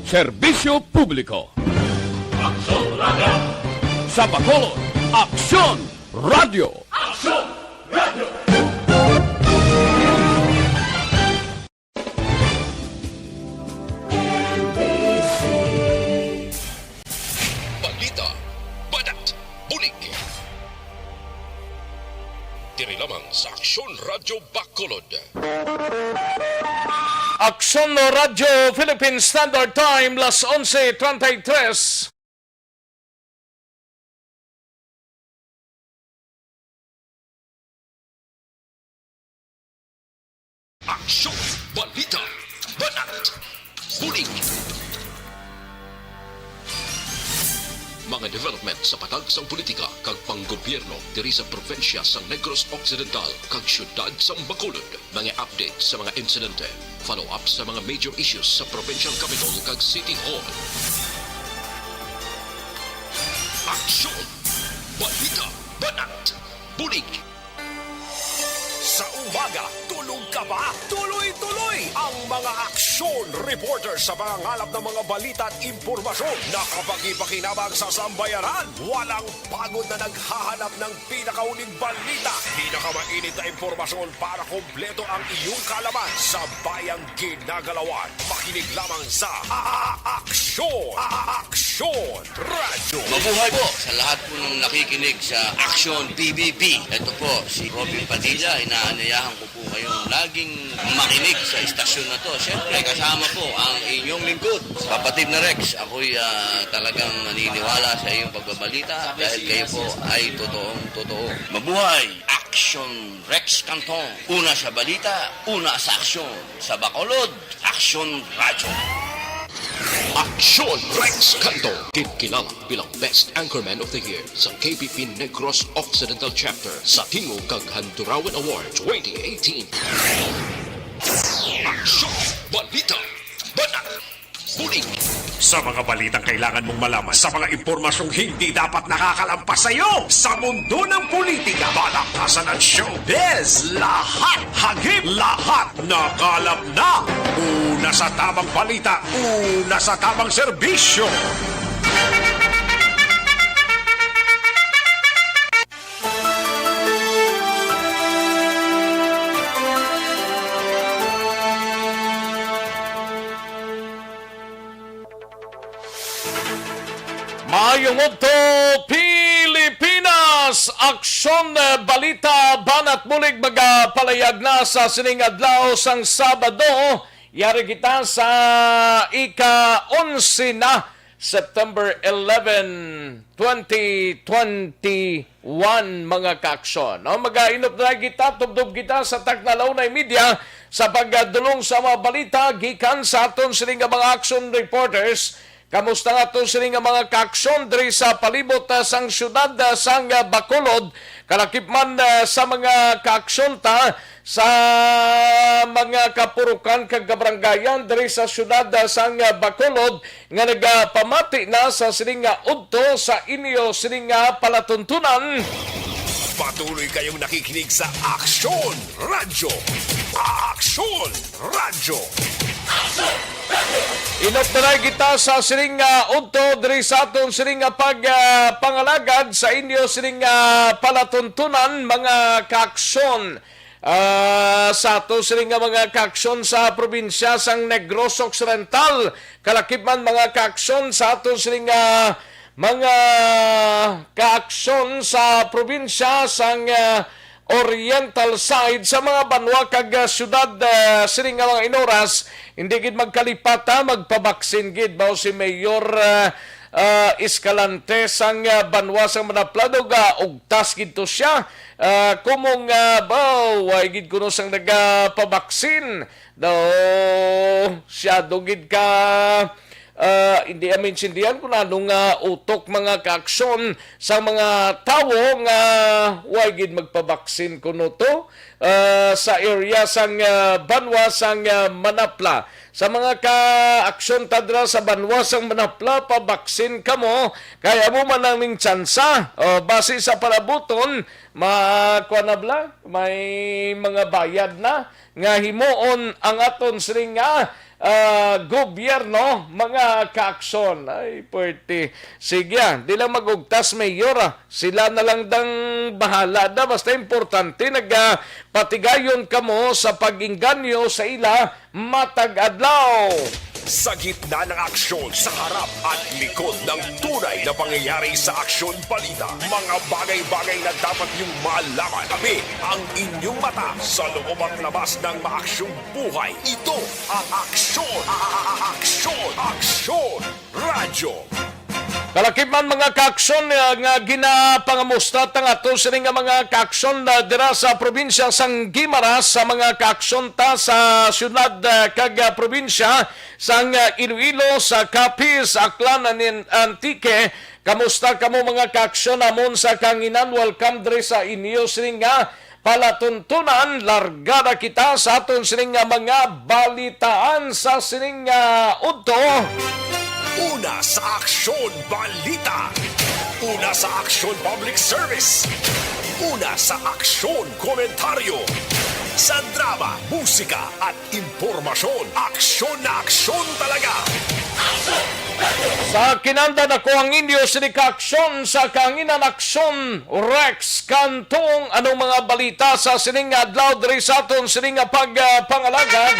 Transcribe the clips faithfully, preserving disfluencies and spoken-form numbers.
Serbisyo publiko. Aksyon Radyo. Sa Bacolod, Aksyon Radyo. Aksyon Radyo. Balita, banat, bulig. Diri lamang sa Aksyon Radyo Bacolod. Aksyon Radyo Philippine Standard Time, las onse treinta y tres. Aksyon, balita, banat, bulig. Mga development sa patag sang politika kag panggobyerno diri sa probinsya sang Negros Occidental kag siyudad sang Bacolod. Mga update sa mga insidente, follow-up sa mga major issues sa provincial capital kag City Hall. Aksyon! Balita! Banat! Bulig! Sa umaga, tulog ka ba? Tuloy-tuloy ang mga aksyon reporter sa pangangalap ng mga balita at impormasyon na kapakipakinabang sa sambayanan. Walang pagod na naghahanap ng pinakauling balita, pinakamainit na impormasyon para kompleto ang iyong kaalaman sa bayang ginagalawan. Makinig lamang sa A-, A-, Aksyon, A-, A-, Aksyon Radyo. Mabuhay po sa lahat po ng nakikinig sa Aksyon P B B. Ito po si Robin Padilla, inaanyayahan ko po kayong laging makinig sa istasyon na to. Siyempre, kasama po ang inyong lingkod, Kapatid na Rex. Ako'y, ah, talagang naniniwala sa iyong pagbabalita dahil kayo po ay totoong totoo. Mabuhay! Aksyon Rex Canton. Una sa balita, una sa aksyon. Sa Bacolod, Aksyon Radyo. Aksyon Rex Canton, ginkilala bilang Best Anchorman of the Year sa K P P Negros Occidental Chapter sa Tingog kag Handurawan Award twenty eighteen. Aksyon, balita, banat, bulig. Sa mga balitang kailangan mong malaman, sa mga impormasyong hindi dapat nakakalampas sa iyo, sa mundo ng politika, balaktasan at showbiz, lahat hagip, lahat nakalap na. Una sa tamang balita, una sa tamang serbisyo. Maayong udto, Pilipinas! Aksyon, eh, balita, banat bulig magapalayag na sa sining adlaw sang Sabado. Yari kita sa ika-onse na, September eleven, twenty twenty-one, mga kaaksyon. No, magainop na kita, tubdob kita sa Tacna Launay Media sa pagdulong sa mga balita gikan sa aton sini nga mga action reporters. Kamusta nga aton sini nga mga kaaksyon diri sa palibot, ah, sang siyudad, ah, sang, ah, Bacolod? Kalakip man, ah, sa mga kaaksyon ta sa mga kapurukan kag kabaranggayan diri sa siyudad, ah, sang, ah, Bacolod nga nagapamati na sa sining nga udto sa inyo sining nga palatuntunan. Patuloy kayong nakikinig sa Aksyon Radyo. Aksyon Radyo. Inop na lang kita sa sining nga udto diri sa aton sining nga pag, ah, pangalagad sa inyo sining nga palatuntunan, mga kaaksyon. Ah, sa ato sini nga mga kaaksyon sa probinsya sang Negros Occidental, kalakip man mga kaaksyon sa ato sini nga mga kaaksyon sa probinsya sang, ah, Oriental side sa mga banwa kag, ah, syudad, ah, sini nga mga inoras, hindi gid magkalipat, ha, magpabaksin gid, mao si Mayor, ah, ah, Escalante sang, ah, banwa sang Manapla, daw gaugtas gid to siya. Ah, kumong, ah, baw, way gid kuno sang nagapabaksin. Daw, siya do gid ka, ah, hindi amintindihan kung ano nga utok mga kaaksyon sa mga tawo nga way gid magpabaksin kuno to, ah, sa area sang, ah, banwa sang, ah, Manapla. Sa mga kaaksyon ta dira sa banwa sang Manapla, pabaksin kamo, kay amo man ang ning tsansa. O, base sa palabuton, ma-, kuwan na bala, may mga bayad na nga himuon ang aton sining nga ah, gobyerno, mga kaaksyon. Ay, pwerte. Sige, ah, di lang magugtas, Mayor, ah. Sila na lang dang bahala da. Basta importante, nagapatigayon kamo sa pag-inganyo sa ila matag adlaw. Sa gitna ng aksyon, sa harap at likod ng tunay na pangyayari sa Aksyon Balita, mga bagay-bagay na dapat niyong malaman, kami ang inyong mata sa loob at labas ng maaksyong buhay. Ito ang Aksyon, Aksyon, Aksyon Radyo. Kalakip man, mga kaaksyon, ah, nga ginapangamusta tang ato sini nga mga kaaksyon, ah, dira sa probinsya sang Guimaras, sa mga kaaksyon ta sa syudad, ah, kag, ah, probinsya sang, ah, Iloilo, sa Capiz, Aklan, anin-, Antique. Kamusta kamo, mga kaaksyon namon sa kanginan? Welcome diri sa inyo sini nga palatuntunan. Larga na kita sa aton sini nga mga balitaan sa sini nga udto. Una sa Aksyon Balita. Una sa Aksyon Public Service. Una sa Aksyon Komentaryo. Sa drama, musika, at impormasyon, aksyon na aksyon talaga. Sa kinanda nako ang inyo sini ka aksyon sa kanginan, Aksyon Rex Cantong. Anong mga balita sa sining adlaw diri sa aton sining nga pag, ah, pangalagad?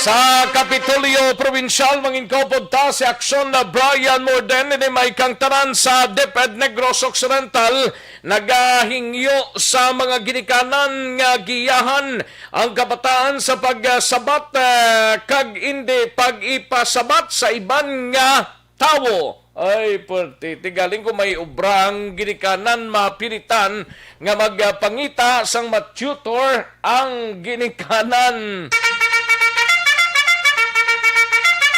Sa Kapitolyo Probinsyal, manginkaupod ta si Aksyon na Brian Morden, ini may kangtanan sa DepEd Negros Occidental, nagahingyo sa mga ginikanan nga giyahan ang kabataan sa pagsabat, eh, kag indi pag-ipasabat sa iban nga tawo. Ay, perti. Tigaling ko may obra ang ginikanan, mapilitan nga magpangita sang ma-tutor ang ginikanan.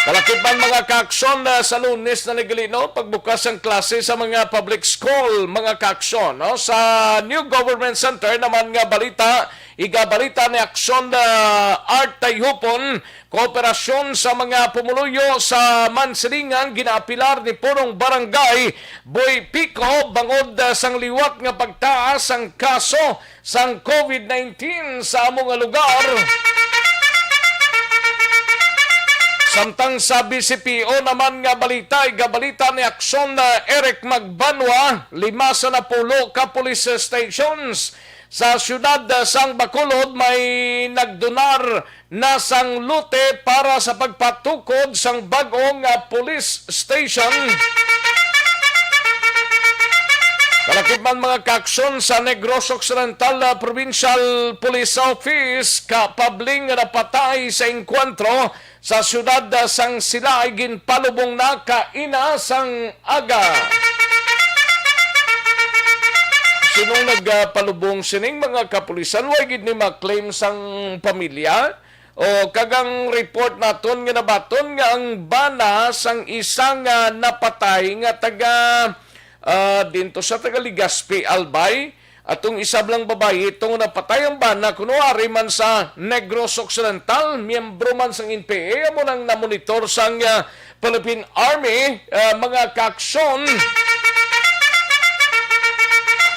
Kalakip man, mga kaaksyon, na sa Lunes na nagalino, pagbukas ang klase sa mga public school, mga kaaksyon, no? Sa New Government Center naman nga balita, igabalita ni Aksyon, ah, Art Tayhupon, kooperasyon sa mga pumuluyo sa Mansilingan, ginaapilar ni Punong Barangay Boy Pico bangod, ah, sang liwat nga pagtaas sang kaso sang COVID nineteen sa amo nga lugar. Samtang sa B C P O naman nga balita, igabalita ni Aksyon, ah, Eric Magbanwa, lima sa napulo ka police stations sa siyudad, ah, sang Bacolod may nagdonar na sang lote para sa pagpatukod sang bag-o nga police station. Kalakip man, mga kaaksyon, sa Negros Occidental, ah, Provincial Police Office, kapabli nga napatay sa engkwentro sa siyudad, ah, sang Silay, ginpalubong na kaina sang aga. Sinong nagpalubong sining mga kapulisan? Way gid ni ma-claim sang pamilya. O, kag ang report naton nga nabaton nga ang bana sang isa nga napatay nga taga, ah, dinto sa taga Legazpi, Albay, atong isa lang babayi, itong napatay ang bana, kuno ari man sa Negros Occidental, miyembro man sang N P A, amo nang namonitor sang, ah, Philippine Army, ah, mga kaaksyon.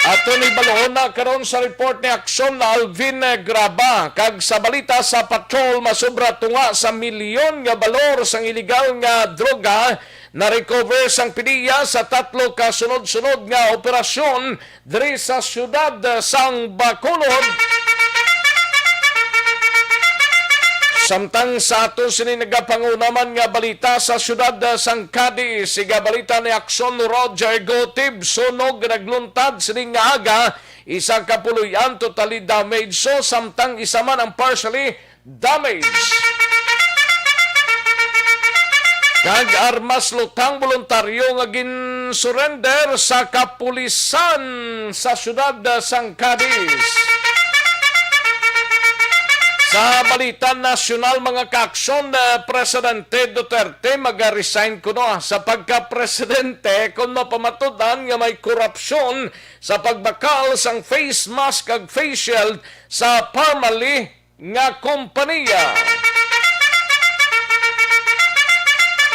Aton ibaluon na karon sa report ni Aksyon na Alvin, eh, Graba. Kag sa balita sa patrol, masobra tunga sa milyon nga balor sang iligal nga droga na-recover sang PDEA sa tatlo ka sunod-sunod nga operasyon diri sa siyudad sang Bacolod. Samtang sa aton sini nagapanguna man nga balita sa siyudad sang Cadiz, igabalita ni Aksyon Roger Gotib, sunog nagluntad sini nga aga, isa ka puloy-an totally damaged, so samtang isa man ang partially damage. Kag armas lutang, boluntaryo nga gin-surrender sa kapulisan sa siyudad sang Cadiz. Sa balita nasyonal, mga kaaksyon, eh, Presidente Duterte mag-resign kuno sa pagka-presidente kon mapamatud-an nga may korupsyon sa pagbakal sang face mask kag face shield sa Parmalee nga kompanya.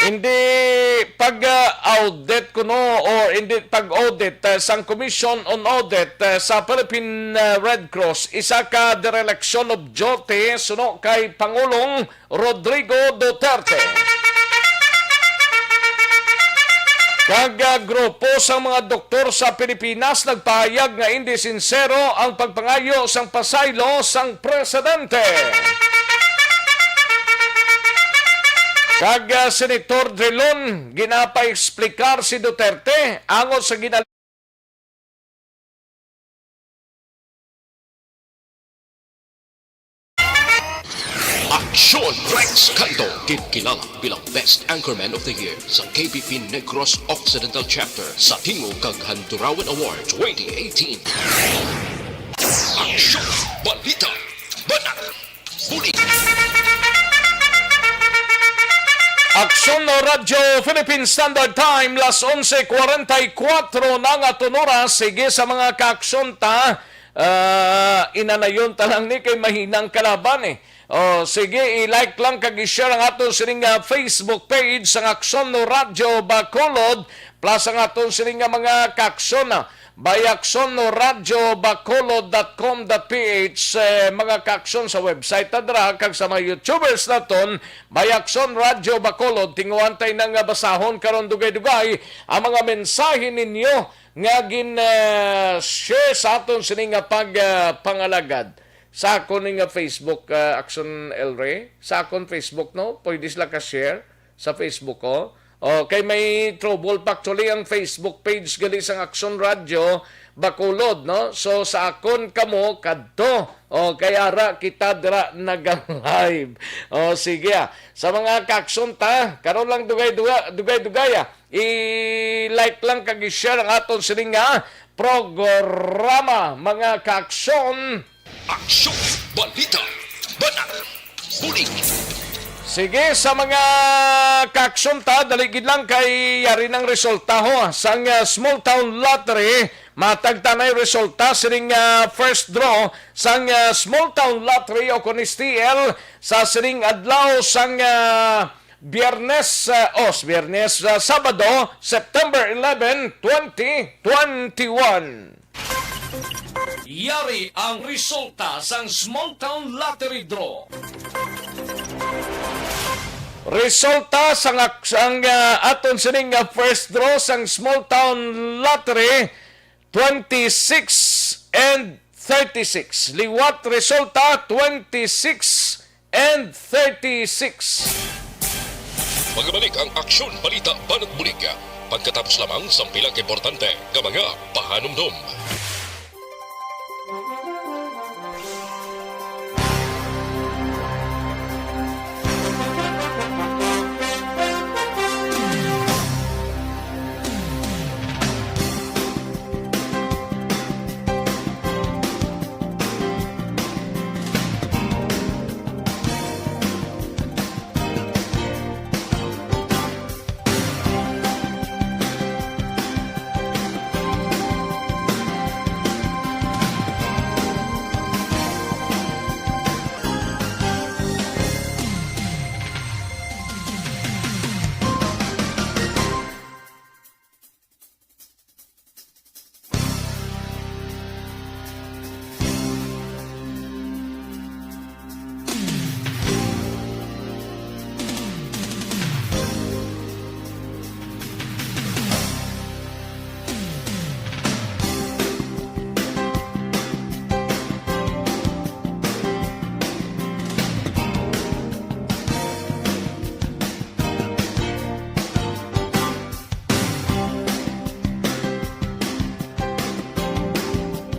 Hindi pag-audit kuno, or hindi pag-audit, ah, sang Commission on Audit, ah, sa Philippine, ah, Red Cross, isa ka dereliction of duty suno kay Pangulong Rodrigo Duterte. Kag, ah, grupo sang mga doktor sa Pilipinas nagpahayag nga indi sinsero ang pagpangayo sang pasaylo sang presidente. Kag, ah, Senator Drilon, ginapaexplikar si Duterte angot sa gina- Aksyon Rex Canto, ginkilala bilang Best Anchorman of the Year sa K B P Negros Occidental Chapter sa Tingog kag Handurawan Award twenty eighteen. Aksyon, balita, banat, bulig. Aksyon Radyo Philippine Standard Time, las onse cuarenta y cuatro na nga aton oras. Sige sa mga kaaksyon ta, ah, inanayon ta lang ni kay mahinang kalaban eh. Oh, sige, i-like lang kag i-share ang aton sining nga Facebook page sang Aksyon Radyo Bacolod, plus ang aton sining nga mga kaaksyon na by Aksyon Radyo Bacolod dot com dot P H, eh, mga kaaksyon sa website ta dira kag sa mga YouTubers naton, by Aksyon Radyo Bacolod. Tinguhan tay na nga basahon karon dugay-dugay ang mga mensahe ninyo nga gin, eh, share sa aton sini nga pag, eh, pangalagad. Sa akon ni nga Facebook, ah, Aksyon El Rey, sa akon Facebook, no? Pwede sila ka-share sa Facebook ko. Oh, kay may trouble pa actually ang Facebook page gali sang Aksyon Radyo Bacolod, no? So, sa akon kamo kadto. Oh, kay ara kita dira naga-live. Oh, sige, ah. Sa mga kaaksyon ta, karon lang dugay-dugay, dugay-dugay, ah. I-like lang kag i-share ang aton sining nga programa, mga kaaksyon. Aksyon, balita, banat, bulig. Sige, sa mga kaaksyon ta, dali gid lang kay yari nang resulta ho sang, ah, Small Town Lottery. Matag ta nay resulta sining, ah, first draw sang, ah, Small Town Lottery o kon S T L sa sining adlaw sang, ah, Biyernes, ah, os, Biyernes, ah, Sabado, September eleven, twenty twenty-one. Yari ang resulta sang Small Town Lottery Draw. Resulta sang ak-, sang, ah, aton sining, ah, first draw sang Small Town Lottery, twenty-six and thirty-six. Liwat resulta, twenty-six and thirty-six. Magabalik ang Aksyon, Balita, Banat, Bulig pagkatapos lamang sang pila ka importante nga mga pahanumdom.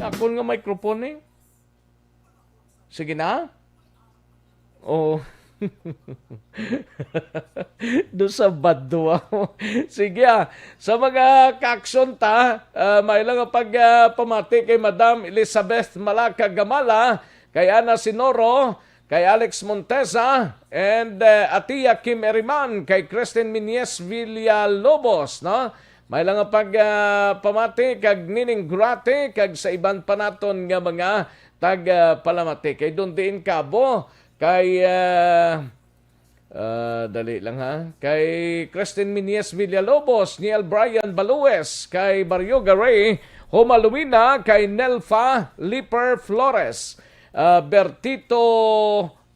Akon nga microphone eh. Sige na. Oh. Do sa badwa. Sige, ah. Sa mga kaaksyon ta, ah, may lang pag, ah, pamati kay Madam Elizabeth Malaca Gamala, kay Ana Sinoro, kay Alex Montesa, and, eh, Atia Kim Eriman, kay Kristen Minyes Villalobos, no? May lang nga pag, ah, pamati kag Nining Grate kag sa iban pa naton nga mga tag, ah, palamati. Kay Don Diin Cabo, kay, ah, Ah, dali lang, ha. Kay Kristen Minyes Villalobos, Niel Brian Balues, kay Barrio Garay, Homa Lumina, kay Nelfa Liper Flores, ah, Bertito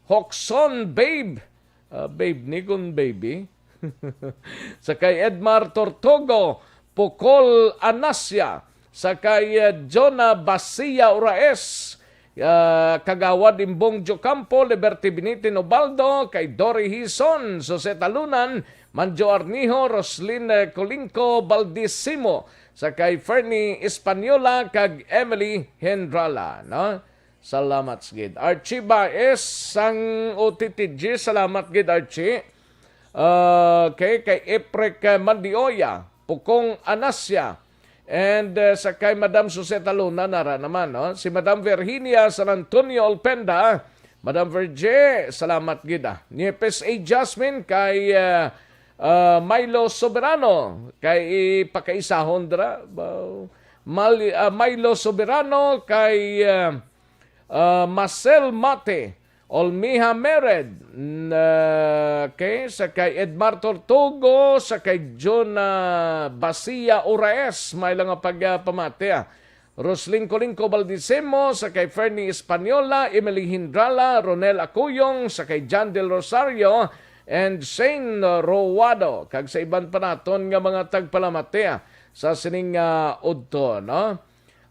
Hoxon, Babe, ah, Babe ni kun baby. Sa kay Edmar Tortugo, Pukol Anasia, sa kay, ah, Jonah Basia Uraes, ah, Kagawad Imbong Jocampo, Liberty Binitin Ubaldo, kay Dory Hison, Jose Talunan, Manjo Arnijo, Roslyn, eh, Colingco Baldisimo, sa kay Fernie Española, kag Emily Hendrala, no? Salamat gid. Archie Baez sang O T T G, salamat gid, Archie. Okay, kay Eprek, eh, Mandioya, Pukong Anasia, and, eh, sa kay Madam Jose Taluna nara naman, no? Si Madam Virginia San Antonio Olpenda, Madam Virgie, salamat gid, ah. Niepes A Jasmine, kay, eh, ah, Milo Soberano, kay ipakaisahon dira, ba-, Mal-, ah, Milo Soberano, kay, eh, ah, Marcel Mate, Olmiha Mered, n-, ah, okay, sa kay Edmar Tortugo, sa kay Jonah Basia Uraes, may lang nga pagpamati, ah. Roslyn Colingco Baldisimo, sa kay Fernie Española, Emily Hindrala, Ronel Acuyong, sa kay John Del Rosario, and Shane Roado, kag sa iban pa naton nga mga tagpalamati, ah, sa sining, ah, udto, no?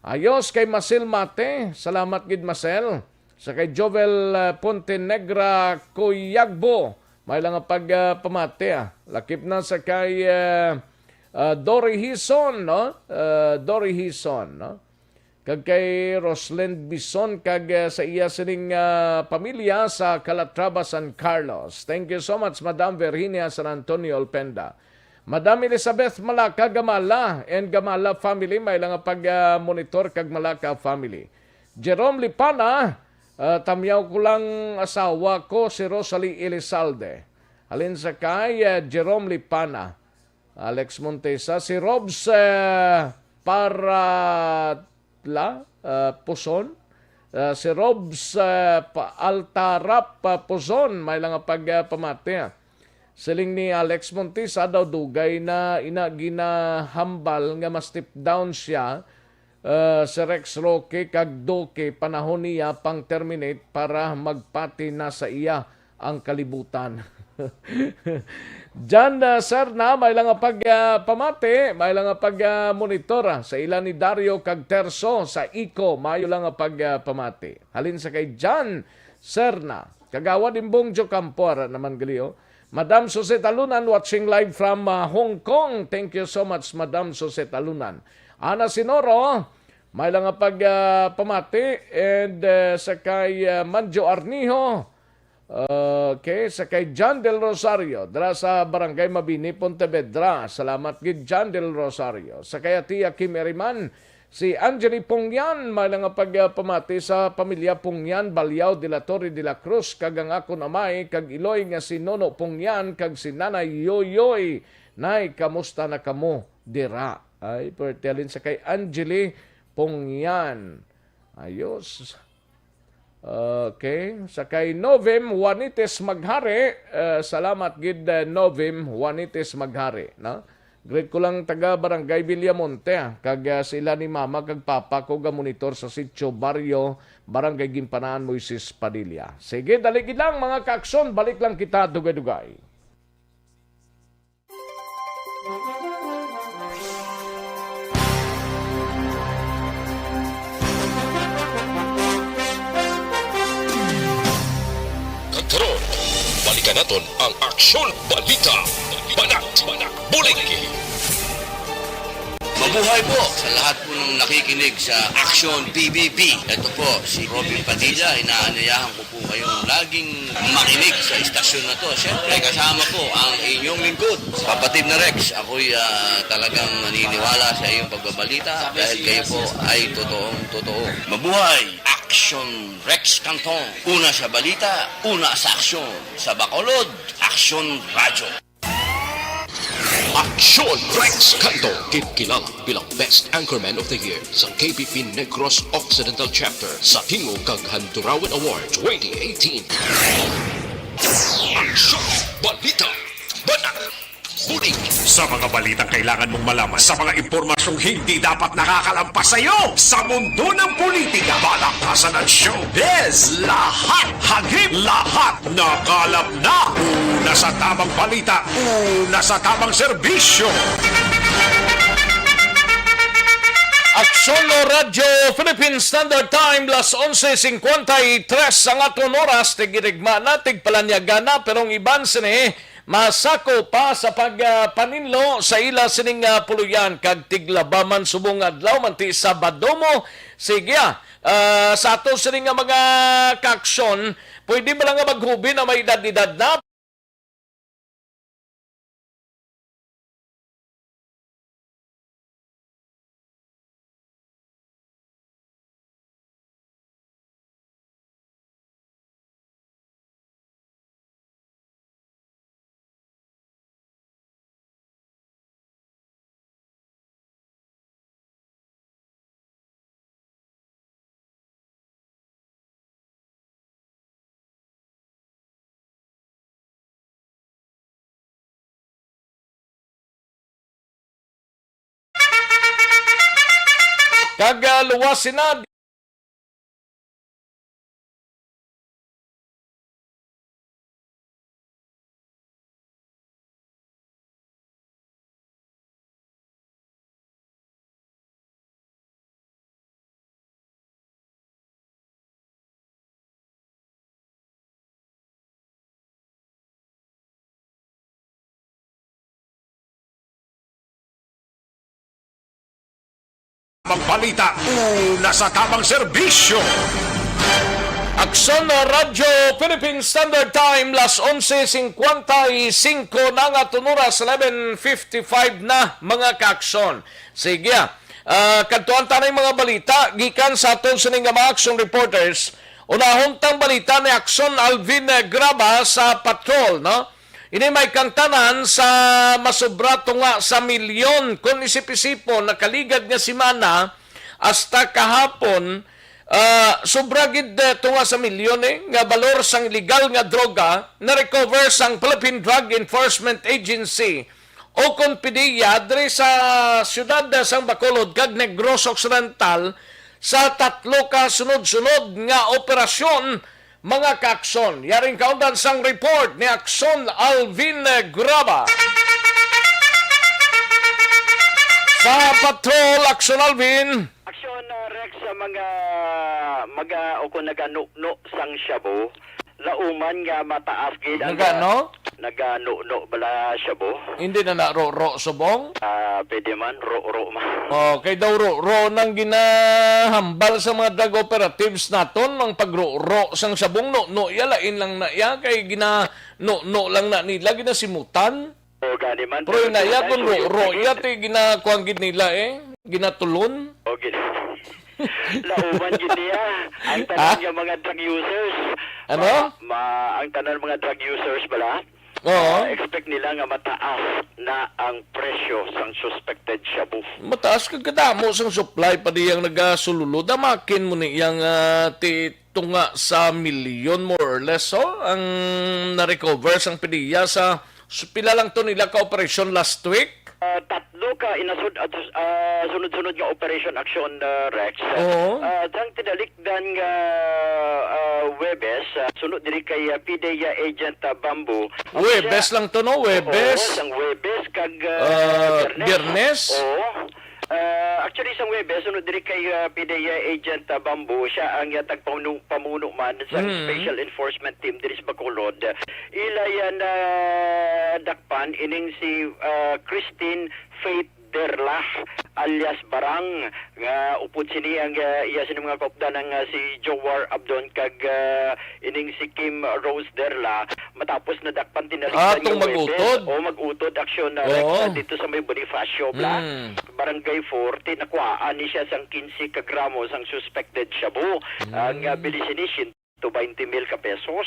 Ayos kay Masil Mate, salamat gid, Masil. Sa kay Jovel, ah, Pontenegra Cuyagbo, may lang nga pag, ah, pamati, ah. Lakip na sa kay, ah, ah, Dory Hison, no? Ah, Dory Hison, no? Kag kay Rosalind Bison kag, ah, sa iya sining, ah, pamilya sa Calatrava, San Carlos. Thank you so much, Madam Virginia San Antonio Olpenda. Madam Elizabeth Malaka Gamala and Gamala family, may lang nga pag, ah, monitor kag Malaka family. Jerome Lipana, ah, tamyaw ko lang, asawa ko si Rosalie Elizalde. Halin sa kay, ah, Jerome Lipana, Alex Montesa, si Robs, ah, Paratla, ah, Puson, ah, si Robs, ah, Pa-, Altarap, ah, Puson, may lang nga pag, ah, pamati, ah. Siling ni Alex Montesa daw dugay na ina ginahambal nga ma-step down siya, ah, si Rex Roque kag Duque panahon niya pang terminate para magpati na sa iya ang kalibutan. John, ah, Serna, may lang nga pag, ah, pamati, may lang nga pag, ah, monitor, ah, sa ila ni Dario kag Terso sa Ico, mayo lang nga pag, ah, pamati. Halin sa kay John Serna, Kagawad Imbong Jocampo, ara naman gali, oh. Madam Susie Talunan, watching live from, ah, Hong Kong. Thank you so much, Madam Susie Talunan. Ana Sinoro, may lang nga pag, ah, pamati, and, ah, sa kay, ah, Manjo Arnijo, okay, sa kay John Del Rosario, dira sa Barangay Mabini, Pontevedra. Salamat gid, John Del Rosario. Sa kay Tia Kim Eriman, si Angeli Pongyan, may lang nga pag, ah, pamati sa pamilya Pongyan, Balyao, De La Torre, De La Cruz, kag ang akon amay kag iloy nga si Nono Pongyan kag si Nanay Yoyoy. Nay, kamusta na kamo dira? Ay, perti halin sa kay Angeli Pongyan. Ayos. Okay. Sa kay Novim Juanites Maghari, eh, salamat gid, eh, Novim Juanites Maghari, no? Greet ko lang taga Barangay Villamonte, ah, kag, ah, sila ni mama kag papa ko ga monitor sa sitio, baryo, Barangay Ginpanaan, Moises Padilla. Sige, dali gid lang, mga kaaksyon, balik lang kita dugay-dugay. Kag karon, balikan naton ang Aksyon Balita. Banat, Banat, Buligi. Mabuhay po sa lahat po ng nakikinig sa Aksyon P B B. Ito po si Robin Padilla, inaanyayahan ko po kayong laging makinig sa istasyon na to. Siyempre, kasama po ang inyong lingkod, Kapatid na Rex. Ako'y, ah, talagang naniniwala sa iyong pagbabalita dahil kayo po ay totoong totoo. Mabuhay! Action Rex Cantong. Una sa balita, una sa aksyon. Sa Bacolod, Aksyon Radyo. Aksyon Rex Canto, ginkilalang bilang Best Anchorman of the Year sa K B P Negros Occidental Chapter sa Tingog kag Handurawan Award twenty eighteen. Aksyon Ito, Bata, Buling. Sa mga balitang kailangan mong malaman, sa mga impormasyong hindi dapat nakakalampas sa iyo, sa mundo ng politika, balakasan at showbiz, lahat hagip, lahat nakalap na. Una sa tamang balita, una sa tamang serbisyo. Aksyon o Radyo Philippine Standard Time, las onse cincuenta y tres ang aton oras, tig-irigma na, tigpalanyaga na, pero ang iban sini masako pa sa pag, ah, paninlo sa ila sining, ah, puluyan, kag tiglaba man subong adlaw man ti Sabado mo. Sige, ah, ah, sa ato sini nga mga kaaksyon, pwede ba lang nga maghubi na may edad-edad na? Kag, ah, luwas sina. Tamang balita, una sa tamang serbisyo. Aksyon, Radyo Philippine Standard Time, las onse cincuenta y cinco na nga tunuras, eleven fifty-five na, mga kaaksyon. Sige, ah, kadtuan ta na yung mga balita gikan sa aton sining nga mga aksyon reporters. Unahon tang balita ni Aksyon Alvin, eh, Graba sa Patrol, no? Ini may kangtanan sa masubra tunga sa milyon. Kung isip-isipon, nakaligad nga semana hasta kahapon, ah, sobra gid, eh, tunga sa milyon, eh, nga balor sang illegal nga droga na-recover sang Philippine Drug Enforcement Agency o kon PDEA diri sa siyudad sang Bacolod kag Negros Occidental sa tatlo ka sunod-sunod nga operasyon. Mga kaaksyon, yaring kaundan sang report ni Aksyon Alvin Graba. Sa Patrol, Aksyon Alvin. Aksyon, uh, Rex, sa mga maga o kung naganuno sang shabu, lauman nga mataas gid ang, Nagano? Naganuno bala shabu. Hindi na na ro-ro subong? Ah, pwede man, ro-ro man. Oh, kay daw ro-ro nang ginahambal sa mga drug operatives naton, ang pagro-ro sang sabong, no, no, iya lain lang na iya, kay gina, no, no lang na nila, ginasimutan. O, gani man, Pero pero ina iya sila kung ro-ro, iya ti ginakuan gid nila eh, ginatulon. O, gid. Lauman gid niya ang tanan Ha? nga mga drug users. Ano? Ma, ma, ang tanan mga drug users bala. Oo. Ah, expect nila nga mataas na ang presyo sang suspected shabu. Mataas kag kadamo sang supply pa diyang nagasululod. Damakin mo ni yang, ah, ti tunga sa milyon, more or less, oh, ang na-recover sang PDEA sa, s-, pila lang to nila ka operasyon last week? Ah, tatlo ka inasud-, at, ah, sunod-sunod nga operation action, ah, Rex. Oo. Ah, sang tinalikdan nga, ah, Webes, ah, sunod diri kay, ah, PDEA agent, ah, Bamboo. Webes lang to, no? Oo, Webes. sang Webes kag, ah, Ah, Biyernes. Biyernes? Oo. Ah, actually, sang Webes, sunod diri kay, ah, PDEA agent, ah, Bamboo, siya ang, ah, tagpamuno-, pamuno man sa Mm. Special Enforcement Team diri sa Bacolod. Ila yan, ah, dakpan ining si, ah, Christine Faith Derla alias Barang, nga upod sini ang, ah, iya sini mga kaupdanan nga si Jowar Abdon kag, ah, ining si Kim Rose Derla, matapos nadakpan tinalikdan Ah, tong nga Webes. Mag-utod? O, mag-utod aksyon na Rex, Oo. ah, dito sa may Bonifacio Bla, Mm. Barangay four, tinakuhaan ni siya sang quince ka gramo sang suspected shabu. Mm. Ang, ah, bili sini, siyento baynte mil ka pesos.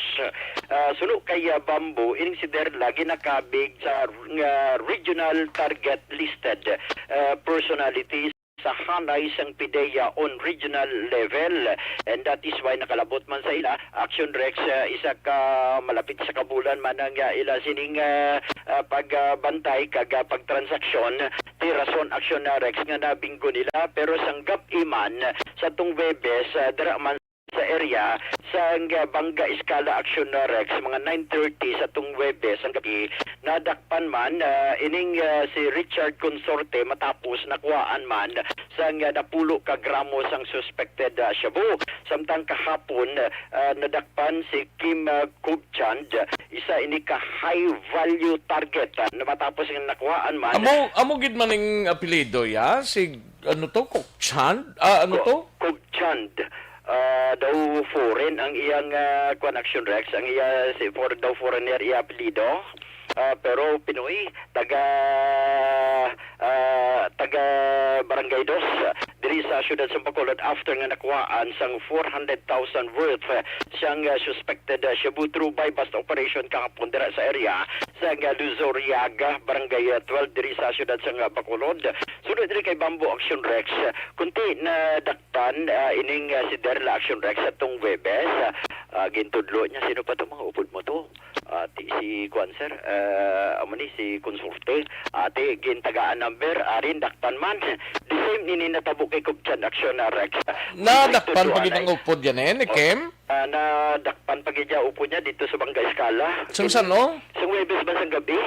Ah, suno kay, ah, Bamboo, ining si Derla ginakabig sa, nga regional target listed, ah, personalities. sa hanay sang PDEA on regional level. And that is why nakalabot man sa ila, Action Rex, ah, isa ka malapit sa kabulan man ang, ah, ila sining, ah, ah, pagbantay kag, ah, pagtransaksyon. Ti rason, Action, ah, Rex, nga nabinggo nila, pero sang gab-i man sa tong Huwebes, ah, dira man sa area sang, ah, Bangga Escala, Action, ah, Rex, mga nine thirty sa tong Huwebes ang gabi, nadakpan man, ah, ining, ah, si Richard Consorte matapos nakuhaan man sang, ah, napulo ka gramo sang suspected, ah, shabu. Samtang kahapon, ah, nadakpan si Kim, ah, Kubchand, isa ini ka high value target, ah, na matapos nga nakuhaan man. Amo, amo gid man ning apelyido, ya? Si, ano to, Kukchand? Ah, ano to? Kukchand. Ah, daw foreign ang iyang, ah, kuwan, Action Rex, ang iya, si, for, daw foreigner iya apelyido. Ah, pero Pinoy, taga, ah, taga Barangay Dos, diri sa siyudad sa Bacolod, after nga nakuhaan sang four hundred thousand worth, ah, siyang, ah, suspected, ah, shabu through buy-bust operation kahapon dira sa area sa, ah, Luzuriaga, Barangay, ah, twelve, diri sa siyudad sa, ah, Bacolod. Sunod diri kay Bamboo, Action Rex, kunti nadakpan, ah, ining, ah, si Derla, Action Rex, atong Huwebes. Ah, ah, gintudlo niya, sino pa to mga upod mo to? Ati si kuan, sir, ah, amo ni si Consorte. Ati, gintagaan number, arin dakpan man. The same nini natabo kay Kubchand, Action, ah, Rex. Nadakpan pa gid ang upod yan, eh, ni Kim? Ah, nadakpan pa gid niya upod niya dito sa Bangga Escala. Sang san-o? Sang Huwebes man sang gabi.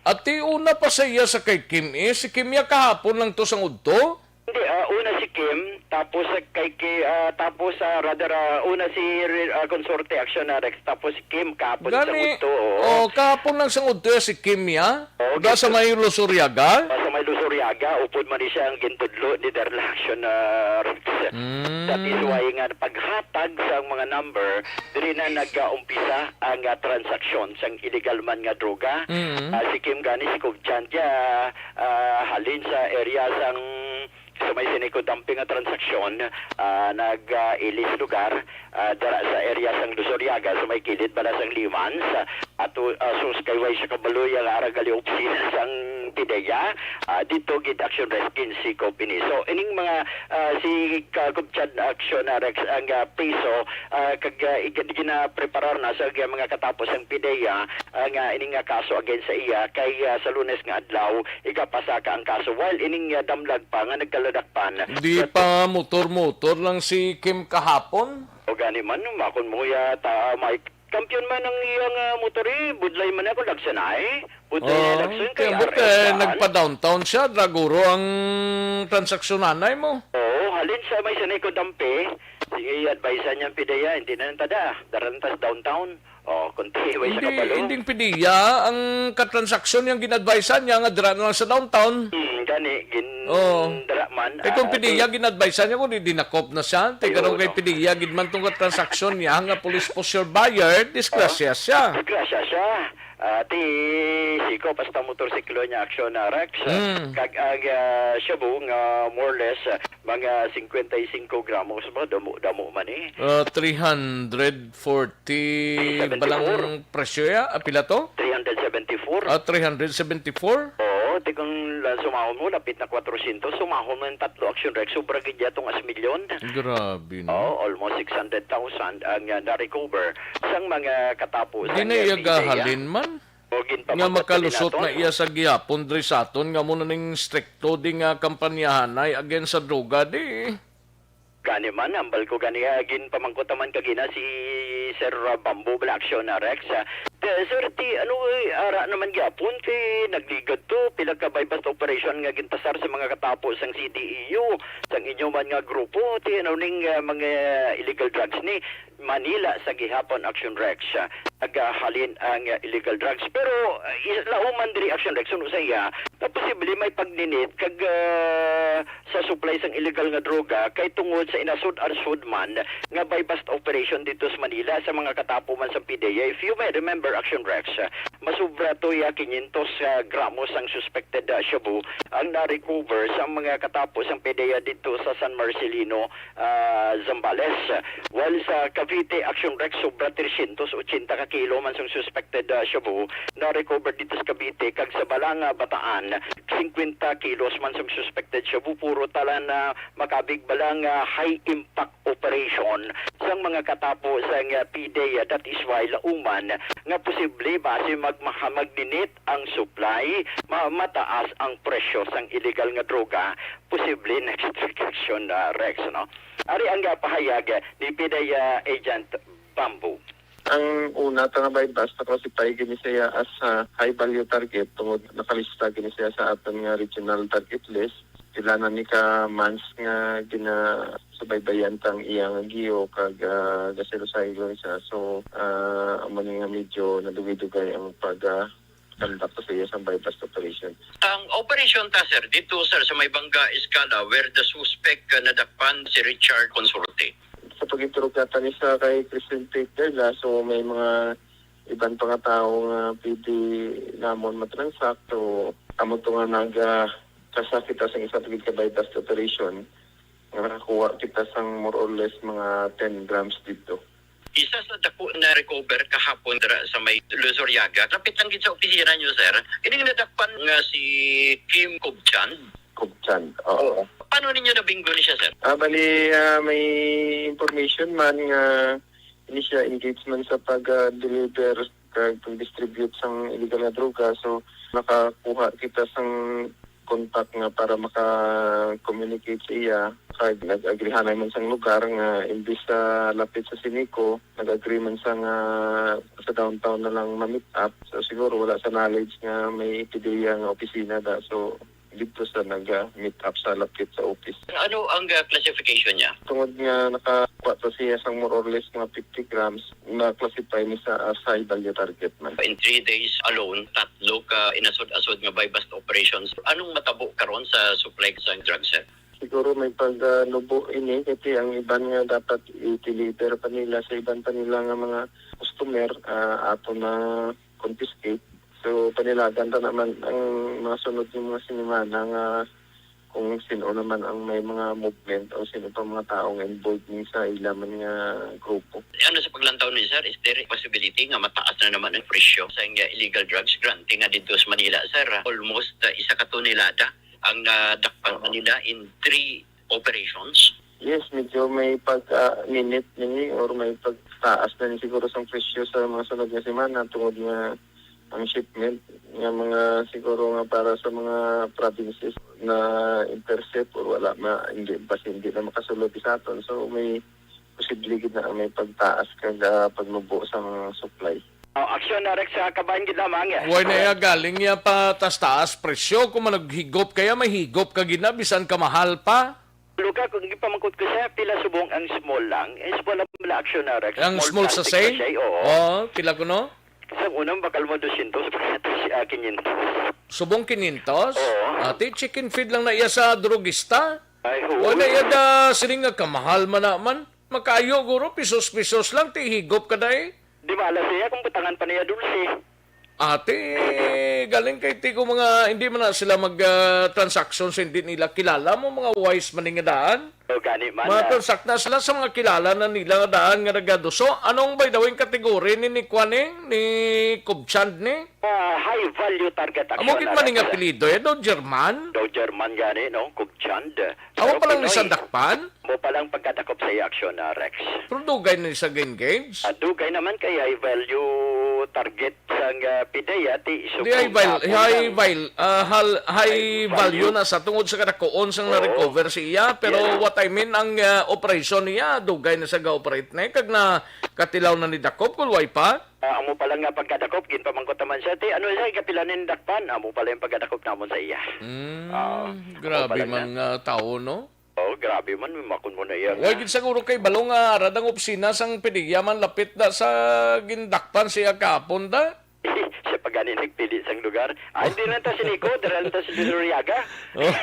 Ati, una pa sa iya sa kay Kim, eh. Si Kim ya kahapon lang to sang udto. Hindi, ah, una si Kim, tapos sa kay, kay, ah, tapos, ah, rather, ah, una si, ah, Consorte, Action, ah, Rex, tapos si Kim kahapon sa udto, oo. Oh, kahapon lang sang udto ya si Kim ya? Oo, da sa may Luzuriaga? Ah, sa may Luzuriaga, upod man ni siya ang gintudlo ni Derla, Action, ah, Rex. Mm. That is why nga paghatag sa mga number, diri na nag-umpisa ang, ah, transaksyon sang illegal man nga droga. Mm. Ah, si Kim gani, si Kubchand ya, ah, halin sa area sang, sa may Sineco dumping nga transaksyon, ah, nag, ah, ilis lugar, ah, dira sa area sang Luzuriaga, sa may kilid bala sang Limans, ah, ato, ah, sus kay way siya kabalo ya nga ara gali opisina sang PDEA, ah, dito gid, Action Rex, ginsikop ini. So, ining mga, ah, si Ka-, Kubchand, Action, ah, Rex, ang, ah, piso, ah, kag, ah, ig-, ginapreparar na sa mga katapos ang PDEA, ah, nga ini nga kaso against sa iya kay, ah, sa Lunes nga adlaw, igapasaka ang kaso, while ining, ah, damlag pa nga nagkaladakpan. Di pa motor-motor lang si Kim kahapon? O gani man, makon mo ya ta, may kampiyon man ang iyang, ah, motor, eh, budlay man ako, lagsanay. Budlay na, oh, lagsan kay kay ambot R S kay daan. Nagpa-downtown siya, draguro ang transaksyon nanay mo. Oo, halin sa may Sineco Dampe, sige, advisean niya ang PDEA, hindi na lang tada, dara lang tas downtown. Oh, kunti, way sa Hindi, kabalo. Hindi ang PDEA ang katransaksyon niyang gin-advisean niya nga dira na lang sa downtown. Hmm, gani, gin-, Oo. Dira man, Eh, kung ah, PDEA gin-advisean niya, kung di, dinakop na siya. Te, Ayun, karon kay no. PDEA, gid man tong katransaksyon niya, nga police poseur buyer, disgrasya Oo. Siya. Disgrasya siya. Ah, ti, siko, basta motorsiklo niya, Action, ah, Rex. Mm. Kag, ag, ah, shabu nga, more or less, ah, mga cincuenta y cinco gramos ba? Damo, damo man, eh. Ah, three hundred forty Seventy-four. Balang presyo ya? Ah, pila to? Three hundred seventy-four. Ah, three hundred seventy-four? Oo, ti kung la-, sumahon mo, lapit na kwatrocientos. Sumahon mo yung tatlo, Action Rex, sobra gid ya tong as milyon. Grabe, no? Oo, almost six hundred thousand ang, ah, na-recover sang mga katapo sa Di na iya P D E A. Gahalin man? O, ginpamangkot Nga makalusot naton. Na iya sa gihapon diri sa aton, nga mo na ning strikto di nga kampanyahanay against sa droga, di. Gani man, hambal ko gani, ah, ginpamangkot naman kagina si Sir, ah, Bamboo Black Show na Rex, ah, "Te, Sir, ti, ano, eh, ara naman gyapon, ti, nagligad to, pila ka buy-bust operation nga gintasar sa mga katapo sang C D E U, sang inyo man nga grupo, ti, ano ning, ah, mga illegal drugs ni, Manila sa gihapon, Action Rex, ah, nagahalin ang, ah, illegal drugs." Pero, ah, is-, lauman diri, Action Rex, suno sa iya, na posible may pagninit kag, ah, sa supply sang illegal nga droga kay tungod sa inasud-asud man nga buy-bust operation dito sa Manila sa mga katapo man sa P D E A. If you may remember, Action Rex, masubra to ya quinientos, ah, gramos ang suspected, ah, shabu ang na-recover sa mga katapo sang P D E A dito sa San Marcelino, ah, Zambales. While sa Cavite, Action Rex, sobra trescientos ochenta ka kilo man sang suspected, ah, shabu na recovered dito sa Cavite, kag sa Balanga, Bataan, singkwenta kilos man sang suspected shabu, puro talan na makabig bala nga high impact operation sang mga katapo sang, ah, P D E A. That is why lauman nga posible basi magmahamagninit ang supply, ma-, mataas ang presyo sang illegal nga droga, posible next week action, ah, Rex, no? Ari ang, ah, pahayag ni P D E A Agent Bamboo. Ang una, ta nga buy-bust, na-classify gini siya as, ah, high value target tungod nakalista gini siya sa aton nga regional target list. Pila na ni ka months nga ginasubaybayan tang iya nga giyo kag, ah, gasaylo-saylo siya. So, ah, amo ni nga medyo nadugay-dugay ang pag, ah, conduct sa iya sang buy-bust operation. Ang operasyon ta, sir, dito, sir, sa may Banga Escala, where the suspect, uh, nadakpan si Richard Consorte. Sa pag-interrogate ni sa kay Christian Peter la, so may mga iban pa nga tawo nga pwede namon matransact. So, amo to nga nag, ah, kasa kita sa isa pagid ka buy-bust operation nga nakakuha kita sang more or less mga ten grams dito. Isa sa dako na recover kahapon dira sa may Luzuriaga, lapit lang gid sa opisina niyo, sir. Kining nadakpan nga si Kim Kubchan. Kubchan, oo. Oo. Paano ninyo nabinggo ni siya, sir? Ah, bali, ah, may information man nga ini siya engagement sa pag, ah, deliver kag pag-distribute sang illegal nga droga. So, nakakuha kita sang contact nga para maka-communicate sa iya. Kag nag-agrihanay man sang lugar nga imbis sa lapit sa Sinico, nag-agree man sa nga sa downtown na lang ma-meet up. So, siguro wala sa knowledge nga may P D E A nga opisina da. So, dito sa nag-meet up sa lapit sa office. Ano ang, ah, classification niya? Tungod nga nakakuha to siya sang more or less mga fifty grams, na-classify ni sa as high value target man. In three days alone, tatlo ka inasod-asod nga buy-bust operations. Anong matabo karon sa supply sa drug, sir? Siguro may pagnubo ini, kasi ang iban nga dapat i-deliver pa nila sa iban pa nila nga mga customer, ah, ato na confiscate. So, panilagan ta naman ang mga sunod nga mga sinimana nga kung sino naman ang may mga movement o sino pa mga tao nga involved ni sa ila man nga grupo. Ano sa paglantaw ni sir, is there a possibility nga mataas na naman ang presyo sa nga illegal drugs granting nga dito sa Manila, sir? Almost, uh, isa ka tonelada ang nadakpan Oo. Nila in three operations. Yes, medyo may pagka-ninit nini or may pagtaas na ni siguro sang presyo sa mga sunod nga semana tungod nga ang shipment nga mga siguro nga para sa mga provinces na intercept or wala ma, hindi, basi hindi na makasulod sa aton. So, may posible gid na may pagtaas kag, ah, pagnubo sa mga supply. Oh, aksyon na, Rex, sa kabahin gid lamang, eh. Way na iya galing niya pa taas-taas presyo. Kung manughigop kaya, may higop ka gid na, bisan ka mahal pa. Luka, kung ipamangkot ko siya, pila subong ang small lang? Eh, small lang pala, aksyon na, Rex. Ang small small plastic sachet? Ba siya? Oo. Oo, pila kuno? Sa unang bakal mo, dosyentos pa yata siya, kinyentos. Subong kinyentos? Oo. Ati, chicken feed lang na iya sa drugista? Ay, oo. Wala iya da, siling nga kamahal man naman. Makaayo, guro, pisos-pisos lang, ti higop ka, day. Di bala siya kung butangan pa niya dulce. Ate, galing kay ti ko mga, hindi man na sila mag, ah, transaction sa hindi nila kilala mo, mga wise man nga daan. O, gani man, Mga ah. Transact na sila sa mga kilala na nila nga daan nga nagaduso. Anong, by the way, ang kategory ni, ni Kwan ni, ni Kubchand ni? Ah, high value target action Amo gid na man ning Rex. Apelyido, eh, daw German? Daw German gani, no? Kubchand. Amo Pero pa lang ni Pinoy. Sandakpan? Mo palang pagkadakop sa iya aksyon na Rex. Pero dugay na sa engage? Ah, dugay naman kay high value target sang, ah, P D E A, ti Di subong high val-, gapon high lang. Val-, ah, hal-, high High value value. Na sa tungod sa kadakuon sang Oo. Na-recover siya. Pero Yes. What I mean, ang, ah, operasyon niya, dugay na sa ga-operate na eh, kag na katilaw na ni dakop, kung way pa? Ah, amo pa lang nga pagkadakop, ginpamangkot naman siya, ti, ano siya, kapila ning dakpan? Amo pa lang yung pagkadakop namon sa iya. Mm, Ah, amo pa grabe lang man na. Nga tao, no? Oh, grabe man, makon mo na iya Way nga. Gid siguro kay balo nga arad ang opisina sang P D E A man lapit na sa gindakpan siya kahapon da. Siya pa gani nagpili sang lugar. Ah, hindi lang ta si Nico, dira lang ta si Luriaga. Oh.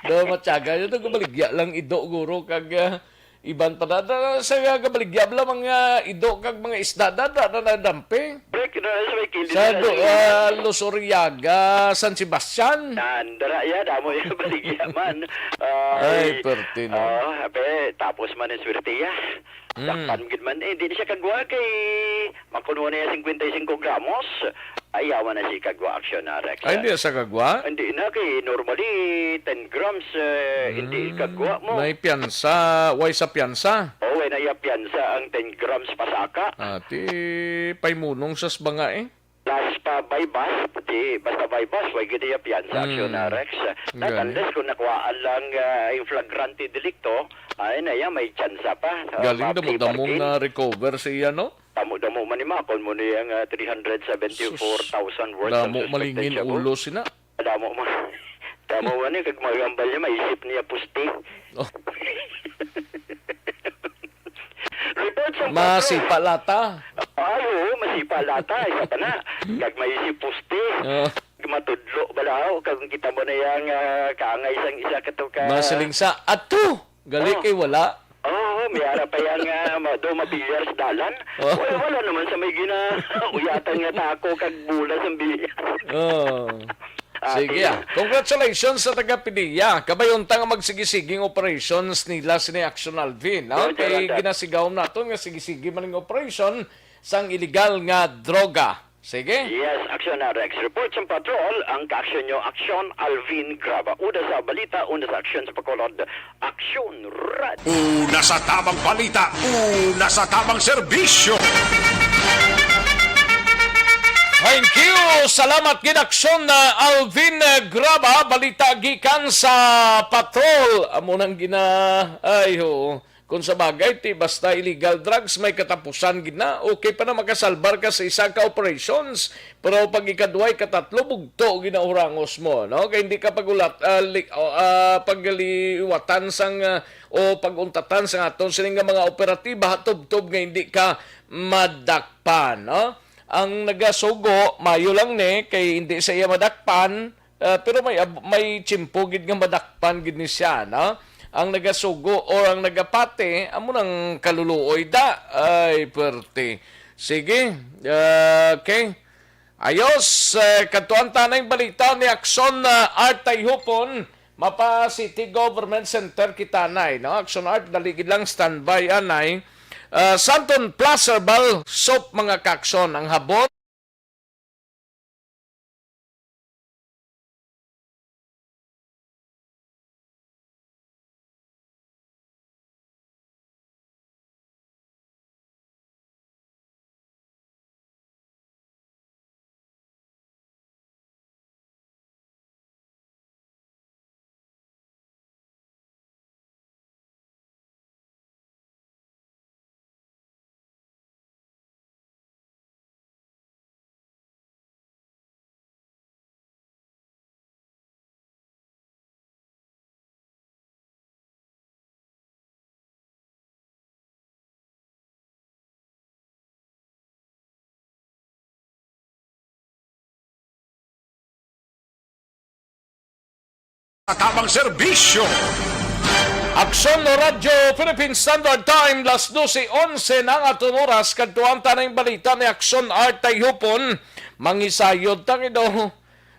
Do, matyaga. Ito ko baligya lang ido, guro, kag, ah, Iban pa dada sa gabaligya bala mga ido kag mga isda dada na nadampi. Break na sa may kilid Sa na do, sa ah, Luzuriaga, San Sebastian. Nandara ya, damo ya baligya man. Ay, Ay, perti, no? Oh, abe, tapos man ang swerte ya. Mm. Dakpan gid man. Eh, di na siya kagwa kay makuno na ya singkwenta y singko gramos. Ayawan na si kagwa aksyon na, Rex. Ay, hindi sa kagwa? Hindi na, kay normally, ten grams, eh, hindi Hmm, kagwa mo. May piyansa. Way sa piyansa? Oh, way na iya piyansa ang ten grams pasaka. Ati, paymunong sas banga eh. Plus pa buy-bust, di, basta buy-bust, way gid iya piyansa, Hmm. aksyon na, Rex. Not Gani. unless kung nakuhaan lang, ah, yung flagrante delikto, ay na iya, may tsansa pa. Ah, Galing ma-plea damo-damo bargain. na recover sa iya, no? Damo-damo man ni Makon mo niya nga three hundred seventy-four thousand Sus, worth of damo suspected malingin shabu. ulo sina. Damo man. Damo man ni kag magambal niya, maisip niya pusti. Oh. Report sa Masipa lata. Ay, oo, masipa lata. Isa pa na. Kag maisip pusti. Oh. Matudlo bala, oh, kag kita mo na yang, ah, kaangay sang isa ka to ka Masiling sa ato. Gali Oh. kay wala. Oo, may ara pa yang, ah, ma-, do mabilyar sa dalan. Oh. Wala, wala naman sa may gina-, uyatan nga tako kag bola sa bilyar. Oh. Ah, Sige, sige. ah. Congratulations sa taga P D E A. Kabay unta nga magsigi-siging operations nila sini Action Alvin, no? Roger, Kay Roger. ginasigawom naton nga sige-sige man ang operation sang illegal nga droga. Sige. Yes, Aksyon Rex. Report sa patrol, ang kaaksyon nyo, Aksyon Alvin Graba. Una sa balita, una sa aksyon sa Bacolod, Aksyon Radyo. Una sa tamang balita, una sa tamang serbisyo. Thank you. Salamat gid, Aksyon, uh, Alvin, uh, Graba. Balita gikan sa patrol. Amo nang gina-, ay, oo. Kung sa bagay, ti basta illegal drugs, may katapusan gid na. Okay pa na makasalbar ka sa isa ka operations, pero pag ikaduha, ikatatlo, bugto gid na hurangos mo, no? Kay hindi ka pagulat, ah, li-, o, ah, pagliwatan sang, ah, o pag-untatan sang aton sini nga mga operatiba, tubtob nga hindi ka madakpan, no? Ang nagasugo, mayo lang ni, kay hindi sa iya madakpan, Ah, pero may ab-, may tiyempo gid nga madakpan gid ni siya, no? Ang nagasugo or ang nagapati, amo nang kaluluoy da. Ay, perte. Sige. Ah, okay. Ayos, eh, kadtuan ta na yung balita ni Aksyon, ah, Art Tayhupon. Mapa City Government Center kita, nay, no? Aksyon Art, dali gid lang, standby, anay. Ah, Santon Plus Herbal Soap, mga kaksyon, ang habon. Tamang serbisyo. Aksyon Radyo Philippine Standard Time, las dose onse na ang aton oras. Kadtuan ta na yung balita ni Aksyon Art Tayhupon. Mangisayod ta, kido.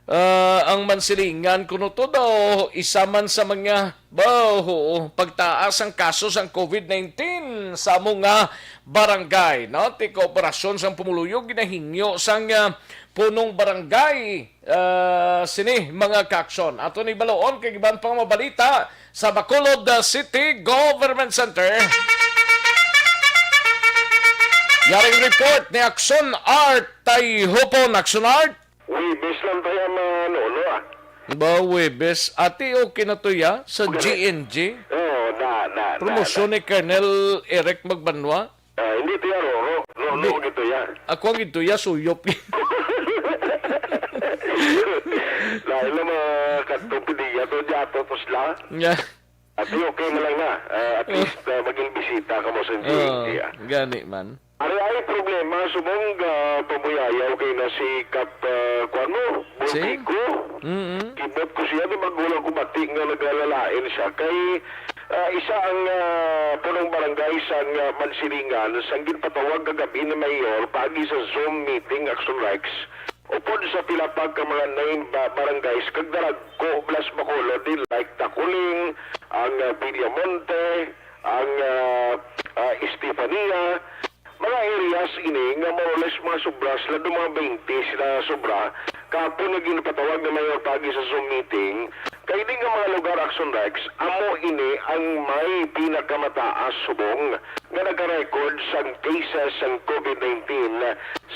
Ah, ang Mansilingan, kuno to daw, isa man sa mga, ba, oo, pagtaas ang kaso sang covid nineteen sa amo nga barangay, no? Ti kooperasyon sang pumuluyo, ginahingyo sang, ah, punong barangay, ah, sini, mga kaksyon. Ato ni baloon kay iban pang mabalita sa Bacolod, ah, City Government Center. Yaring report ni Aksyon Art Tayhupon. Aksyon Art. Webes lang tayo ang mga lolo, ah. Ba, Webes? Ati, okay na to, ya? Sa Okay. G N G? Oo, na, na, na, Promosyon na. ni Colonel Eric Magbanwa? Ah, hindi to ya, Roro. Roro Hindi. gito ya. Ako ang ito, ya, suyop. Lain lang mga katong pidiya to, diya to, pusla. Nga. At okay mo lang na. Ah, at Oh. least, ah, maging bisita ka mo sa Oh, G N G, ah. gani man. Ari ay problema, subong, ah, pamuyayaw kay na si Kap, ah, kuwan mo, Si? Bontico. Mm-mm. Kibot ko siya, no, magulang ko bati nga nagalalain siya. Kay, Ah, isa ang, ah, punong barangay sang, ah, Mansilingan sang ginpatawag kagab-i ni Mayor paagi sa Zoom meeting, Action Rex, upod sa pila pa ka mga named, ah, barangays kag daragko, Blas Bacolod, di like Taculing, ang, ah, Villamonte, ang, ah, ah, Estefania, mga areas ini nga more or less mga sobra sila, do mga twenty sila sobra. Kahapon nga ginpatawag ni Mayor paagi sa Zoom meeting, kay ini nga mga lugar, Action Rex, amo ini ang may pinakamataas subong nga nagka-record sang cases sang COVID nineteen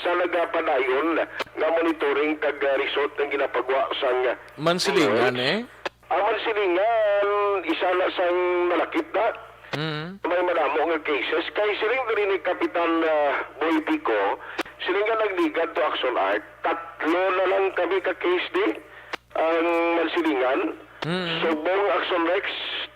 sa nagapadayon nga monitoring kag, ah, result nga ginapagwa sang Mansilingan, eh? Ang Mansilingan, isa na sang malakip na Mm. may madamo nga cases. Kay siling diri ni Kapitan, ah, Boy Pico, siling nga nagligad to Action Art, tatlo na lang kami ka case di ang Mansilingan. Mm. Subong Action Rex,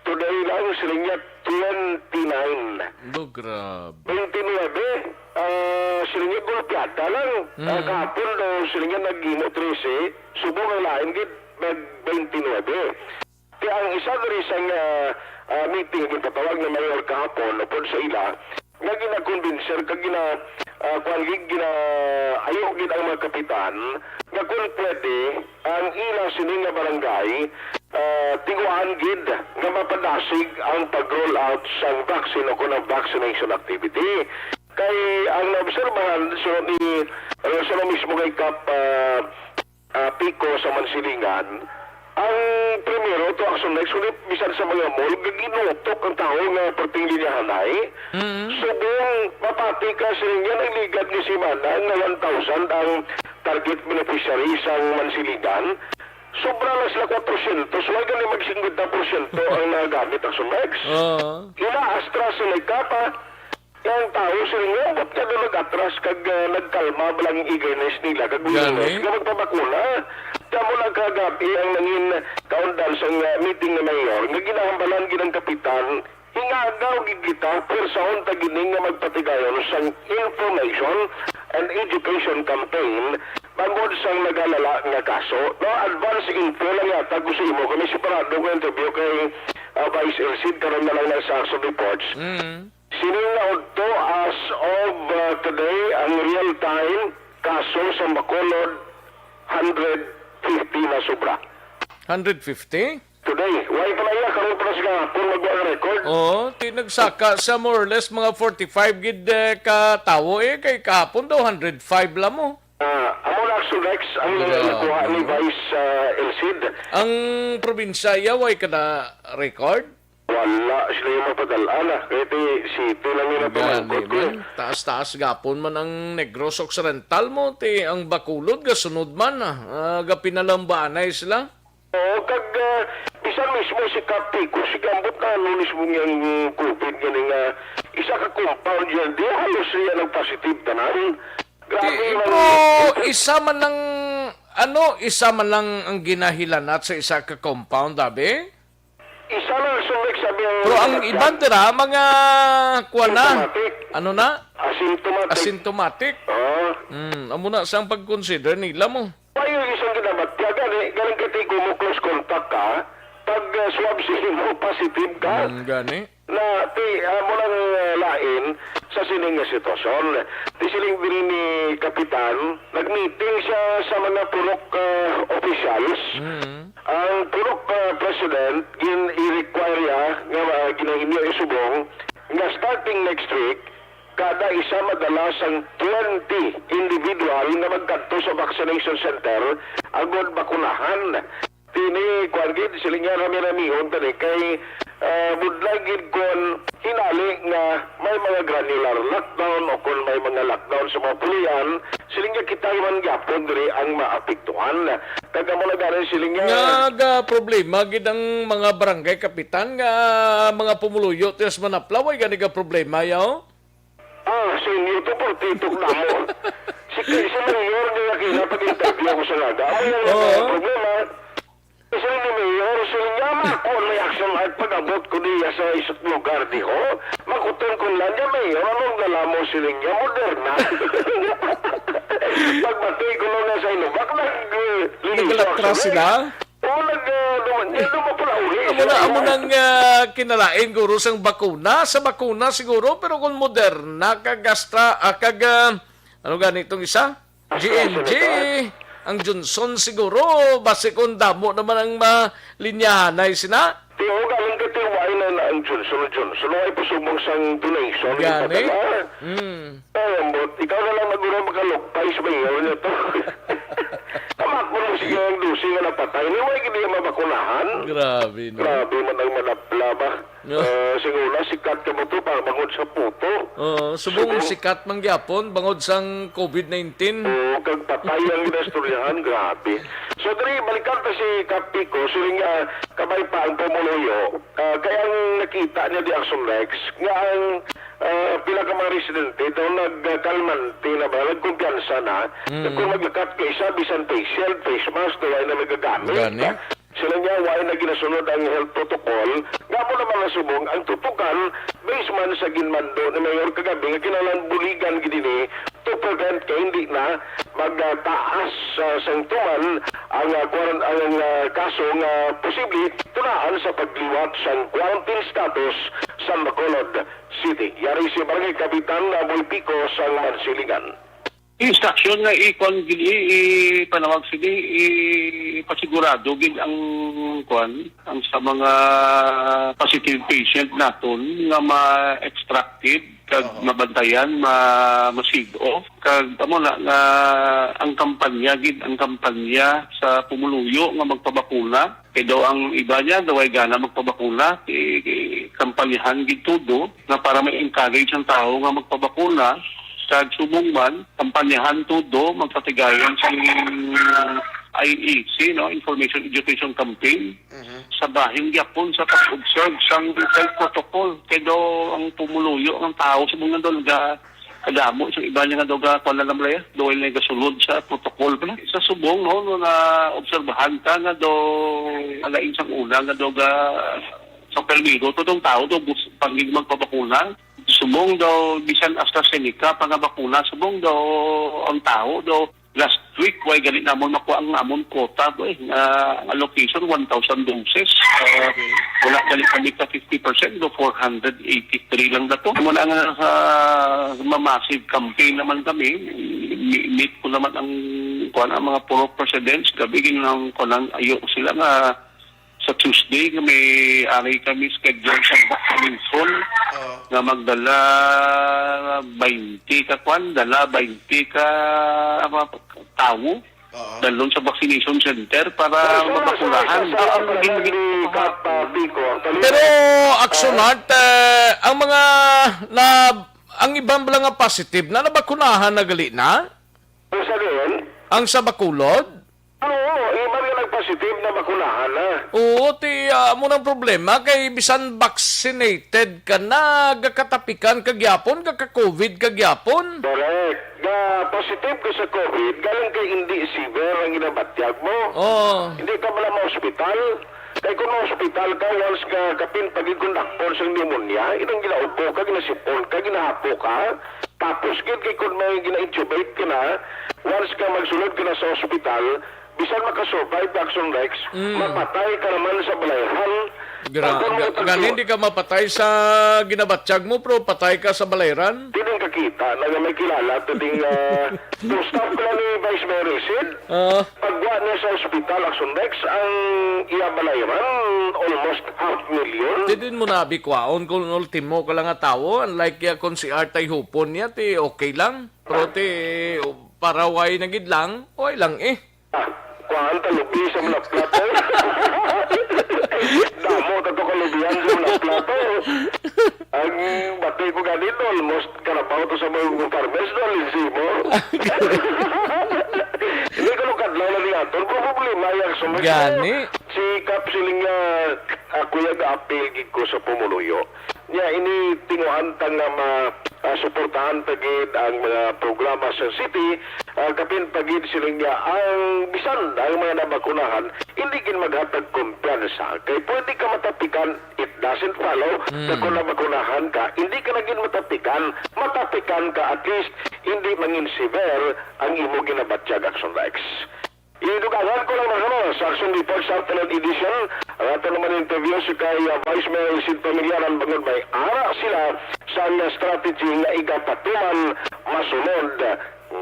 today lang, siling niya twenty-nine. Bo, grabe. Twenty-nine, ah, siling niya golpeada lang. Ah, Mm. kahapon daw, siling niya naghimo trese, subong ang lain gid, nag twenty-nine. Kaya ang isa diri sang, ah, ah, meeting nga ginpatawag ni Mayor kahapon upod sa ila, nga ginakumbinser kag gina-, ah, kuwan gid, gina-, ayo gid ang mga kapitan nga kung pwede, ang ila sini nga barangay, ah, tiguan gid nga mapadasig ang pag-roll out sang vaccine o kung ang vaccination activity. Kay ang naobserbahan, so, ni, ah, sa mismo kay Kap, ah, ah, Pico sa Mansilingan, ang primero to Action Rex, kundi bisan sa mga mall, gaginutok ang tawo nga perting linyahanay. Mm. Subong mapati ka, siling niya, nagligad nga semana nga one thousand ang target beneficiary sang Mansilingan. Sobra lang sila kwatro syentos, wala gani mag singkwenta porsyento ang nagamit Action Rex. Oo. Ila AstraZeneca pa, ang tawo, sir, nga, ba't ka daw nag-atras kag, ah, nagkalma ba lang ang eagerness nila kag willingness Gani. nga magpabakuna? Kamo lang kagabi ang nangin kaundan sa, ah, meeting ni Mayor nga ginahambalan gid ang kapitan, ingagaw gid kita, pwersahon ta gini nga magpatigayon sang information and education campaign bangod sang nagalala nga kaso. No, advance info lang yata ko sa imo. Kami separado ko interview kay, ah, Vice Elcid, karon na lang na sa action reports. Mm. Sining naudto as of, uh, today, ang real-time kaso sa Bacolod, hundred fifty na sobra. Hundred fifty? Today, why pa na iya? Karon pa na sa kahapon magwa ang record. Oo, ti nagsaka sa more or less mga forty-five gid, eh, ka tawo, eh, kay kahapon daw hundred five lang mo. Ah, amo na, Action Rex, ang Grabe, nakuha ni no? Vice, ah, Elcid. Ang probinsya, iya, way ka na record? Wala sila yung mapadal-an, ah. Kaya ti, city lang nila Gani pamangkot ko, eh. man. Taas-taas gapon man ang Negros Occidental mo, ti ang Bacolod gasunod man, ah. Ah, gapinalambaanay sila. Oo, kag, ah, bisan mismo si Kap Pico, si gambot na ano mismo niyang COVID gani nga isa ka compound yan, di halos siya nag-positive tanan. Grabe Ti, man pero ang isa man lang, ano, isa man lang ang ginahilanat sa isa ka compound, abi? Isa lang, sir, sabi ang Pero ang nagdagdag. iban dira, mga kuwan na. Symptomatic. Ano na? Asymptomatic. Asymptomatic. Oo. Hmm, amo na sang pag-consider nila mo. Why yung isang ginabatyagan, eh? Galing ka, ti, kung mo close contact ka, pag, uh, swab sa imo, positive ka. Hmm, gani. Na, ti, amo lang, uh, lain sa sining nga sitwasyon. Ti siling diri ni Kapitan, nag-meeting siya sa mga purok, uh, officials. Hmm. Ang purok, ah, president, gin-i-require niya nga, ah, ginahinyo isubong nga starting next week, kada isa madala sang twenty individual nga magkadto sa vaccination center agod bakunahan. Tini, kuwan gid, siling niya, rami-ramihon tani kay, ah, budlay gid kon hinali nga may mga granular lockdown o kon may mga lockdown sa mga pulian, siling niya, kita man gyapon diri ang maapektuhan. Kag amo na gani siling niya. Nga ga problema gid ang mga barangay kapitan nga mga pumuluyo ti sa Manapla, way gani ga problema, yaw? Ah, sa inyo to, partido damo. Si, si Mayor nga nakita pag-interview ko sa Naga. Amo yung Oo. problema. Siling ni Mayor, siling niya, "Makuha may Action Art pag-abot ko diya sa isang lugar, di ho? Makuton ko lang niya, Mayor, anong dala mo?" Siling niya, "Moderna." Pagbati ko lang na sa Inubak, nag, eh, linis Naglatras ako. sila? Oo, nag, eh, duman, Ano ba pala uli? Amo na, amo nang, ah, kinalain, guro, sang bakuna. Sa bakuna, siguro, pero kung Moderna, kag Astra, ah, kag, ah, ano gani itong isa? G and G, AstraZeneca. Ang Johnson, siguro, basi kung damo naman ang malinyahanay sina. Tiyo, galing ka, tiyo, why na, na ang Johnson, Johnson? Why pa subong sang donation? Gani? Patay na. Mm. Ay, ambot. Ikaw na lang maguro makalukpay sa mayor niya to. Tamakon mo sige ang dosi nga napatay. Ni, why gid niya mabakunahan? Grabe, no? Grabe man ang manapla ba? No. Ah, siguro na sikat ka mo to para bangod sa puto. Oo, subong Subong. sikat man gyapon bangod sang COVID nineteen. Oo, kag patay ang ginastoryahan, grabe. So, diri, balikan ta si Kap Kiko, siling nga, kabay pa ang pumuluyo. Ah, kaya ang nakita niya di Action Rex, nga ang, ah, pila ka mga residente daw nagkalmante na ba, nagkumpiyansa na, Mm. na kung maglakat ka isa, bisan face shield, face mask, daw ay na nagagamit. Gani? Sila niya, wa na ginasunod ang health protocol. Nga po naman nga subong, ang tutukan, based man sa ginmando ni Mayor kagabi, nga kinahanglan buligan gid ini to prevent kay hindi na magtaas, ah, sang tuman ang, ah, quaran-, ang, ah, kaso nga posible tunaan sa pagliwat sang quarantine status sa Bacolod City. Yari si Barangay Kapitan, ah, Boy Pico sang Mansilingan. Instruction nga i-, kuwan gid, i-, ipanawag sini, i-, ipasigurado gid ang, kuwan, ang sa mga positive patient naton nga ma-extracted kag Oo. mabantayan, ma-, ma-sieve off. Kag amo na nga ang kampanya gid, ang kampanya sa pumuluyo nga magpabakuna. Kay daw ang iba niya, daw ay gana magpabakuna, i-, i-, kampanyahan gid todo nga para ma-encourage ang tawo nga magpabakuna. Kag subong man, kampanyahan todo, magpatigayon sa I E C, no, Information Education Campaign, Mhm. sa bahin gyapon sa pag-observe sang health protocol. Kay daw ang pumuluyo ng tao, subong nga daw naga-, kadamo sa iba niya nga daw ga-, kuwan na lang, Rhea, daw ay nagasulod sa protocol pala. Sa subong, no, no, na obserbahan ka nga daw alain sang una nga daw ga-, sa permigo, to tong tao, daw bus-, pangig magpabakuna. Subong daw, bisan AstraZeneca pa nga bakuna, subong daw ang tao daw, last week, way gani namon makuha ang amon quota, boy, nga ang allocation, one thousand doses. Uh, Okay. Wala gani kami ka fifty percent, do four hundred eighty-three lang dato. Muna nga sa, ma-, massive campaign naman kami, mi-, meet ko naman ang, kuwan, ang mga puro presidents, gabi, ginang, kuwan, ayo sila nga sa Tuesday nga may ari kami schedule sa vaccination Oo. nga magdala twenty ka kwan, dala twenty ka, ah, tawo Oo. dalon sa vaccination center para So, so, so, mabakulahan. so, so, Ang so, gin- so, Kap, ah, Pico, actually, Pero, ah, Action Art, eh, ang mga na, ang iban bala nga positive na nabakunahan na gali na? Ang sa doon? Ang sa Bacolod? Oo, iban nga nag-positive na bakunahan na. Oo, ti, ah, amo nang problema kay bisan vaccinated ka na, gakatapikan ka gyapon, gaka-COVID ka gyapon. Correct. Ga positive ka sa COVID, galing kay hindi severe ang ginabatyag mo. Oo. Hindi ka bala ma-hospital. Kay kung ma-hospital ka, once ka kapin pagigundakpon sa pneumonia, inang ginaubo ka, ginasipon ka, ginahapo ka, tapos gid kay kung may gina-intubate ka na, once ka magsulod ka na sa hospital, bisan makasurvive ka, Action Rex, Mm. mapatay ka naman sa balayran. Gra-, Ang kung ga-, mapatay gani ka, hindi ka mapatay sa ginabatyag mo, pero patay ka sa balayran? Di din kakita na nga may kilala to ding, ah, yung staff pala ni Vice Mayor Resid. Ah. Pagwa niya sa hospital, Action Rex, ang iya balayran, almost half million. Di din mo na bikwaon kung ultimo ka lang nga tawo, unlike ya kung si Artay Hupon niya, ti okay lang. Pero ti, paraway na gid lang, okay lang eh. Ah, kuhaan ta lubi sa mga plato. Damo ta to kalubihan sa mga plato. Ang bati ko ganito, almost karabaw to sa mga farmers, no, linsi mo. Hindi ko nung kadlaw na niya to. Ang problema, yung sa mga Gani? Si Kap Siling nga, ako yung apil gid ko sa pumuluyo. Nya, ini tinguhan ta nga ma-, ah, suportahan ta gid ang mga programa sa city, ah, kapin pa gid sila nga ang bisan ang mga nabakunahan, hindi gid maghatag kumpiyansa. Kay pwede ka matapikan, it doesn't follow, Mm. na kung nabakunahan ka, hindi ka na gid matapikan, matapikan ka, at least, hindi mangin severe ang imo ginabatyag, Action Rex. Idugangan ko lang na sa Action Report sa Afternoon Edition, ang ato naman interview si kay, ah, Vice Mayor Sid Pamilyaran bangod may ara sila sa nga strategy nga igapatuman masunod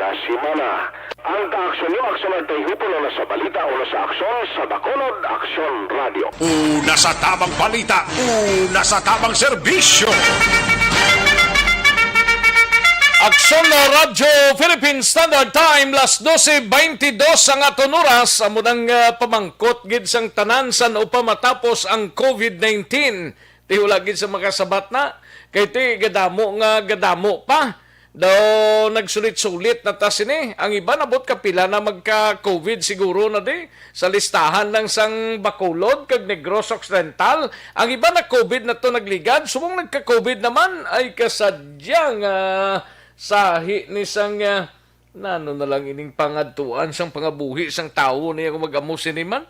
nga semana. Ang kaaksyon niyo, aksyon ang kay Hupo na sa balita o sa aksyon sa Bacolod Aksyon Radio. Una sa tabang balita, una sa tabang serbisyo. Aksyon na Radyo Philippine Standard Time, las dose beintidos ang aton oras. Amo nang, ah, pamangkot gid sang tanan san upa matapos ang covid nineteen. Ti wala gid sa makasabat na. Kay ti gadamo nga gadamo pa. Daw nagsulit-sulit na ta sini. Ang iba nabot kapila na magka-covid siguro na di. Sa listahan lang sang Bacolod kag Negros Occidental, ang iba na covid na to nagligad. Subong nagka-covid naman, ay kasadya nga sahi ni sang, ah, nano na lang ining pangadtuan sang pangabuhi sang tawo niya kung mag-amo sini man.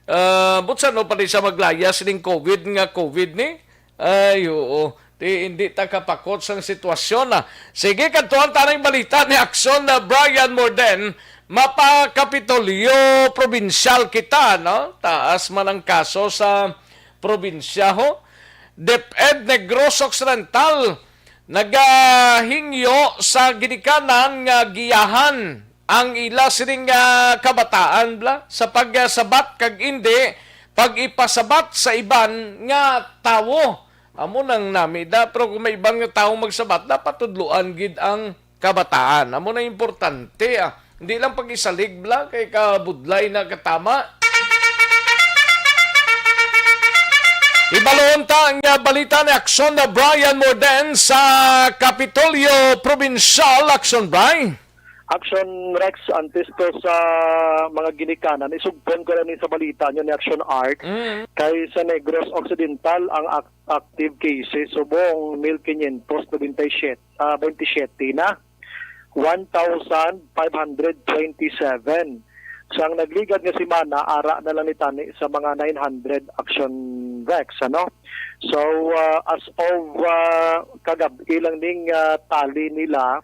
Ah, but sa ano pa di sa maglayas ning covid nga covid ni? Ay, oo. Ti, hindi ta kapakot sang sitwasyon, ah. Sige, kadtuan ta ning balita ni Aksyon na Brian Morden. Mapa Kapitolyo Probinsyal kita, no? Taas man ang kaso sa probinsya, ho. DepEd Negros Occidental nagahingyo sa ginikanan nga giyahan ang ila sining, ah, kabataan bla sa pagsabat kag indi pag-ipasabat sa iban nga tawo. Amo nang nami da, pero kung may iban nga tawo magsabat, dapat tudloan gid ang kabataan. Amo na importante, ah. Hindi lang pag-isalig bla kay kabudlay na katama. Ibalon ta ang, ah, balita ni Aksyon na Brian Morden sa Kapitolyo Probinsyal. Aksyon, Brian. Action Rex, antes to sa mga ginikanan, isugpon ko lang ni sa balita nyo ni Action Art. Mm. Kay sa Negros Occidental, ang ac-, active cases subong mil quinientos noventa y siete, ah, twenty-seven na. One thousand five hundred twenty-seven. Sang nagligad nga semana, ara na lang ni tani sa mga nine hundred Action Rex, ano? So, ah, as of, ah, kagab-i lang ning, ah, tali nila,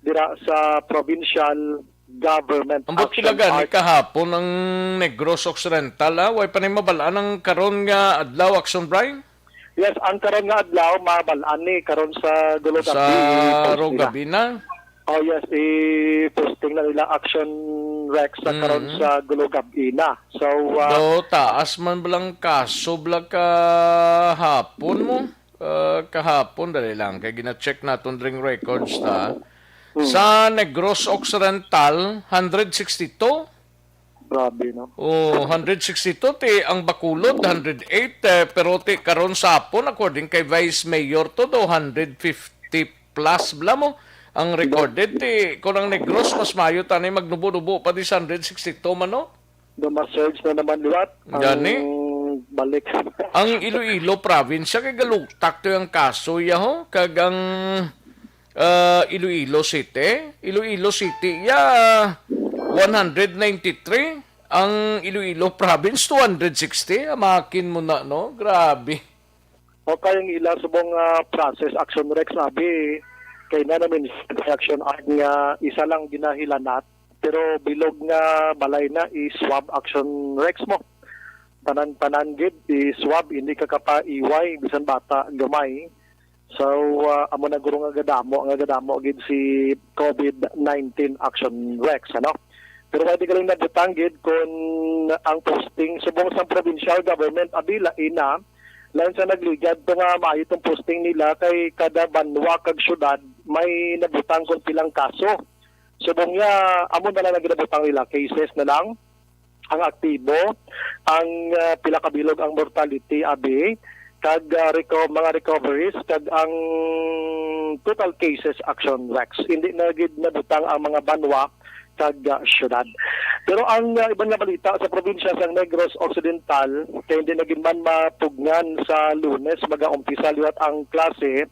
dira sa provincial government. Ambot action pila gani art. Kahapon ang Negros Occidental, ah? Way pa ni mabal-an ang karon nga adlaw, Action Brian? Yes, ang karon nga adlaw, mabal-an ni karon sa Gulo Sa Gabi, i-post nila. Gabi na? Oh, yes, i-posting na nila Action Rex sa karon Mm. sa Gulo Gabi na. So, ah, Do, taas man bala ang kaso bala kahapon mo? Ah, kahapon, dali lang. Kay gina-check naton dring records ta. Hmm. Sa Negros Occidental, hundred sixty-two. Grabe, no? Oh, hundred sixty-two, ti ang Bacolod, hundred eight, eh, pero ti karon sa hapon, according kay Vice Mayor to, do hundred fifty plus bala mo ang recorded. Ti, kung ang Negros, mas mayo tani magnubo-nubo pa di sa hundred sixty-two man, no? Do ma-surge na naman liwat ang Gani? balik. Ang Iloilo province, kay galutak to ang kaso, ya, ho? Kag ang, ah, Iloilo City, Iloilo City, ya, one hundred ninety-three. Ang Iloilo province, two hundred sixty. Amakin mo na, no? Grabe. Okay, ang ila subong, ah, process, Action Rex, abi, kay na namin reaction art nga isa lang ginahilanat, pero bilog nga balay na i-swab, Action Rex, mo. Tanan-tanan gid i-swab, hindi ka kapaiway, bisan bata, gamay. So, ah, amo na guro nga gadamo, nga gadamo gid si covid nineteen, Action Rex, ano? Pero pwede ka lang nabutang gid kung ang posting subong sa provincial government, abi, lain na, lain sa nagligad to nga maayo tong posting nila, kay kada banwa kag syudad may nabutang kung pilang kaso. Subong niya, amo na lang ang ginabutang nila, cases na lang ang aktibo, ang, ah, pila ka bilog ang mortality, abi, kag, ah, reco-, mga recoveries, kag ang total cases, Action Rex. Hindi na gid nabutang ang mga banwa kag, ah, syudad. Pero ang, ah, iban nga balita sa probinsya sang Negros Occidental, kay hindi na gid man mapugngan sa Lunes, mag-aumpisa liwat ang klase,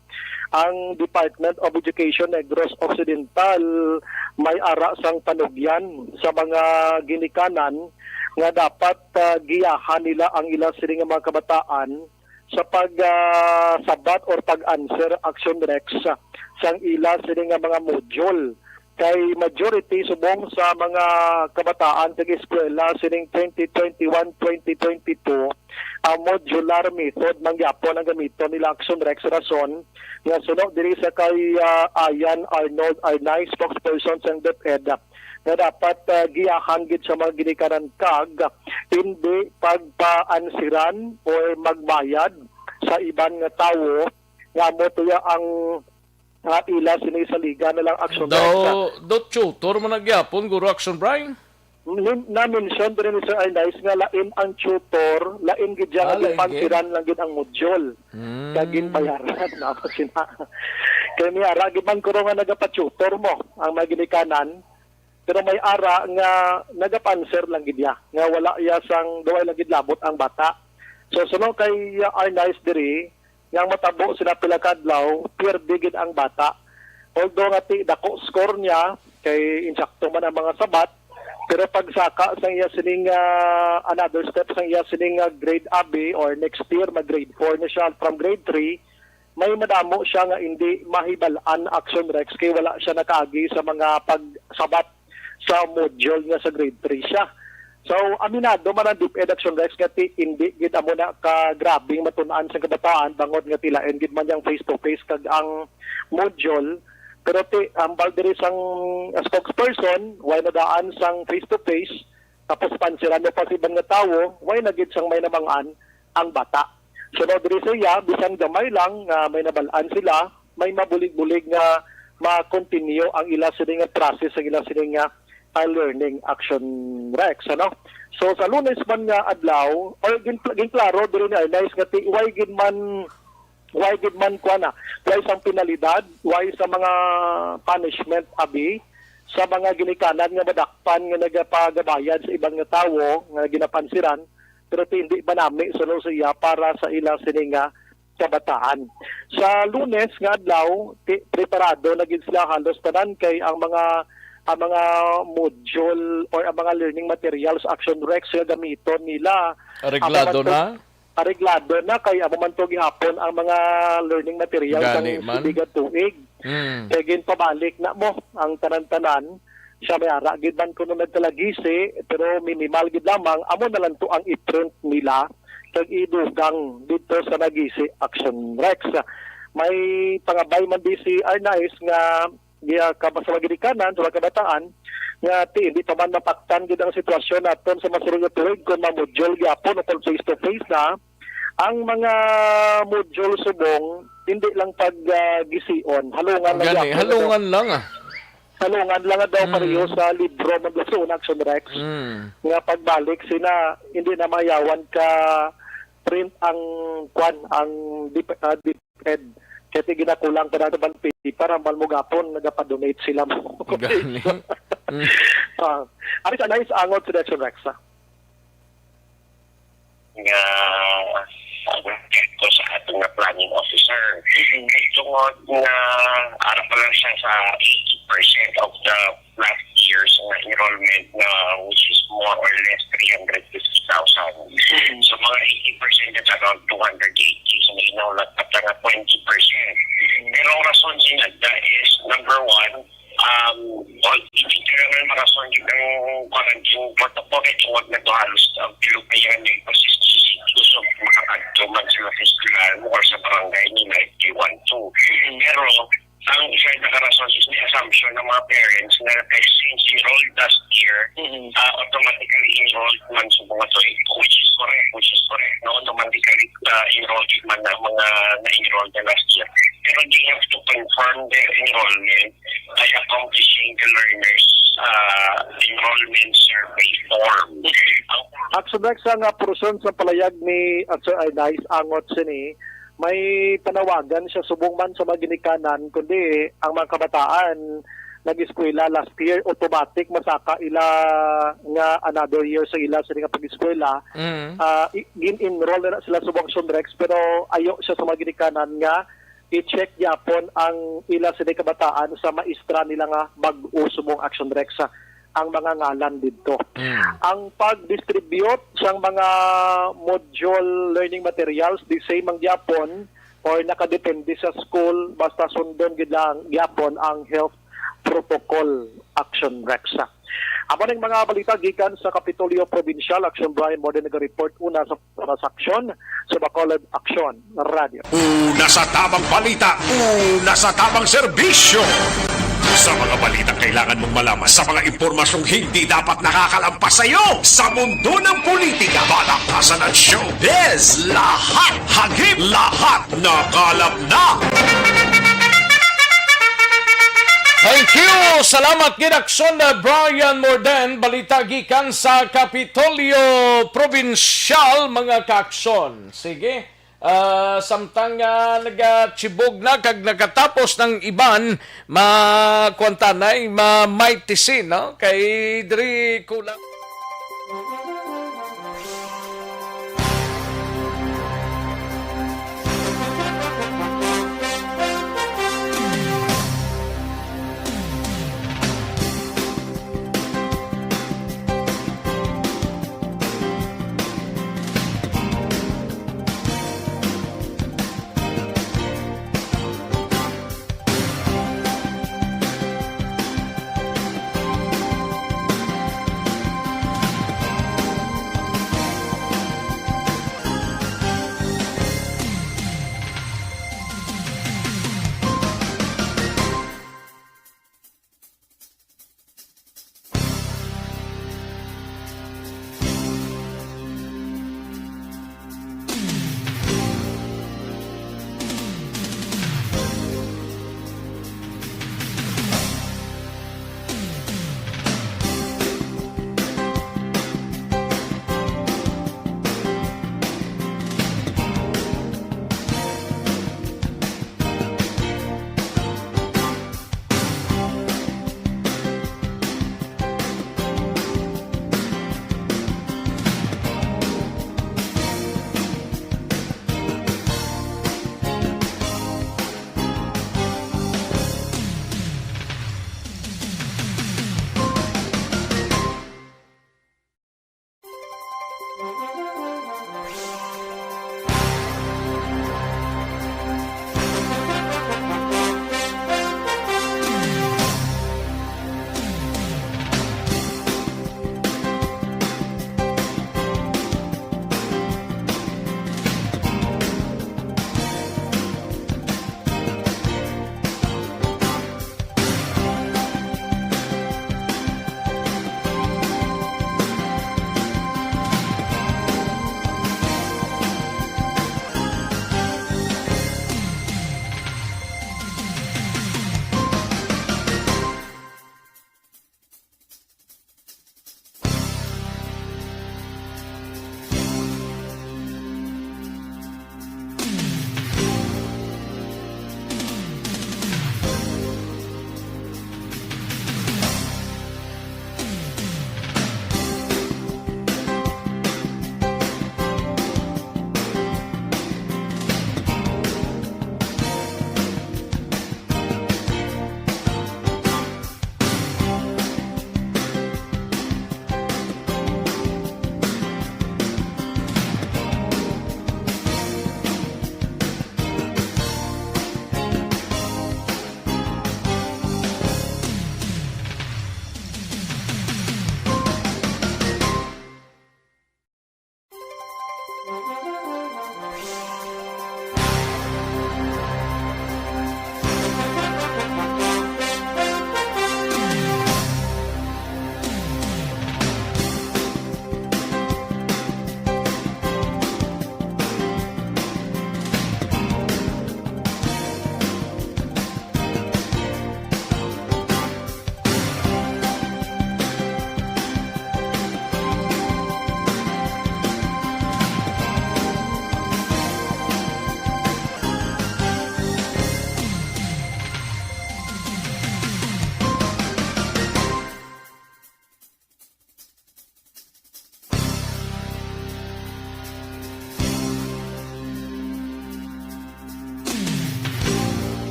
ang Department of Education Negros Occidental may ara sang panugyan sa mga ginikanan nga dapat, ah, giyahan nila ang ila sini nga mga kabataan sa pag, ah, sabat or pag-answer, Action Rex, sang ila sini nga mga module. kay majority subong sa mga kabataan kag eskwela sining twenty twenty-one, twenty twenty-two, ang modular method man gyapon ang gamiton nila, Action Rex. Rason nga suno diri sa kay, ah, Ayan Arnold Arnay, spokesperson sang DepEd, nga dapat, ah, giyahan gid sa mga ginikanan kag hindi pagpaansiran or magbayad sa iban nga tawo nga amo tuya ang, ah, ila sini sa liga na lang, Action Rex. Daw, daw tutor man na gyapon, Guro Action Brian? Nin-, na-mention diri ni Sir Arnaiz nga lain ang tutor, lain gid siya, Ah, nga lain gid. Ginpansiran lang gid ang module. Mm. Kag ginbayaran na pa sina. Kay may ara gid man kuro nga nagapa-tutor mo ang mga ginikanan, pero may ara nga nagapanser lang gid niya, nga wala iya sang, duway lang gid labot ang bata. So, suno kay, uh, Arnaiz diri, nga ang matabo sila pila ka adlaw, pierde gid ang bata. Although nga ti dako score niya, kay insakto man ang mga sabat, pero pagsaka sang iya sining, ah, another step sang iya sining, ah, grade abi, or next year mag grade four na siya from grade three, may madamo siya nga hindi mahibal-an, Action Rex, kay wala siya nakaagi sa mga pagsabat sa module nga sa grade three siya. So, aminado man ang DepEd, Action Rex, nga ti, hindi gid amo na ka grabing matun-an sa kabataan, bangod nga ti lain gid man yang face-to-face kag ang module. Pero ti, hambal diri sang, ah, spokesperson, way nadaan sang face-to-face, tapos pansiran mo pa sa iban nga tawo, way na gid sang may namang-an ang bata. So, no, diri sa iya, bisan gamay lang nga may nabal-an sila, may mabulig-bulig nga ma-continue ang ila sini nga process, ang ila sini nga, ah, learning, Action Rex, ano? So, sa Lunes man nga adlaw, or gin-, ginklaro diri ni Arnaiz nga ti-, way gid man, way gid man, kuwan na, way sang penalidad, way sa mga punishment abi sa mga ginikanan nga madakpan nga nagapagabayad sa iban nga tawo nga ginapansiran, pero ti hindi ba nami suno sa iya para sa ila sini nga kabataan. Sa Lunes nga adlaw, ti-, preparado na gid sila halos tanan, kay ang mga, ang mga module or ang mga learning materials, Action Rex, nga gamiton nila, Areglado amo man to, na? Areglado na, kay amo man to gihapon ang mga learning materials sang Gani man. Sibigan tuig. Mm. Kay ginpabalik na mo ang tanan-tanan. Siya may ara gid man kuno nagkalagisi, pero minimal gid lamang, amo na lang to ang i-print nila kag idugang dito sa nagisi, Action Rex. May pangabay man di si Arnaiz nga giya ka sa mga ginikanan, sa mga kabataan, nga ti, hindi pa man mapaktan gid ang sitwasyon naton sa masulod nga tuig kung ma-module gyapon o kung face-to-face na. Ang mga module subong, hindi lang pag, ah, gision, halungan lang Gani, gyapon, halungan ano? Lang, ah. Halungan lang daw Mm. pareho sa libro, maglusuon, Action Rex, Mm. nga pagbalik sina, hindi na mayawan ka print ang, kwan, ang dep-, ah, DepEd. Kaya ti ginakulang pa nato man paper, ang mo gapon, nagapa-donate sila mo. Gani. Mm. Ah, ari sa nice angot sa Action Rex, ah. Nga, ah, ko sa aton nga planning officer. Kay tungod nga ara pa lang siya sa eighty percent of the last year's nga enrollment, na which is more or less three hundred fifty thousand. Mm. So, mga eighty percent, that's around two hundred eighty. So, may enroll at nga twenty percent. Pero ang rason sa inadda is, number one, um, all, hindi naman marason yung quarantine protocol, kay tungod na to halos ang tilupayan may process sa sitio, so makakadto man sila sa eskwelahan or sa barangay nila if they want to. Mm. Pero ang isa ka rason is may assumption ng mga parents na kay since enrolled last year, Mm. ah, automatically enrolled man sa mga to, which is correct, which is correct, no? Automatically, ah, enrolled man ang mga na-enroll na last year. Pero they have to confirm their enrollment by accomplishing the learner's, ah, enrollment survey form. Ang Action Rex, ang, ah, portion sa palayag ni, ah, Sir Arnaiz angot sini, may panawagan siya subong man sa mga ginikanan, kundi ang mga kabataan nag-eskwela last year, automatic masaka ila nga another year sa ila sini nga pag-eskwela. Mm. Ah, i-, gin-enroll na sila subong, Action Rex, pero ayo siya sa mga ginikanan nga i-check gyapon ang ila sini kabataan sa maestra nila nga bag-o subong, Action Rex, ang mga ngalan didto. Mm. Ang pag-distribute sang mga module learning materials, the same ang gyapon, or nakadepende sa school, basta sundon gid lang gyapon ang health protocol action, Rex. Amo ning mga balita gikan sa Kapitolyo Provincial. Action Brian Morden naga-report una sa, sa aksyon sa Bacolod Action Radio. Una sa tamang balita, una sa tamang serbisyo. Sa mga balitang kailangan mong malaman, sa mga impormasyong hindi dapat nakakalampas sa iyo, sa mundo ng politika, balaktasan at showbiz, lahat hagip, lahat nakalap na. Thank you! Salamat gid, Aksyon, uh, Brian Morden. Balita gikan sa Kapitolyo Probinsyal, mga kaaksyon. Sige, ah, samtang, ah, nagatibog na kag nakatapos ng iban, ma-, kuwan ta na, ma-, mighty scene, no? Kay diri kulang.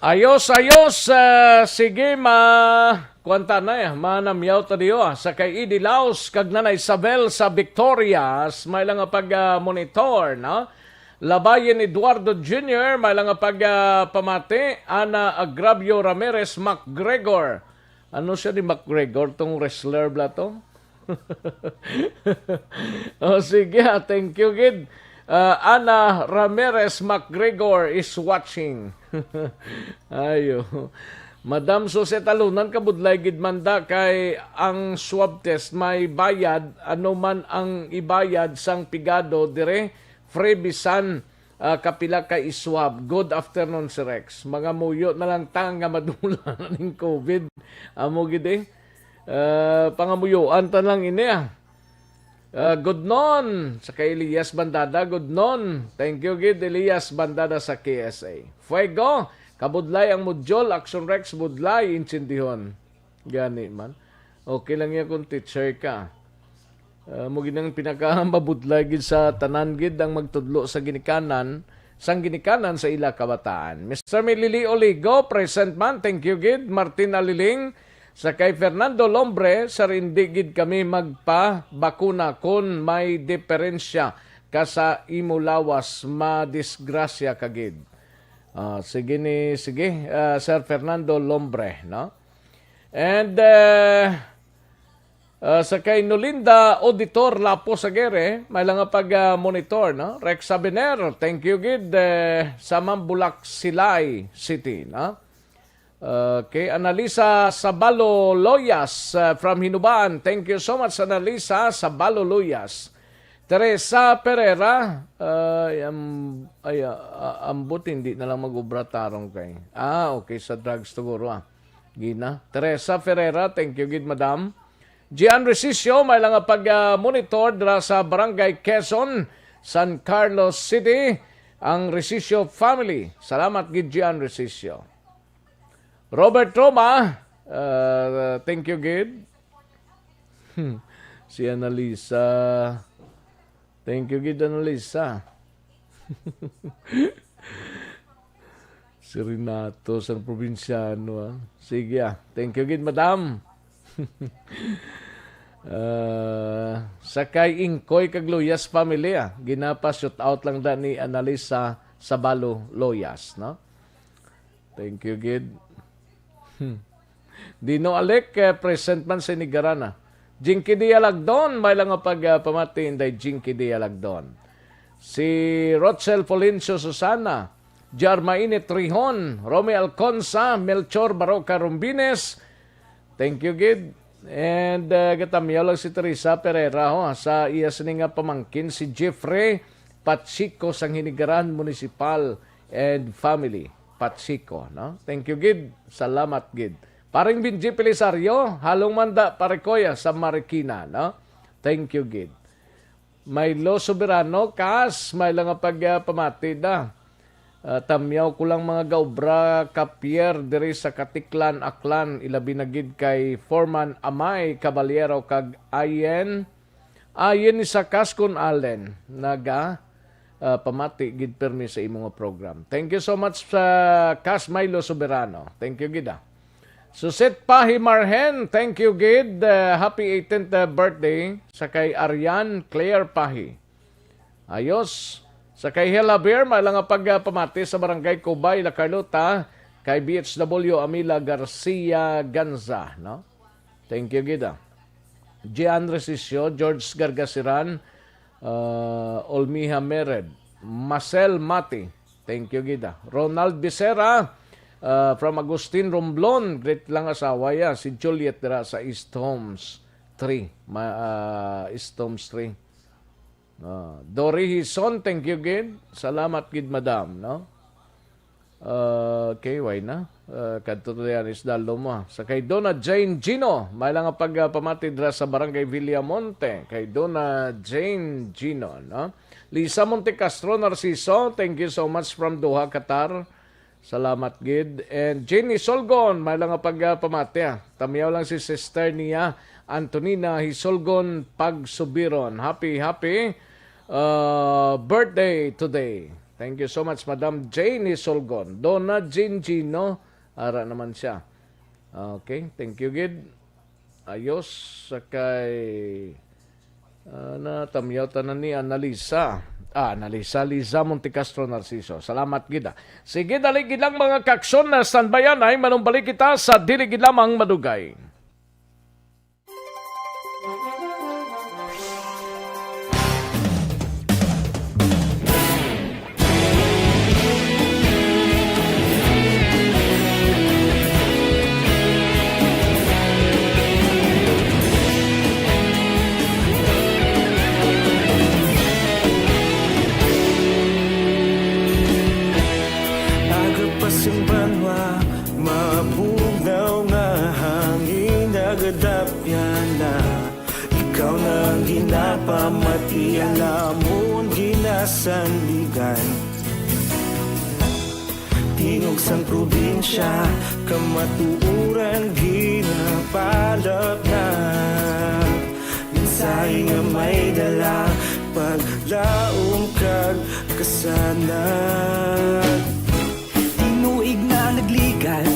Ayos, ayos. Ah, sige, ma-, kuwan ta na, eh, manamyaw ta diyo, ah, sa kay Eddie Laos kag Nanay Isabel sa Victorias, may lang nga pag, ah, monitor, no? Labayen Eduardo Junior, may lang nga pag, ah, pamati. Ana Agravio Ramirez McGregor. Ano siya ni McGregor, tong wrestler bla to? Oh, sige, ah, thank you, gid. Ah, Ana Ramirez McGregor is watching. Ayo. Madam Sose Talunan, kabudlay gid man da kay ang swab test may bayad, ano man ang ibayad sang pigado dire, free bisan, ah, kapila ka iswab. Good afternoon, Sir Rex. Mga muyo na lang ta nga madula na ning covid. Amo gid eh. Ah, pangamuyoan ta lang ini, ah. Ah, good noon sa kay Elias Bandada. Good noon. Thank you gid, Elias Bandada sa K S A. Fuego, kabudlay ang module, Action Rex, budlay, intindihon. Gani man. Okay lang yan kung teacher ka. Ah, mo gid ang pinakamabudlay gid sa tanan gid ang magtudlo sa ginikanan, sang ginikanan sa ila kabataan. Mister Milili Oligo, present man. Thank you gid. Martin Aliling, sa kay Fernando Lombre, sa indi gid kami magpabakuna kun may diferensya ka sa imo lawas, madisgrasya ka gid. Ah, sige ni, sige, ah, Sir Fernando Lombre, no? And, eh, ah, sa kay Nolinda Auditor Lapos Aguirre, may lang nga pag, ah, monitor, no? Rex Sabener, thank you gid, eh, sa Mambulak, Silay City, no? Okay, Analisa Sabalo Loyas, uh, from Hinubaan. Thank you so much, Analisa Sabalo Loyas. Teresa Pereira, uh, ay, am-, ay, uh, ambot, hindi na lang mag-obra tarong kay. Ah, okay, sa drugs siguro, ah. Gina. Teresa Ferreira, thank you gid, madam. Gian Resisio, may lang nga pag, uh, monitor dira sa Barangay Quezon, San Carlos City, ang Resisio family. Salamat gid, Gian Resisio. Robert Roma, uh, thank you gid. Hmm. Si Analisa. Thank you gid, Analisa. Si Renato, sang probinsyano, ah. Sige, ah. Thank you gid, madam. Ah, sa kay Ingkoy kag Luyas family, ah. Ginapa shout out lang da ni Analisa Sabalo Loyas, no? Thank you gid. Hmm. Dino Alec, eh, present man sa Hinigarana. Jinky Dia Lagdon, may lang nga pag, ah, pamati, Inday Jinky Dia Lagdon. Si Rochel Polencio Susana, Jarmaine Trihon, Romy Alconza, Melchor Baroca Rumbines. Thank you gid. And, uh, gatamyaw lang si Teresa Pereira, ho, sa iya sini nga pamangkin, si Jeffrey Pachico sang Hinigaran Municipal and family. Pachico, no? Thank you gid. Salamat gid. Paring Benji Pelisario, halong man da, pare ko, ya, sa Marikina, no? Thank you gid. Milo Soberano, kas, may lang nga pag, ah, pamati da. Ah, tamyaw ko lang mga gaobra ka pier diri sa Katiklan, Aklan, ilabi na gid kay Foreman Amay Caballero kag Ayen, Ayen ni sa Kaskon Allen, naga, ah, pamati gid permi sa imo nga program. Thank you so much sa Kas Milo Soberano. Thank you gid, ah. Susit Pahi Marhen, thank you gid. Uh, happy eighteenth, uh, birthday sa kay Arian Claire Pahi. Ayos. Sa kay Hela Beer, may lang nga pag, uh, pamati sa Barangay Cubay, La Carlota, kay B H W Amila Garcia Ganza, no? Thank you gid, ah. Gian Resisio, George Gargasiran, uh, Olmiha Mered, Marcel Mati. Thank you gid, ah. Ronald Becerra, uh, from Agustin Romblon, greet lang asawa ya, si Juliet dira sa East Homes three. Ma-, uh, East Homes three. Ah, Dory Hison, thank you gid. Salamat gid, madam, no? Ah, okay, why na? Ah, kadto to yan, isda luma. Sa kay Dona Jane Gino, may lang nga pag, ah, pamati dira sa Barangay Villamonte. Kay Dona Jane Gino, no? Lisa Montecastro Narciso, thank you so much from Doha, Qatar. Salamat gid. And Jenny Solgon, may lang nga pag, ah, pamati, ah. Tamyaw lang si sister niya, Antonina Hisolgon Pagsubiron. Happy, happy, uh, birthday today. Thank you so much, Madam Jenny Solgon. Donna Jean Gino, ara naman siya. Okay, thank you gid. Ayos, sa kay, ah, natamyaw tanan ni Annalisa. Ah, nalisa-lisa Montecastro Narciso. Salamat gid, ah. Sige, dali gid lang, mga kaaksyon, na standbyan ay manumbalik kita sa dili gid lamang madugay. Aga pa sing banwa, mabugnaw nga hangin nagadapyan na. Ikaw na ang ginapamati, ang amon ginasandigan. Tingog sang probinsya, kamatuoran ginapalapnag. Mensahe nga may dala, paglaom kag kasanag. Tinuig na nagligan,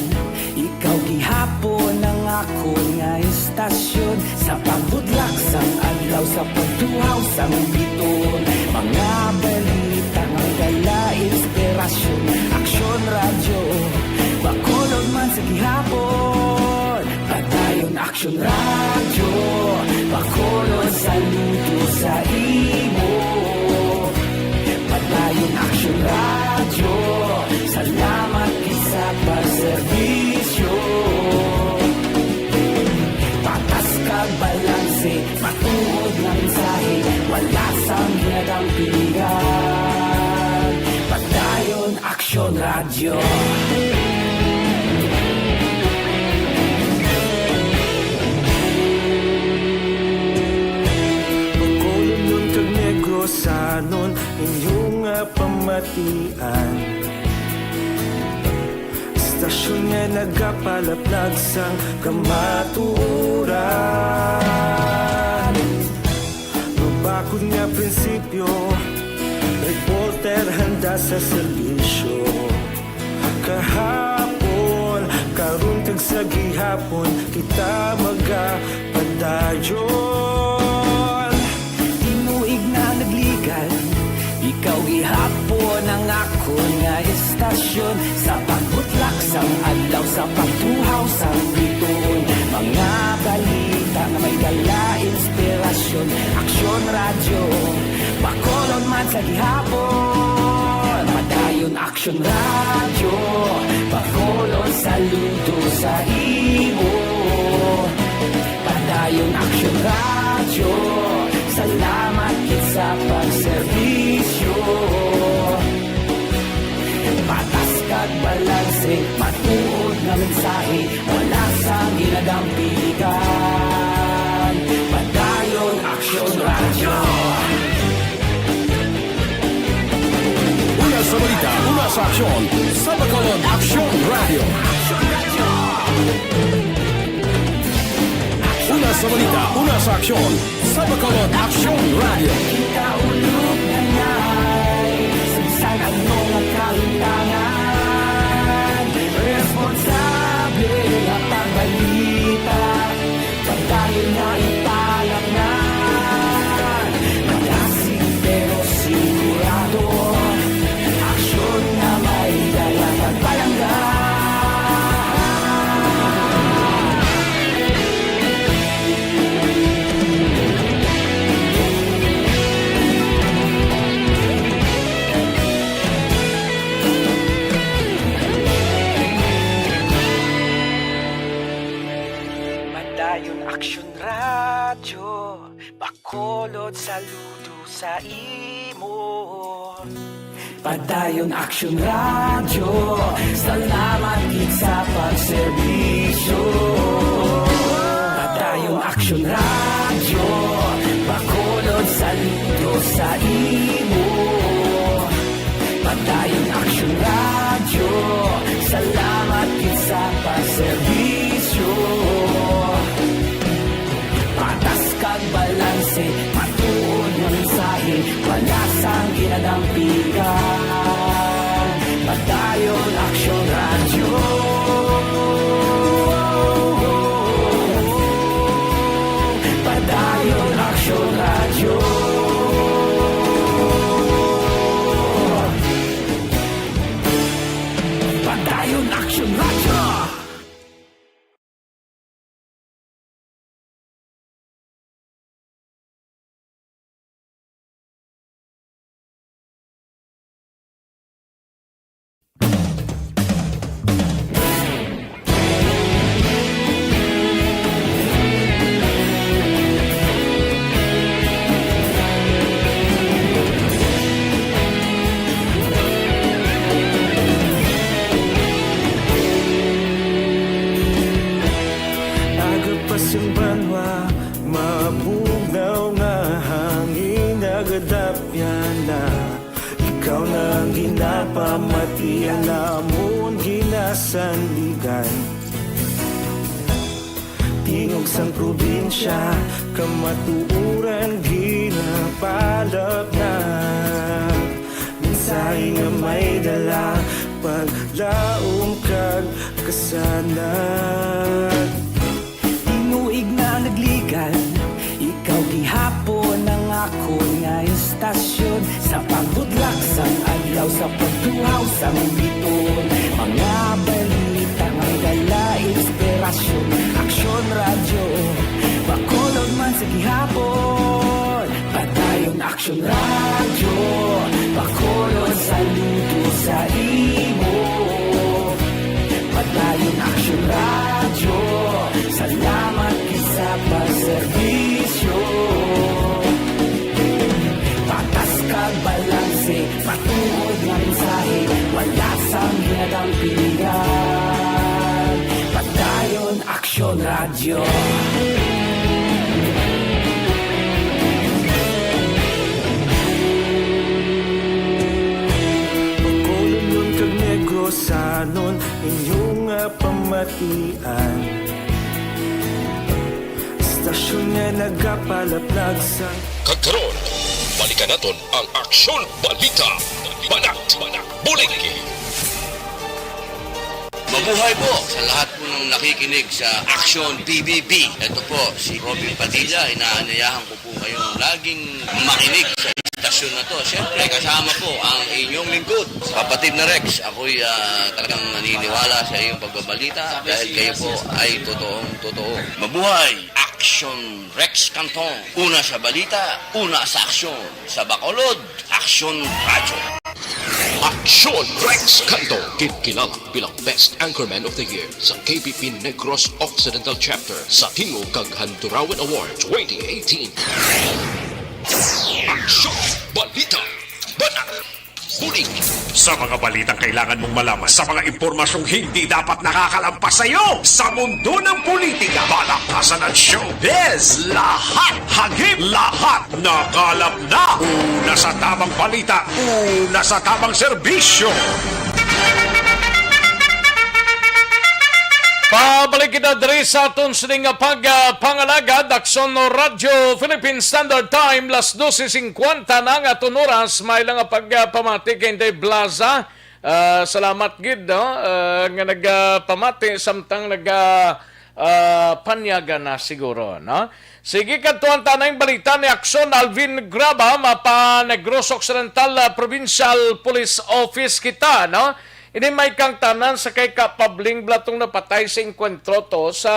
ikaw gihapon ang akon nga istasyon. Sa pagbudlak sang adlaw, sa pagtuhaw sang biton, mga balita nga dala inspirasyon. Aksyon Radyo, Bacolod man sa gihapon. Padayon Aksyon Radyo, Bacolod, saludo sa imo. Padayon Aksyon Radyo, salamat gid sa pagserbisyo. Patas kag balanse, matuod nga mensahe, wala sang ginadampigan. Padayon Aksyon Radyo. Bacolodnon kag Negrosanon, inyo nga pamatian. Istasyon nga nagapalaplag sang kamatuoran. Mabakod nga prinsipyo, reporter handa sa serbisyo. Kahapon, karon kag sa gihapon, kita magapadayon. Tinuig na nagligan, ikaw gihapon ang akon nga istasyon. Sa pagbutlak sang adlaw, sa pagtuhaw sang bituon, mga balita nga may dala inspirasyon. Aksyon Radyo, Bacolod man sa gihapon. Padayon Aksyon Radyo, Bacolod, saludo sa imo. Padayon Aksyon Radyo, salamat gid sa pagserbisyo. Patas kag balanse, matuod nga mensahe, wala sang ginadampigan. Padayon Aksyon Radyo. Una sa balita, una sa aksyon, sa Bacolod Aksyon Radyo. Una sa balita, una sa aksyon, sa Bacolod Aksyon Radyo. Kita ulog na na'y sa bisan ano nga kahimtangan. Responsable nga pagbalita, pagdayon nga ipalapnan. Malasig pero sigurado, aksyon nga may dala pagpalangga. Padayon Aksyon Radyo, Bacolod, saludo sa imo. Padayon Aksyon Radyo, salamat gid sa pagserbisyo. Padayon Aksyon Radyo, Bacolod, saludo sa imo. Padayon Aksyon Radyo, salamat gid sa pagserbisyo. Patas kag balanse, matuod nga mensahe, wala sang ginadampigan. Padayon Aksyon Radyo. Padayon Aksyon Radyo. Ikaw na ang ginapamati, alamon ginasandigan. Tingog sang probinsya, kamatuoran ginapalapnag. Mensahe nga may dala, paglaom kag kasanag. Tinuig na nagligan, ikaw gihapon ang akon nga istasyon. Sa pagbudlak sang adlaw, sa pagtuhaw sang biton, mga balita nga dala inspirasyon. Aksyon Radyo, Bacolod man sa gihapon. Padayon Aksyon Radyo, Bacolod, saludo sa imo. Padayon Aksyon Radyo, salamat gid sa pagserbisyo. Patas kag balanse, matuod nga mensahe, wala sang ginadampingan. Padayon Aksyon Radyo. Bacolodnon kag Negrosanon, inyong nga pamatian. Istasyon nga nagapalaplag sa Kag karon, balikan naton ang Aksyon Balita. Banat, Banat, Bulig. Mabuhay po sa lahat po ng nakikinig sa Aksyon P B B. Ito po si Robin Padilla. Inaanyayahan ko po kayong laging makinig sa istasyon na to. Siyempre, kasama po ang inyong lingkod, kapatid na Rex. Ako'y ah, talagang naniniwala sa iyong pagbabalita dahil kayo po ay totoong totoo. Mabuhay! Aksyon Rex Canton. Una sa balita, una sa aksyon. Sa Bacolod, Aksyon Radyo. Aksyon Rex Canto, ginkilala bilang Best Anchorman of the Year sa K P P Negros Occidental Chapter sa Tingog kag Handurawan Award twenty eighteen. Aksyon Balita, Banat, Bulig. Sa mga balitang kailangan mong malaman, sa mga impormasyong hindi dapat nakakalampas sa iyo, sa mundo ng politika, balakasan at showbiz, lahat hagip, lahat nakalap na. Una sa tamang balita, una sa tamang serbisyo. Pabalik kita diri sa aton sining nga pag, ah, pangalagad, Aksyon Radyo Philippine Standard Time, las dose singkwenta na ang aton oras. May lang nga pagpamati kay Inday Blaza. Ah, salamat gid, no? Ah, nga nagapamati samtang naga ah, panyaga na siguro, no? Sige, kadtuan ta na ang balita ni Aksyon Alvin Graba, mapa Negros Occidental, ah, Provincial Police Office kita, no? Ini may kang tanan sa kay Kapabling Blatong napatay sa engkwentro to sa,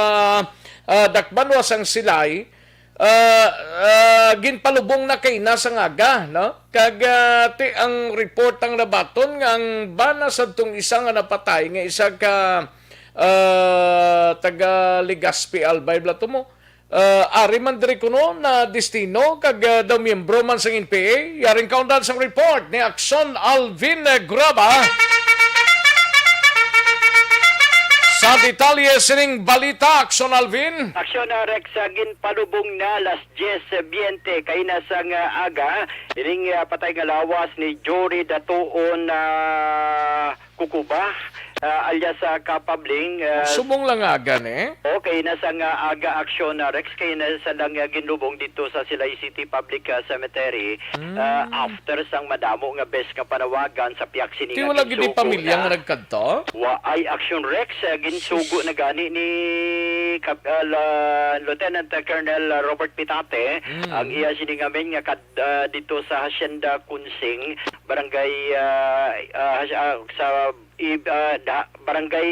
ah, Dakbanwa sang Silay. Ah, ah, ginpalubong na kay na sa ngaga, no? Kag, ah, ti ang report ang nabaton nga ang bana sadtong isa nga napatay nga isa ka, ah, taga Legazpi, Albay, Blatong mo. Ah, ari man diri kuno na destino kag, ah, daw miyembro man sang N P A. Yaring kaundan sang report ni Aksyon Alvin, eh, Graba. Sa detalye sining balita, Aksyon Alvin. Aksyon, ah, Rex, ah, ginpalubong na las diyes biyente kaina sang aga ining, ah, patay nga lawas ni Jory Datuon, ah, Kukuba, ah, alias, ah, Kapabling, ah, Subong lang aga ni. Okay, nasa nga aga aksyon na Rex kay nasa lang, ah, ginlubong dito sa Silay City Public, ah, Cemetery, ah, Mm. after sang madamo nga bes nga panawagan sa piyak sini Ti nga wala gid ginsugo pamilya na. Nga nagkadto? Wa ay aksyon Rex, ah, ginsugo Sus. Na gani ni Kap-, ah, la-, Lieutenant Colonel Robert Pitate, Mm. ang iya sini nga men nga kad-, ah, dito sa Hacienda Kunsing, barangay, ah, ah, Haci-, ah, sa i-, ah, da-, Barangay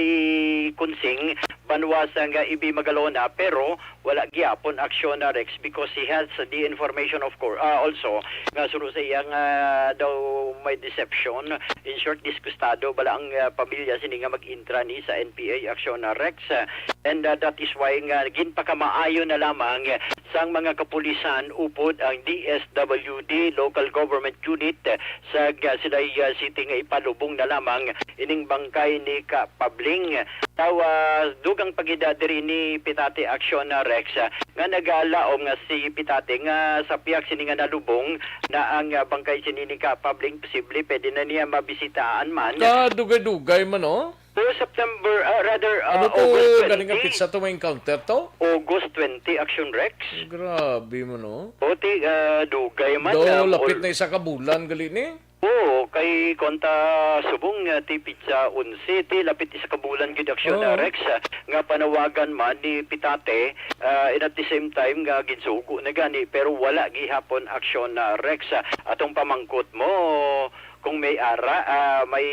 Kunsing, banwa sang Ibi Magalona, pero wala gyapon aksyon na Rex because he has the information, of course, ah, also, nga suno sa iya nga daw may deception. In short, disgustado bala ang, ah, pamilya sini nga mag-intra ni sa N P A aksyon na Rex. And, ah, that is why nga ginpakamaayo na lamang sang mga kapulisan upod ang D S W D Local Government Unit sa, ah, Silay, ah, City nga ipalubong na lamang ining bangkay ni Kapabling. Tawa, dugang pa gid, ah, diri ni Pitate Action, ah, Rex, ah, nga nagalaom nga si Pitate nga sa pihak sini nga nalubong na ang, ah, bangkay sini ni Ka Pabling posible pwede na niya mabisitaan man. Kadugay-dugay man, oh. O September, ah, rather, ah, Ano to, August ganing nga twenty. Pizza to may encounter to? August twenty, Action Rex. Grabe man, oh. O, ti, ah, dugay man, Do, ah, lapit all- na isa ka bulan gali ni. Oo, kay konta subong, ah, ti pizza onse, ti lapit isa ka bulan gid, Action, ah, Oo. Rex, ah, nga panawagan man ni Pitate, ah, and at the same time nga ginsugo na gani, pero wala gihapon, Action, ah, Rex, ah, atong pamangkot mo kung may ara, ah, may,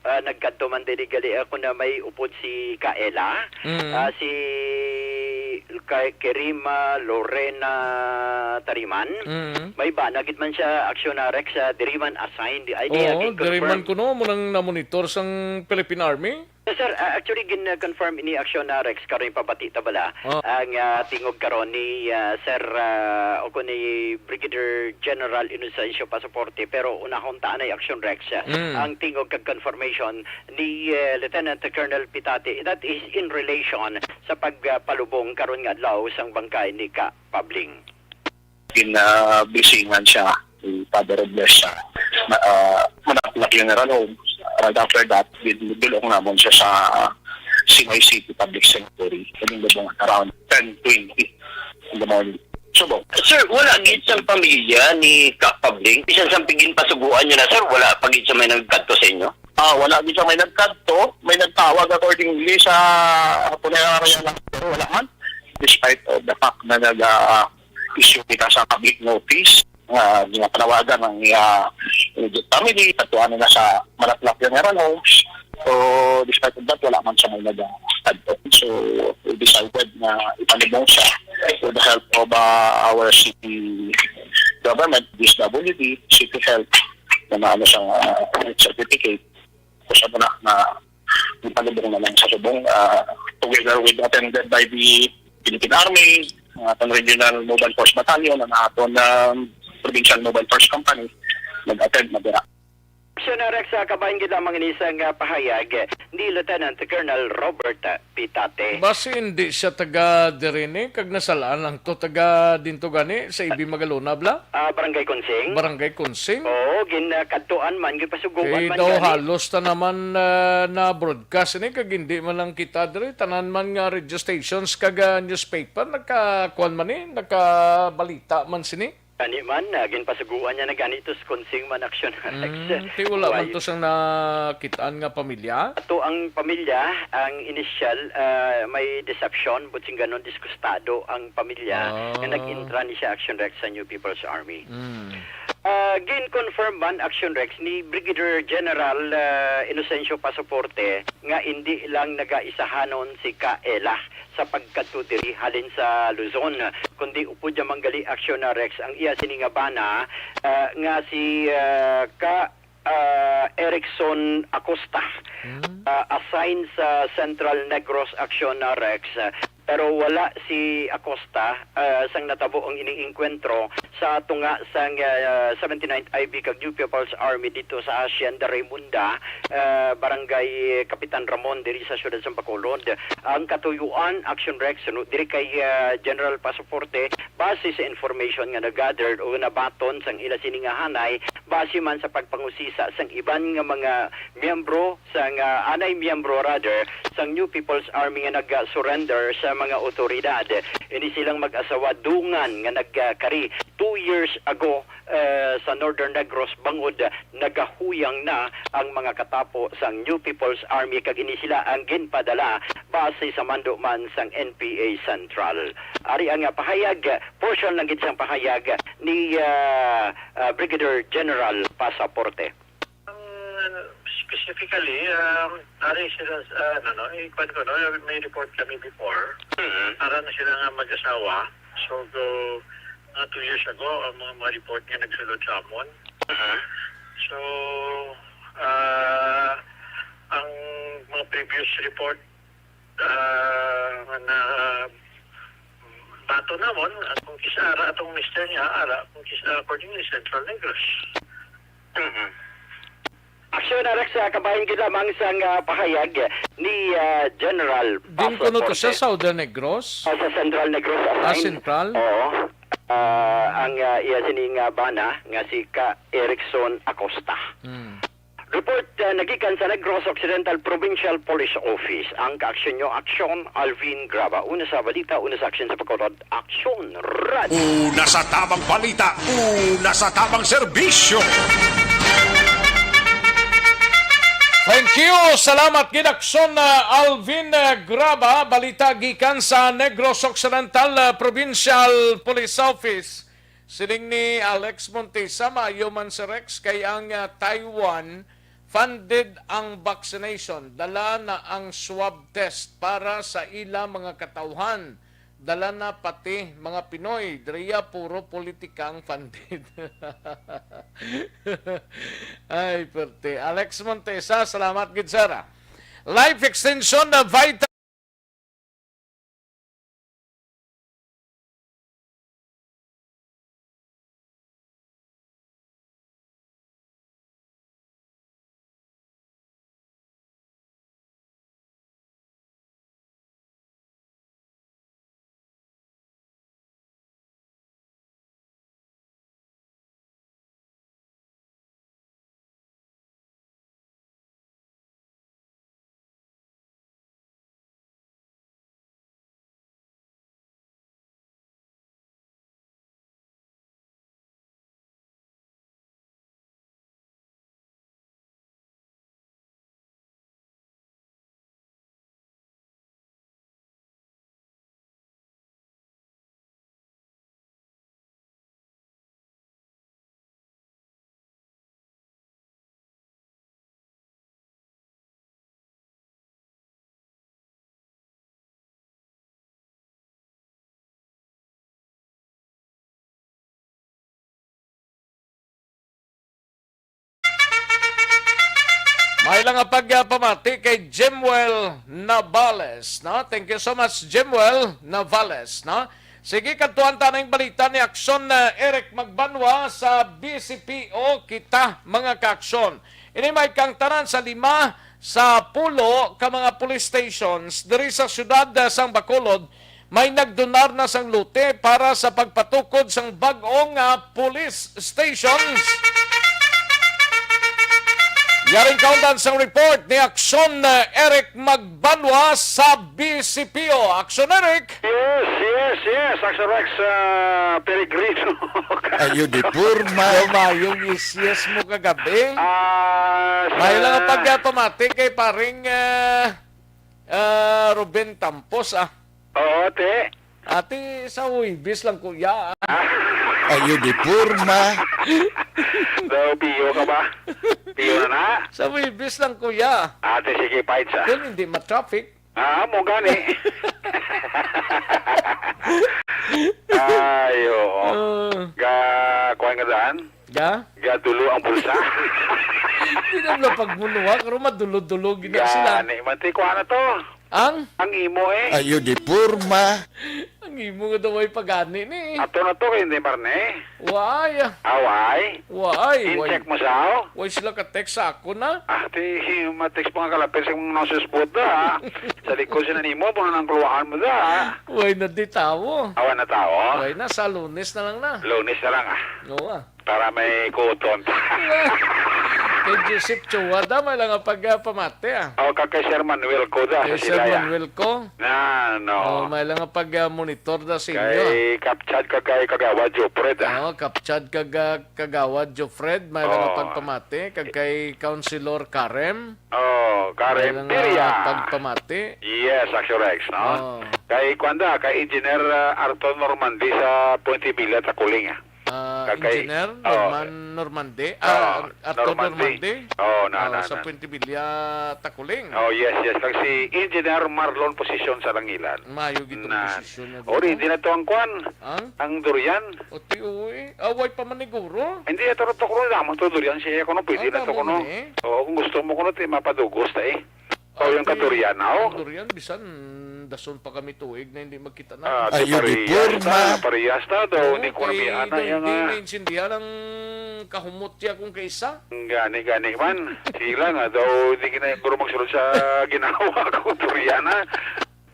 ah, nagkadto man diri gali ako na may upod si Kaela, Mm. ah, si Ka-, Kerima Lorena Tariman. Mm. May bana gid man siya, Action, ah, Rex, ah, diri man assigned. Ay, di, Oo, ah, diri man confirm. Kuno mo nang namonitor sang Philippine Army? Yes, sir. Ah, actually, gin-confirm ini, Action, ah, Rex, karon ipabati ta bala. Oh. Ang, ah, tingog karon ni, ah, Sir, ah, o ko ni Brigadier General Inocencio Pasaporte, pero unahon ta anay, Action Rex, ah, Mm. ang tingog kag confirmation ni, eh, Lieutenant Colonel Pitate. That is in relation sa pagpalubong karon nga adlaw sang bangkay ni Ka Pabling. Ginabisingan siya ni Father Robles sa, ah, Manapla Funeral Home. Right after that, gin-, gidulong namon siya sa Sinay City Public Cemetery. Kaning lubong around ten twenty in the morning. Subong. Sir, wala gid sang pamilya ni Ka Pabling? Bisan sang ginpasuguan nyo na, sir, wala pa gid sa may nagkadto sa inyo? Ah, wala gid sa may nagkadto. May nagtawag accordingly sa punerarya lang, pero wala man. Despite of the fact na nag, ah, issue kita sa public notice, nga ginapanawagan ang iya immediate family, patuan na sa Manapla Funeral Homes. So, despite of that, wala man sa may nagkadto. So, we decided na ipalibong siya with the help of, ah, our city government, D S W D, City Health, na maano siyang, ah, certificate. Tapos siya muna na ipalibong na lang sa subong, ah, together with, attended by the Philippine Army, ang aton Regional Mobile Force Battalion, ang aton, um, Provincial Mobile Force Company, nag-attend na dira. Action, ah, Rex, ah, kabahin gid lamang ini sang, ah, pahayag ni Lieutenant Colonel Robert, ah, Pitate. Basi hindi siya taga diri ni, kag nasalaan lang to, taga dinto gani sa Ibi Magalona, bla? Ah, Barangay Consing? Barangay Consing? Oo, gin, ah, kadtuan man, ginpasuguan Kay man daw gani. Halos ta naman, ah, na-broadcast ini, kag hindi man lang kita diri, tanan man nga radio stations kag, ah, newspaper, nagkakuan man ni, nagkabalita man sini. Gani man, ah, ginpasuguan niya na gani to sa Consing man, Action, Rex. Mm, ti wala man Why? To sang nakitaan nga pamilya? Ato ang pamilya, ang initial, ah, may deception, but sing ganon, disgustado ang pamilya Ah. nga nag-intra ni siya, Action Rex, sa New People's Army. Mm. Ah, gin-confirm man, Action Rex, ni Brigadier General, ah, Inocencio Pasaporte nga indi lang nagaisahanon si Kaela sa pagkadto diri halin sa Luzon, kundi upod niya manggali, Action, ah, Rex, ang iya sini nga bana, ah, nga si, ah, Ka, ah, Erickson Acosta, Hmm. ah, assigned sa Central Negros, Action, ah, Rex, ah, pero wala si Acosta, ah, sang natabo ang ining engkwentro sa tunga sang, ah, seventy-ninth I B kag New People's Army dito sa Hacienda Raymunda, ah, Barangay Kapitan Ramon diri sa siyudad sa Bacolod. Ang katuyuan, Action Rex, no, diri kay, ah, General Pasaporte, base sa information nga nag-gather o nabaton sang ila sini nga hanay, base man sa pagpangusisa sang iban nga mga miyembro sang, ah, anay miyembro, rather, sang New People's Army nga nag-surrender sa mga awtoridad. Ini silang mag-asawa dungan nga nagkari two years ago, eh, sa Northern Negros bangod nagahuyang na ang mga katapo sang New People's Army, kag ini sila ang ginpadala base sa mando man sang N P A Central. Ari ang, ah, pahayag, portion lang gid sang pahayag ni, ah, ah, Brigadier General Pasaporte. Ang, ano, specifically, um, ari sila sa, ano, no, ikuan ko, no, may report kami before. Mhm. Ara na sila nga mag-asawa. So, go, mga two years ago, ang mga, mga report nga nagsulod sa amon. Mhm. So, ah, ang mga previous report, ah, na bato namon, at kung kis-, ara atong mister niya, ara, kung kis-, accordingly, Central Negros. Mhm. Action, Rex, ah, kabahin gid lamang sang, ah, pahayag ni, ah, General Din Pastor kuno to siya, Cortez. Southern Negros? Ah, sa Central Negros Ah, assigned. Central? Oo. Ah, ang, ah, iya sining, ah, bana nga si Ka Erickson Acosta. Hmm. Report, ah, nagikan sa Negros Occidental Provincial Police Office. Ang kaaksyon nyo, aksyon, Alvin Graba. Una sa balita, una sa aksyon sa pagkaunod, aksyon, rad. Una sa tamang balita, una sa tamang serbisyo. Thank you. Salamat, Ginaksyon, ah, Alvin, ah, Graba. Balita gikan sa Negros Occidental, ah, Provincial Police Office. Siling ni Alex Montesa, maayo man si Rex kay ang, ah, Taiwan funded ang vaccination. Dala na ang swab test para sa ila mga katawhan. Dala na pati mga Pinoy. Diriya puro politika ang funded. Ay, perte. Alex Montesa, salamat gid, sir, ah. Life extension na vital. May lang nga pagpamati kay Jimwell Navales, no? Thank you so much, Jimwell Navales, no? Sige, kadtuan ta na ang balita ni Aksyon, uh, Eric Magbanwa sa B C P O, kita, mga kaaksyon. Ini may kang tanan sa lima sa pulo ka mga police stations diri sa siyudad, uh, sang Bacolod, may nagdonar na sang lote para sa pagpatukod sang bag-o nga police stations. Yaring kaundan sang report ni Aksyon, uh, Eric Magbanwa sa B C P O. Aksyon, Eric! Yes, yes, yes. Action Rex, ah, Peregrino. Ayo di purma. Mayong yes, yes mo kagabi. Ah, sa May lang ang pagpamati kay paring, ah, ah, Ruben Tampos, ah. Oo, te. Ate, sa Huwebes lang, kuya, ah. Ayo di purma. Daw, piyo ka ba? Piyo na na? Sa Huwebes lang, kuya. Ate, sige, fight sa. Kung hindi ma-traffic. Ah, mo gani. Ay, oo. Ah. Ga, kuwan nga daan? Ga? Ga dulo ang bulsa. Di na lang pagmunuwa, pero madulo-dulo gina sila. Gani, man, ti, kuha na to. Ang? Ang imo, eh. Ayo di purma. Ang imo nga daw ay pagani ni. Ato na to, kay hindi marne. Why? Away. Why? In-check mo sa ako? Why sila ka-text sa ako na? Ah, ti, ma-text mo nga kalapit sa mga noses po da, ah. Sa likod sila nimo, mo na nang kuluhaan mo da, ah. Why na di tawo? Awa na tawo? Why na, sa Lunes na lang na. Lunes na lang, ah. Oo, ah. Para may kuton. Kay Joseph Chua da, may lang nga pag, ah, pamati, ah. O, kag kay Sir Manuel ko da, Kay sa Sir Silaya. Manuel ko. Na, no. Oh, may lang nga pag, ah, monitor da sa inyo, ah. Kay Kapchad kag kay Kagawad Jopred, ah. Oh, Kapchad kag, ah, Kagawad Jofred, may lang nga Oh. pagpamati. Kag kay Councilor Karem, Oh, Karen may lang nga Piria. pagpamati. Yes, Action Rex, no? Oh. Kay Kwanda, kay Engineer, ah, Arthur Normandy sa Puente Villa, Taculing, ah. Ah, Kag kay Engineer Oh. Norman Normandy, ah, Oh, Arthur Normandy. Normandy. Oh, na, Oh, na, sa na. Puente Villa, Taculing. Oh, yes, yes. Kag si Engineer Marlon Posisyon sa Langilan. Mayo gid ang Na, posisyon na o, dito. Hindi na to ang kwan. Ang? Ang durian. O, ti, uy. Ah, way pa man ni guro. Hindi, ito, ito, kuro, lamang to, durian siya, kuno, pwede Ah, na to, damo kuno. man eh. Oo, kung gusto mo, kuno, ti, mapadugos ta, eh. O, yung Ate, kadurian, oh. Ang durian, bisan dason pa kami tuig na hindi magkita na. Ah, Ayo, di parehas ta, porma. Parehas ta, daw, Oo, hindi ko kay namihan na daw yung, hindi ah, naintindihan ang kahumot ya kung kaisa? Gani, gani man. Sige lang, ah, daw di gina-, guro magsulod sa ginawa ko, Toriana.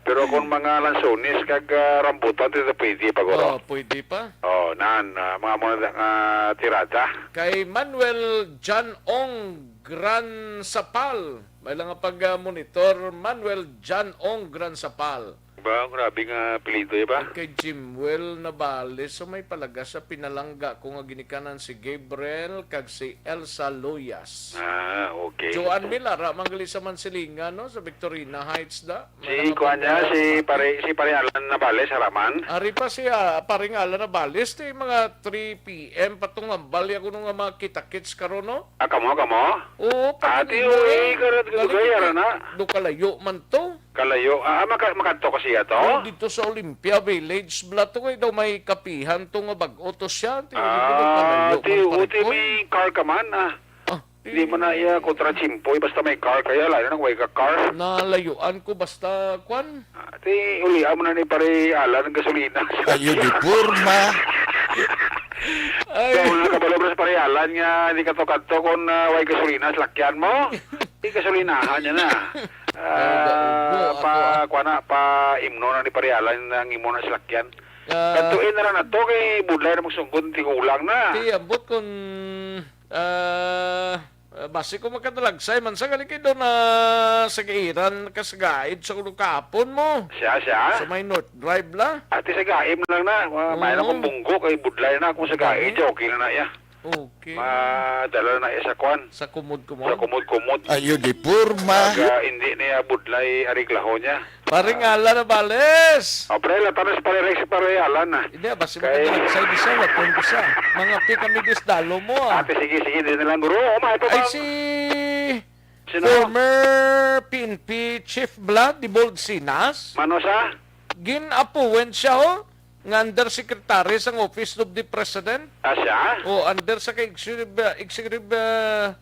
Pero kung mga lansones kag, ah, rambutan, dito pwede pa, guro. Oh, pwede pa. Oh, nan, ah, mga muna nga tirada. Kay Manuel John Ong Gran Sapal. May lang nga pag, ah, monitor, Manuel John Ong Gran Sapal. Ba, grabe nga apelyido, eh, ba? Kay Jimwell Nabales, so may palagas sa pinalangga ko nga ginikanan si Gabriel kag si Elsa Loyas. Ah, okay. Joan Mil, ara man gali sa Mansilingan, no? Sa Victorina Heights da. Si May kuan niya, nakapunta si sa pare, si Pare Alan Nabales, ara man. Ari pa siya, Paring Alan Nabales, ti mga three P M pa tong hambal ya kuno nga mga kita-kits karon, no? Ah, kamo, kamo? Oo, Ah, pag-, ti, uy, karot, galing gugay, kita-, ara na. Do kalayo man to. Kalayo. Ah, maka-, makadto ka siya to? Oh, dito sa Olympia Village, bala to, kay daw may kapihan to nga bag-o to siya. Ti, Ah, di ko kalayo ti, man, uti, pare ko. May car ka man, ah. Ah, Di man na iya kontra tsimpo, eh, basta may car kaya, lain na kung way ka car. Nalayuan ko, basta, kwan. Ah, ti, ulian mo na ni Pare Alan ang gasolina. Ayo, di porma. Ay. So, mga kabalo, bro, sa Pare Alan nga, di ka to kadto kung, ah, way gasolina, salakyan mo. Di gasolinahan niya na. Ay, Ah, naubo ako, pa, ah. Kuha na, pa imno na ni Pare Alan ang imo na salakyan. Ah. Kadtuin na lang na to, kay budlay na magsunggod, tigulang na. Ti, ambot kung, ah, basi ko makadalagsay man sa gali kay doon na sa Gairan, kasagaid sa ulo kahapon mo. Siya, siya? Sa may North Drive la. Ati sa gaim lang na. Ma-, may na Oo. Kung bunggo, kay budlay na. Kung sa gaid, Gani? Okay na na, ya. Okay. Madala na iya sa kwan. Sa kumod-kumod? Sa kumod-kumod. Ayo, di porma. Pag, ah, hindi niya budlay, ariglahon niya. Paring Ah. Alan Nabales. Oh, pre, latanas, Pare Rex, Pare Alan, ah. Hindi, basi Kay makadalagsay di siya, wapon ko siya. Mga pi kami disdalo mo, ah. Ate, sige, sige, di na lang, guro. Oh, may pa Ay, ba? Si Sino? Former P N P Chief Vlad Dibold Sinas. Mano sa? Gin-appoint siya, ho, nga undersecretary sang Office of the President. Ah, siya? O, under sa kay executive, uh, executive, uh,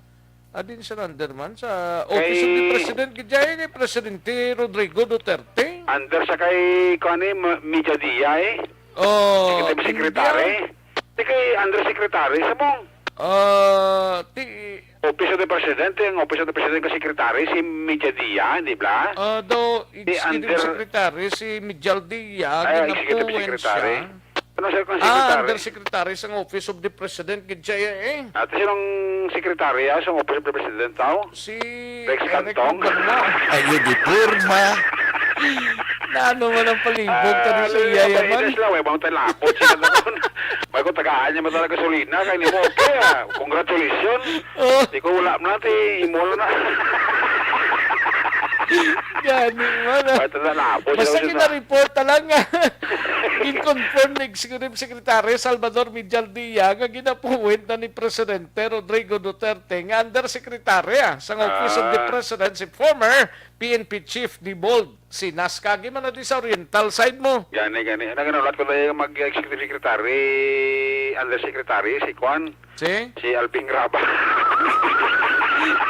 adin sa under man, sa Office of the Kay President, gid siya ni Presidente Rodrigo Duterte. Under sa kay, kuan ni, Ma-, Media Dia, eh. Oh, Executive Secretary. India. Di kay undersecretary sa mong Ah, ti- Office of the President, ang Office of the President ka secretary, si Media Dia, di ba? Ah, daw, Di executive under secretary, si Mijal Dia, Ay, executive ginapuwen secretary. Siya. Ano siya kung Ah, secretary? Undersecretary sang Office of the President, gid siya, eh. At sinong secretary, ah, sa Office of the President, tao? Si Rex Eric Cantong? Magbanwa. Ayo, di porma. Na ano man ang palibog, Ah, tani sa alam iya mo, yaman? Ines lang, way bang talapot siya doon? May ko tagaan niya matala gasolina, kay ni mo, okay, ah. Congratulations. Oh. Di ko wala na, ti, imo na. Gani man, ah. May talapot siya Basta doon, ah. Gina-report na lang, ah. Gin-confirm ni Executive Secretary Salvador Mijal Dia nga ginapuwid na ni Presidente Rodrigo Duterte nga Undersecretary, ah, sang Office of the Ah. President si former P N P Chief Dibold Sinas. Kagi man na di sa Oriental side mo. Gani, gani. Ang ginahulat ko tayo mag-executive secretary, undersecretary, si Kwan. Si? Si Alvin Graba.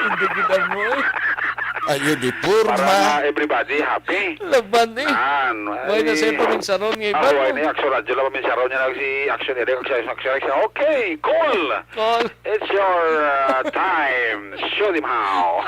Hindi gid mo, eh. Ayo, di porma. Para na everybody happy. Laban, eh. Nan, Why na ay. Sa paminsaron nga Ah, iban why mo? Na Action Radio lang paminsaron niya lang si Action Eric, Action, Action, Action. Okay, cool. Call. It's your, uh, time. Shoot him how.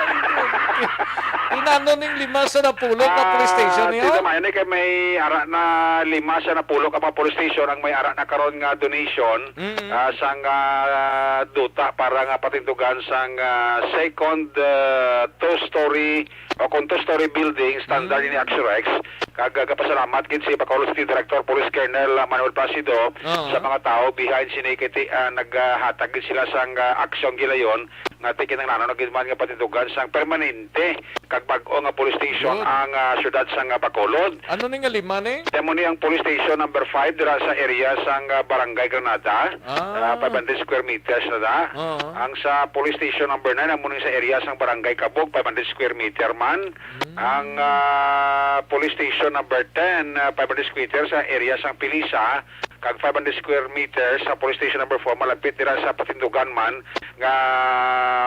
Inano ning lima sa napulo ka police station Ah, niyo? Tita Mayani, kay may ara na lima sa napulo ka mga police station ang may ara na karon nga donation, Mm. ah, sang, ah, duta para nga patindugan sang, ah, second, ah, two-story o kung two-story building, standard Mm. Ni Axurex. Kag, ah, gapasalamat gid si Bacolod City Director Police Colonel, ah, Manuel Placido Oo. Sa mga tao behind sini kay ti-, ah, naghatag gid sila sang, ah, aksyong gilayon nga ti kinahanglan na gid man nga patindugan sang permanente kag bag-o nga police station Yun. Ang, ah, siyudad sang, ah, Bacolod. Ano ni nga lima ni? Damo ni ang police station number five dira sa area sang, ah, Barangay Granada. Ah. Ah, five hundred square meters na da. Oo. Ang sa police station number nine, amo ni sa area sang Barangay Cabog, five hundred square meter man. Mm. Ang, ah, police station number ten, ah, five hundred square meter sa area sang Pilisa, kag five hundred square meters sa Police Station Number Four, malapit dira sa patindugan man nga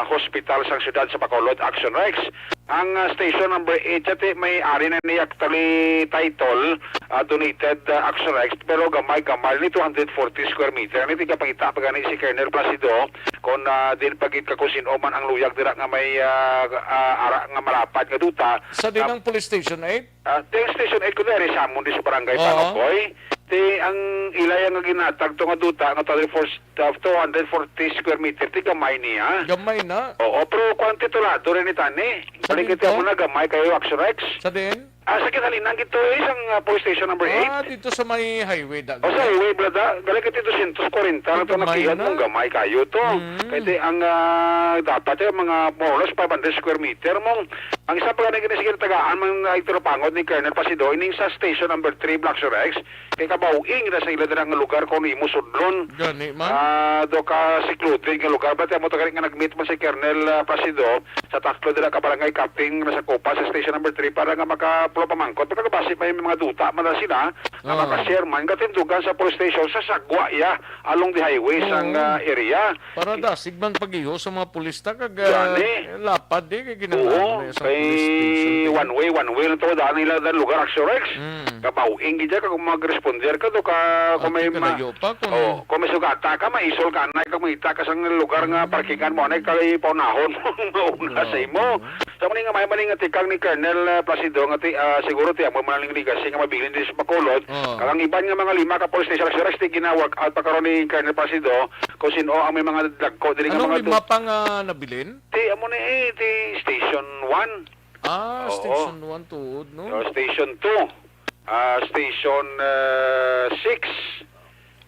hospital sang siyudad sa Bacolod, Action Rex. Ang, ah, Station Number Eight, yati may ari na ni actually title, ah, donated, ah, Action Rex, pero gamay-gamay ni two hundred forty square meter. Ani, tigapangita pa gani si Colonel Placido kung, ah, din pagit ka kung sino man ang luyag dira nga may, ah, ah, ara nga malapad nga duta. Sa din nga ang police station, eh? Ah, di ang Station Eight ko diri sa amon di sa barangay Oo. Panokoy. Ti ang ilaya nga ginatag to nga duta nga two hundred forty, uh, two hundred forty square meter, ti gamay niya. Gamay na. Oo, pero kwan titulado rin ni tani. Sa Balik din ito to? Mo na gamay kayo, Axorex. Sa din? Ah, sa kinalinan gito eh, isang, ah, police station number eight. Ah, dito sa may highway da. O sa highway, brada, galing ka dito two forty lang Ay, to gamay nakiyat na. Mong gamay kayo to. Mm. Kaya ti ang, ah, dapat eh, mga more or less five hundred square meter mong Ang isa pa gani gani sige tagaan man ay turupangod ni Colonel Pasido ining sa station number three, Black Surex, kay kabaw-ing na sa ila dira nga lugar kung imo sudlon. Gani man. Ah, do ka secluded nga lugar. Bati mo to gani nga nag-meet man si Colonel, ah, Pasido sa tatlo dira ka barangay captain na sa Copa sa station number three para nga makapulo pamangkot. Pagkabasi pa yung mga duta man na sila nga Ah. Maka-share man katindugan sa police station sa Sagwa iya along the highway Oo. Sang, ah, area. Para dasig man pag-iho sa mga pulis ta kag, ah, Gani. Lapad di kay ginahanglan Oo, na sa kay police station, di ba? One way, one way lang to, daan nila, daan lugar, Axorex. Mm. Kabaw-ing gid ka kung mag-responder ka to, ka, kung At may ma-, kalayo pa, kung oh, kung may sugata ka, maisol ka, anay ka, mangita ka sa lugar nga Mm. parkingan mo, anay ka, ipaunahon mo, mauna sa Grabe, imo. No? Sa mali nga may mali nga tikang ni Colonel, ah, Placido, nga ti-, ah, siguro ti, amo man ang legacy nga mabilin din sa Bacolod. Oh. Kag ang iban nga mga lima ka police station, Axorex, ti gina-work out pa karon ni Colonel Placido, kung sino ang may mga dagko diri nga Anong mga lima du- pa nga nabilin? Ti, amo ni, eh, ti Station one. Ah, Oo. Station one tuod, no? Oh, Station two. Ah, Station, ah, six.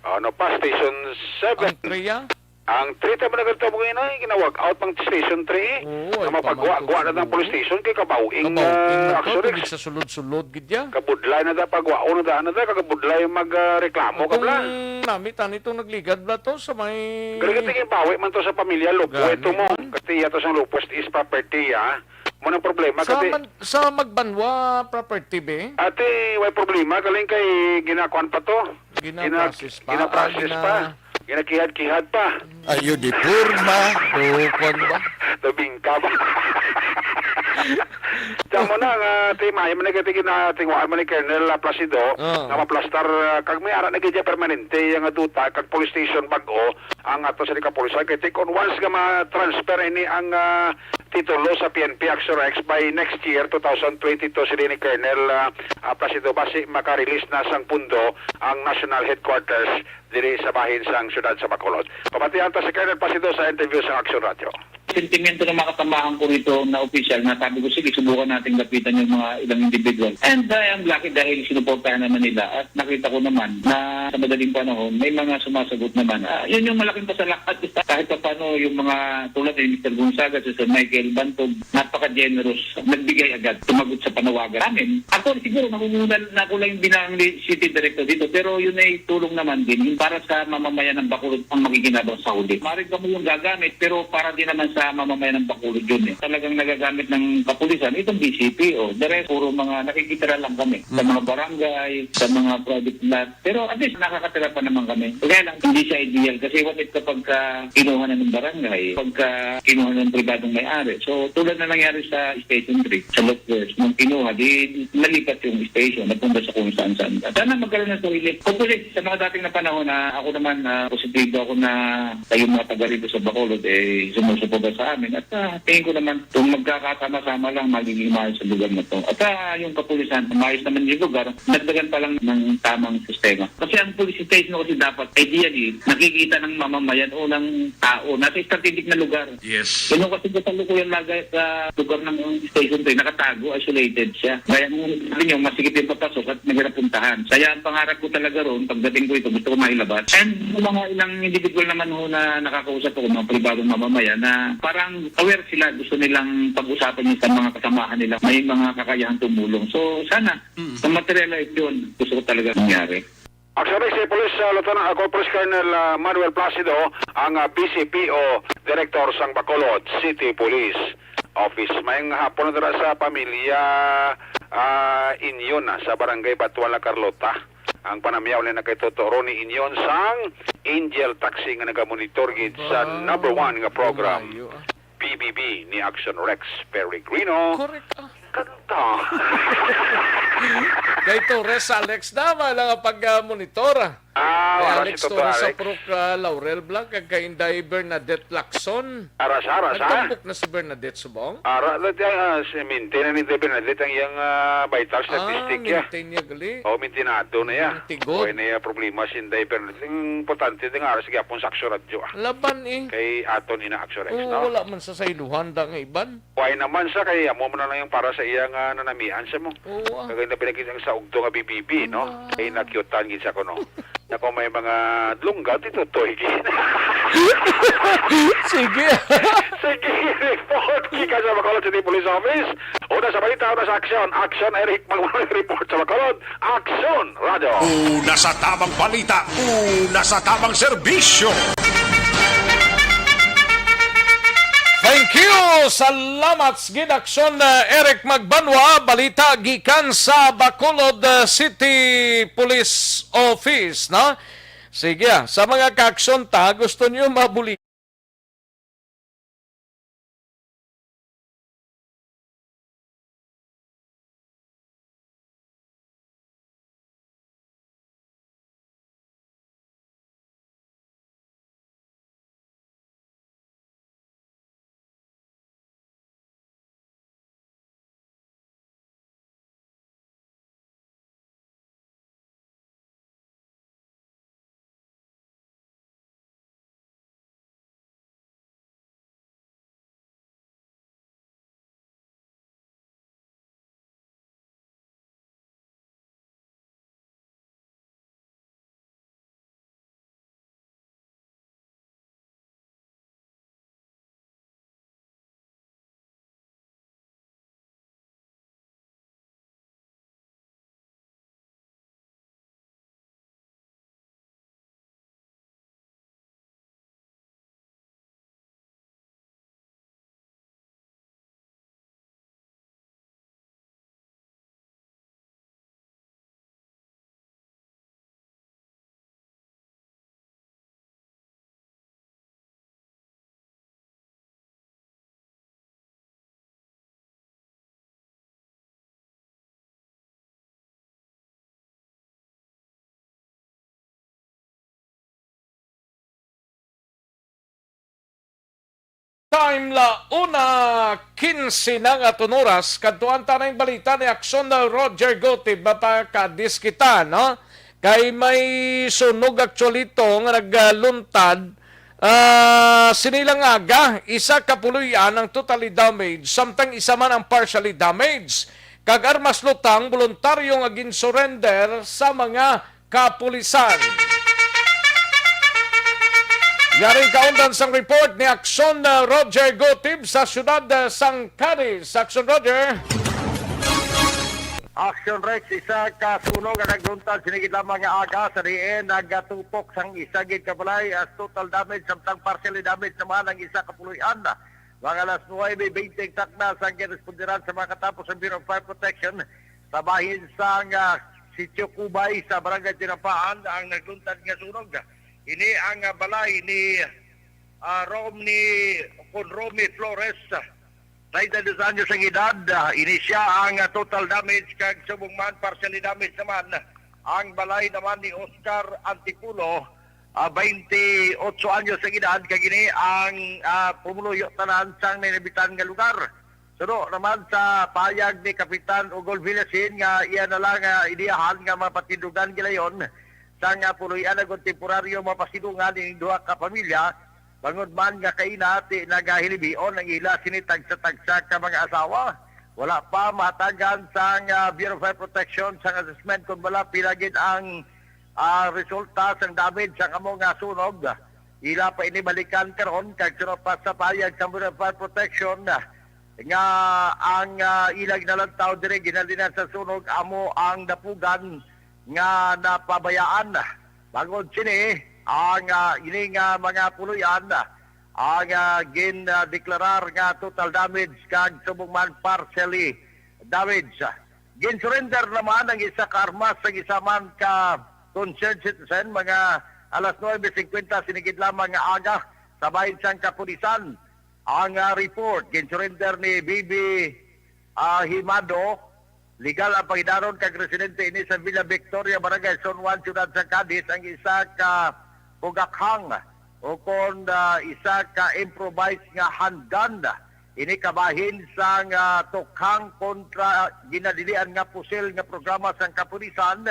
Ano pa? Station seven. Ang three, ah? Ang three, tama na ganito mo ngayon, ay, ginawag out pang Station three. Oo, Nga ay, mapagwa-gwa pamangkot na ng siguro. Police station kay kabaw-ing, Kabaw-ing ah, na to, actually. Tubig sa sulod-sulod, gid ya. Kabudlay na da, pagwaon na da, na da, kagabudlay mag, ah, reklamo ka bla. Itong nami, tani itong nagligad bla to sa may Galing tingin bawi man to sa pamilya, Lupwe Gani to mo. Man. Kasi iya to sang Lupwe is property, ah. Mo nang problema, Sa kasi man-, sa Magbanwa property, be? Ate, way problema, galing kay ginakuan pa to. Gina-process pa. Gina-process Ah, pa. gina- Ginakihad-kihad pa. Ayo di porma. O, kwan ba? Tabingka ba? Tamo na nga, ti, maayo man na gati ginatingwaan man ni Colonel, ah, Placido, Ah. nga maplastar, ah, kag may ara na gid permanente, nga duta, kag police station bag-o, ang ato sa kapulisan. Kay, ti, kung once nga ma-transfer ini ang, ah, titulo sa P N P Axorex by next year, two thousand twenty-two, sila ni Colonel, ah, ah, Placido, basi maka-release na sang pundo ang national headquarters diri sa bahin sang siyudad sa Bacolod. Pamatian ta si Colonel Placido sa interview sa Action Radio. Sentimiento ng mga kasamahan ko rito na opisyal na sabi ko, "Sige, subukan natin lapitan yung mga ilang individual." And I am lucky dahil sinuportahan naman nila at nakita ko naman na sa madaling panahon, may mga sumasagot naman. Ah, yun yung malaking pasalamat. Kahit pa paano yung mga tulad ni Mister Gonzaga, Sir Michael Bantog, napaka-generous. Nagbigay agad, sumagot sa panawagan namin. Ako siguro, nangunguna na ako lang yung binangon ni City Director dito, pero yun ay tulong naman din. Yung para sa mamamayan ng Bacolod ang makikinabang sa huli. Marig kamo yung gagamit, pero para din naman sa mamamayan ng Bacolod yun eh. Talagang nagagamit ng kapulisan, itong B C P, oh. The rest, puro mga nakikitira lang kami. Sa Mm. mga barangay, sa mga private lot. Pero at least nakakatira pa naman kami. Kaya lang, hindi siya ideal kasi what if kapag ka kinuha na ng barangay, pagka kinuha ng pribadong may-ari. So, tulad na nangyari sa Station three, sa Locust, nung kinuha, di nalipat yung station, napunta sa kung saan-saan. Sana magkaroon ng sarili. Hopefully, sa mga dating na panahon na ako naman, ah, positibo ako na kayong mga taga rito sa Bacolod, eh, sumusuporta sa amin. At, ah, tingin ko naman, kung magkakasama-sama lang, magiging mahal sa lugar na to. At, ah, yung kapulisan, maayos naman yung lugar, dagdagan pa lang ng tamang sistema. Kasi ang police station kasi dapat, ideally, nakikita ng mamamayan o ng tao. Nasa strategic na lugar. Yes. Yun kasi kasalukuyan lagi sa lugar ng station to, eh, nakatago, isolated siya. Kaya kung sabi niyo, masikip yung papasok at mahirap puntahan. Kaya ang pangarap ko talaga ron, pagdating ko ito, gusto ko mailabas. And yung mga ilang individual naman ho na nakakausap ako, mga pribadong mamamayan, na parang aware sila, gusto nilang pag-usapan yung sa mga kasamahan nila. May mga kakayahan tumulong. So, sana, Mm. kung materialize yun, gusto ko talaga mangyari. Actually, si Police, ah, Lieutenant, ah, Police Colonel, ah, Manuel Placido, ang, ah, B C P O Director sang Bacolod City Police Office. Mayong hapon na dira sa pamilya, ah, inyo na sa Barangay Batuan, La Carlota. Ang panamyaw na kay Toto Ronnie Inyon sang Angel Taxi nga nagamonitor gid sa Ba, number one nga program, lumayo, ah. B B B ni Action Rex Peregrino. Correct, ah. Kanta. Kay Torres Alex na, wala nga pag, ah, monitor, ah. Ah, Kay wala Alex si Toto Torres sa Alex. Purok, ah, Laurel Blanc, kag kay Inday Bernadette Lacson. Aras, aras, ha? Nagtambok na si Bernadette subong? Ara, la, ah, si, maintain na ni Inday Bernadette ang iyang, ah, vital Ah, statistic, ya. Maintain niya gali. Oh, mintinado na ya. Ang tigot. Wala na ya problema si Inday Bernadette. Ang importante, di nga, aras, gyapon sa Aksyon Radyo, ah. Laban, eh. Kay aton ina Aksyon Rex, Oo, no? Wala man sa sailuhan da nga iban. Why naman sa kay amo man na lang yung para sa iya nga nanamian sa mo. Oo, ah. Kagay na pinakita sa ugto nga B B B, no? Ah. Kay nakyutan gid sa kuno. Na kung may mga lungga, titutoy gid. Sige. Sige, report gikan sa Bacolod City Police Office. Una sa balita, una sa aksyon. Aksyon, Eric Magmanoy, report sa Bacolod. Aksyon, Radyo. Una sa tamang balita, una sa tamang serbisyo. Thank you! Salamat, Gid Aksyon, uh, Eric Magbanwa. Balita gikan sa Bacolod, uh, City Police Office, no? Sige, ah, sa mga kaaksyon ta, gusto niyo mabuli Time la una quince na nga aton oras. Kadtuan ta na yung balita ni Aksyon na Roger Gotib. Mapakadis kita, no? Kay may sunog actually to nga nagluntad. Ah, sini lang aga, isa ka puloy-an ang totally damaged, samtang isa man ang partially damaged. Kag armas lutang, voluntaryo nga gin-surrender sa mga kapulisan. Yaring kaundan sang report ni Aksyon, uh, Roger Gotib sa siyudad, uh, sang Cadiz. Aksyon, Roger. Action Rex, isa ka sunog ang nagluntad sini gid lamang nga aga sa diin nagatupok sang isa gid ka balay as total damage samtang partially damage naman ang isa ka puloy-an. Mga alas nuwebe bente ang takna sang giresponderan sa mga katapos sa Bureau of Fire Protection sa bahin sang, ah, Sitio Kubay sa Barangay Tinapahan ang nagluntad nga sunog. Ini ang, ah, balay ni, ah, Romney, kon Romy Flores, treinta y dos anyos ang edad. Ah, ini siya ang, ah, total damage kag subong man partially damage naman ang balay naman ni Oscar Antipulo, ah, twenty-eight anyos ang edad, kag ini ang, ah, pumuluyo tanan sang nanabitan nga lugar. Suno naman sa payag ni Kapitan Ugol Villasin nga iya na lang, ah, ideyahan nga mapatindugan gilayon sang, ah, puloy-an nga temporaryo mapasidungan ining duha ka pamilya, bangod man nga kaina ti nagahilibion ang ila sini tagsa-tagsa ka mga asawa. Wala pa mahatagan sang, ah, Bureau of Fire Protection sang assessment kon bala pila gid ang ah, resulta sang damage sang amo nga sunog. Ila pa ini balikan karon kag suno pa sa payag sa Bureau of Fire Protection, ah, nga ang, ah, ila ginalantaw diri ginhalinan sa sunog amo ang dapugan nga napabayaan. Bangod sini, ang, ah, ini nga mga puloy-an, ah, ang, ah, gin, ah, deklarar nga total damage kag subong man partially damage. Gin-surrender naman ang isa ka armas sang isa man ka concerned citizen, mga alas nuebe singkwenta sining adlaw nga aga, sa bahin sang Kapulisan. Ang, ah, report, gin-surrender ni B B, ah, Himado, legal ang pangidaron kag residente ini sa Villa Victoria, Barangay Zone one, Siyudad sa Cadiz, ang isa ka bugakhang o kon, ah, isa ka improvised nga handgun. Ini kabahin sang, ah, tukhang kontra ginadilian nga pusil nga programa sang kapulisan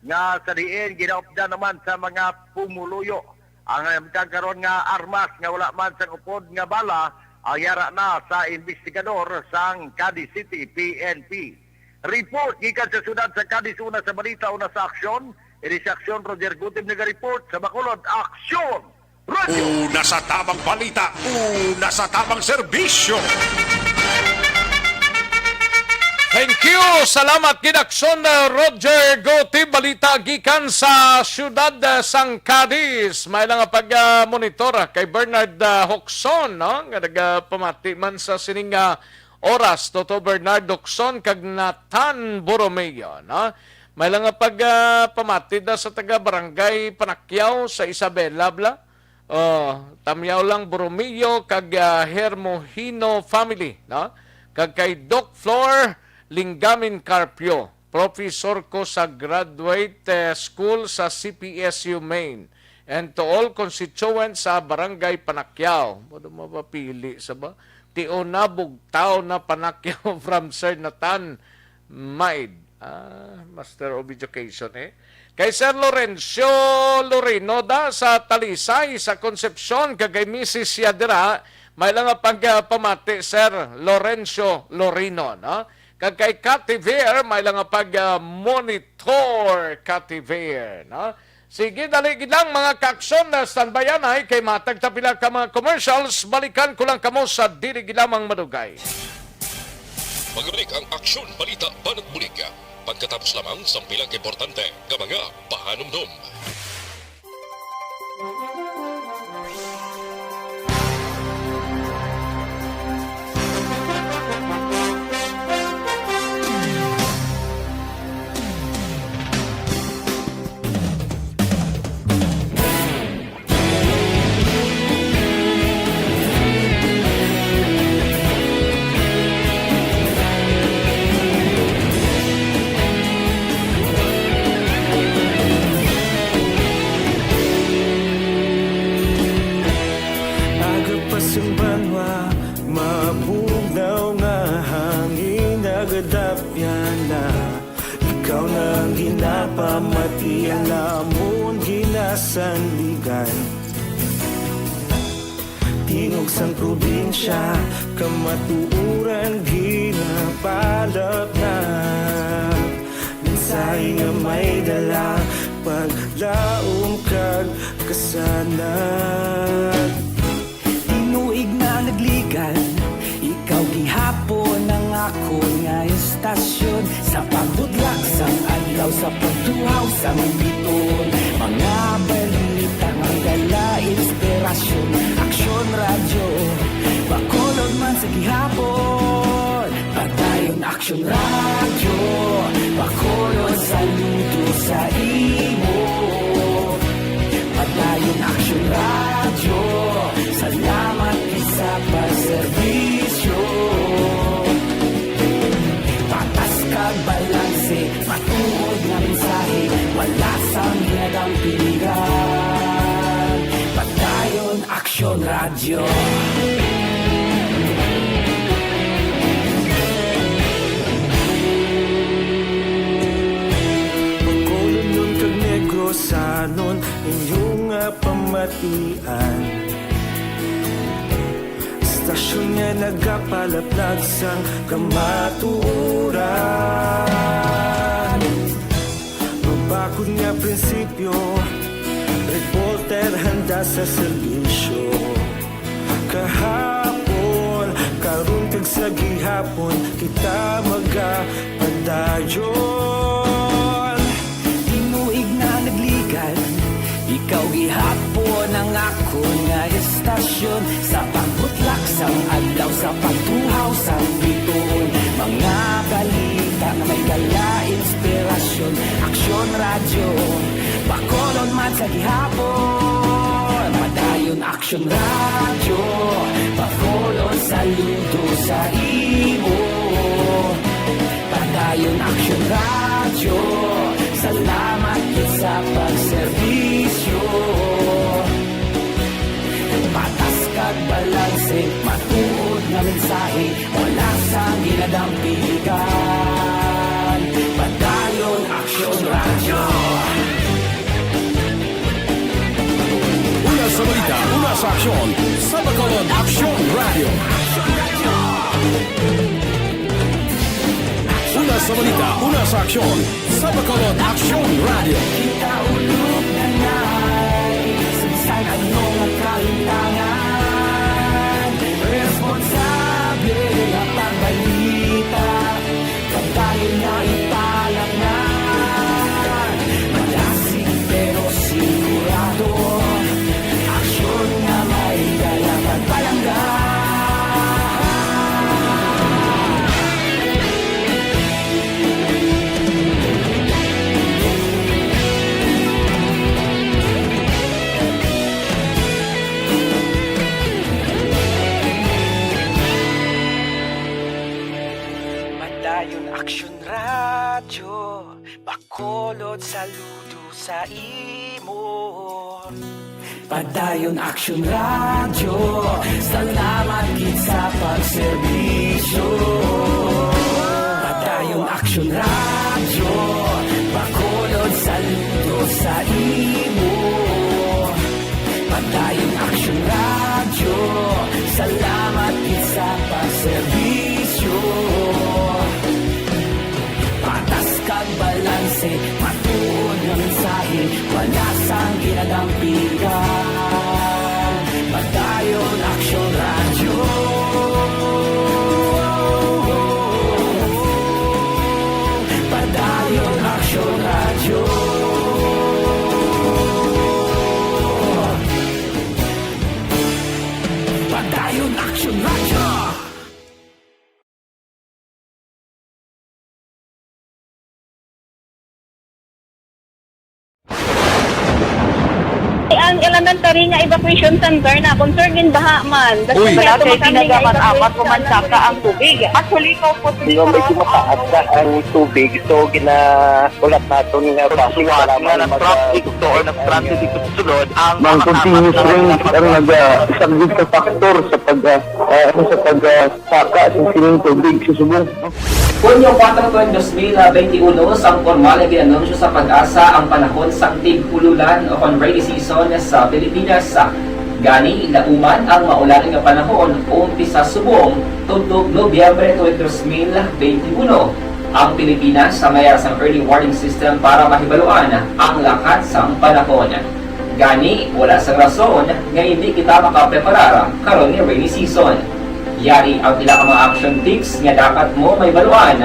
nga sa diin ginaupdan naman sa mga pumuluyo ang, ah, karon nga armas nga wala man sang upod nga bala ang yara na sa investigador sang Cadiz City P N P. Report gikan sa siyudad sa Cadiz, una sa balita, una sa aksyon. Ini si Aksyon Roger Gutib naga-report sa Bacolod. Aksyon! Radyo! Una sa tamang balita, una sa tamang serbisyo. Thank you. Salamat gid, Aksyon, uh, Roger Gutib. Balita gikan sa siyudad, uh, sang Cadiz. May lang nga pag, uh, monitor, uh, kay Bernard, uh, Hoxon, no? Nga nagapamati man sa sining, uh, oras, Toto Bernard Hoxon kag Nathan Borromeo, no? May lang nga pag, ah, pamati da sa taga Barangay Panakyaw sa Isabela, bla. Oh, Tamyaw lang Borromeo kag, ah, Hermohino family, no? Kag kay Doc Flor Linggamin Carpio, professor ko sa graduate, eh, school sa C P S U Main. And to all constituents sa Barangay Panakyaw. Mo do mapapili sa ba? Tiuna, bugtaw na Panakyaw from Sir Nathan Maid. Ah, Master of Education, eh. Kay Sir Lorenzo Lorino da sa Talisay, sa Concepcion, kag kay Missus Yadira, may lang nga pag, ah, pamati, Sir Lorenzo Lorino, no? Kag kay Kativer, may lang nga pag, ah, monitor, Kativer, no? Sige, dali gid lang, mga kaaksyon, na standbyan ay kay matag ta pila ka mga commercials, balikan ko lang kamo sa dili gid lamang madugay. Magabalik ang Aksyon Balita Banat Bulig pagkatapos lamang sang pila ka importante nga mga pahanumdom. Aga pa sang banwa, mabugnaw nga hangin, nagadapyan na. Ikaw na ang ginapamati, ang amon ginasandigan. Tingog sang probinsya, kamatuoran ginapalapnap. Mensahe nga may dala, paglaom kag kasanag. Tinuig na nagligan, ikaw gihapon ang akon nga istasyon. Sa pagbutlak sang adlaw, sa pagtuhaw sang bituon, mga balita nga dala inspirasyon. Aksyon Radyo, Bacolod man sa gihapon. Padayon Aksyon Radyo, Bacolod, saludo sa imo. Padayon Aksyon Radyo, salamat gid sa pagserbisyo. Patas kag balanse, matuod nga mensahe, wala sang hinadang piligan. Padayon Aksyon Radyo. Bacolodnon kag Negrosanon, inyo nga pamatian. Istasyon nga nagapalaplag sang kamatuoran. Mabakod nga prinsipyo, reporter handa sa serbisyo. Kahapon, karon kag sa gihapon, kita magapadayon. Tinuig na nagligan, ikaw gihapon ang akon nga istasyon. Sa pagbutlak sang adlaw, sa pagtuhaw sang bituon, mga balita nga may dala inspirasyon. Aksyon Radyo, Gihapon, Padayon Action Radyo, Bacolod saludo sa imo. Padayon Action Radyo, salamat gid sa pagserbisyo. Patas kag balanse, matuod nga mensahe, wala sang ginadampigan. Padayon Action Radyo. Una sa balita, una sa aksyon, sa Bacolod Action Radyo. Una sa balita, una sa aksyon, sa Bacolod Action Radyo. Kita ulog na ngay, sa bisan ano nga kalintangan, responsable nga pagbalita, pagdayon nga ipalangnan. Malasig pero sigurado, aksyon nga may dala pagpalangga. Padayon Action Radyo, Bacolod saludo sa imo. Padayon Action Radyo, salamat gid sa pagserbisyo. Padayon Action Radyo, Bacolod saludo sa imo. Padayon Action Radyo, salamat gid sa pagserbisyo. Patas kag balanse, matuod nga mensahe, wala sang ginadampigan. Padayon Action Radyo. Padayon Action Radyo. Padayon Action Radyo. Ang elementary nga evacuation center na concern gin baha man. Uy. Wala kay tinaga man amat ko man saka ang tubig. Actually, ko po. Di ba medyo mataas na ang tubig, so gina-, ulat naton nga basi nga nag-traffic to or nag-transit dito sa sulod ang mga continuous rain ang naga-, isa gid ka factor sa pag, ah, ah, ano, sa pag, ah, saka sa sining tubig sa subong. Hunyo kuwatro tuig dos mil benti uno, sang pormal nga gin-anunsyo sa PAGASA ang panahon sang tig-ululan o kon rainy season sa Pilipinas. Gani, nauman ang maulan nga panahon umpisa subong tubtob Nobyembre tuig dos mil benti uno. Ang Pilipinas may ara sang early warning system para mahibaluan ang lakat sang panahon. Gani, wala sang rason nga indi kita makapreparar karon nga rainy season. Yari ang pila ka mga action tips nga dapat mo mahibaluan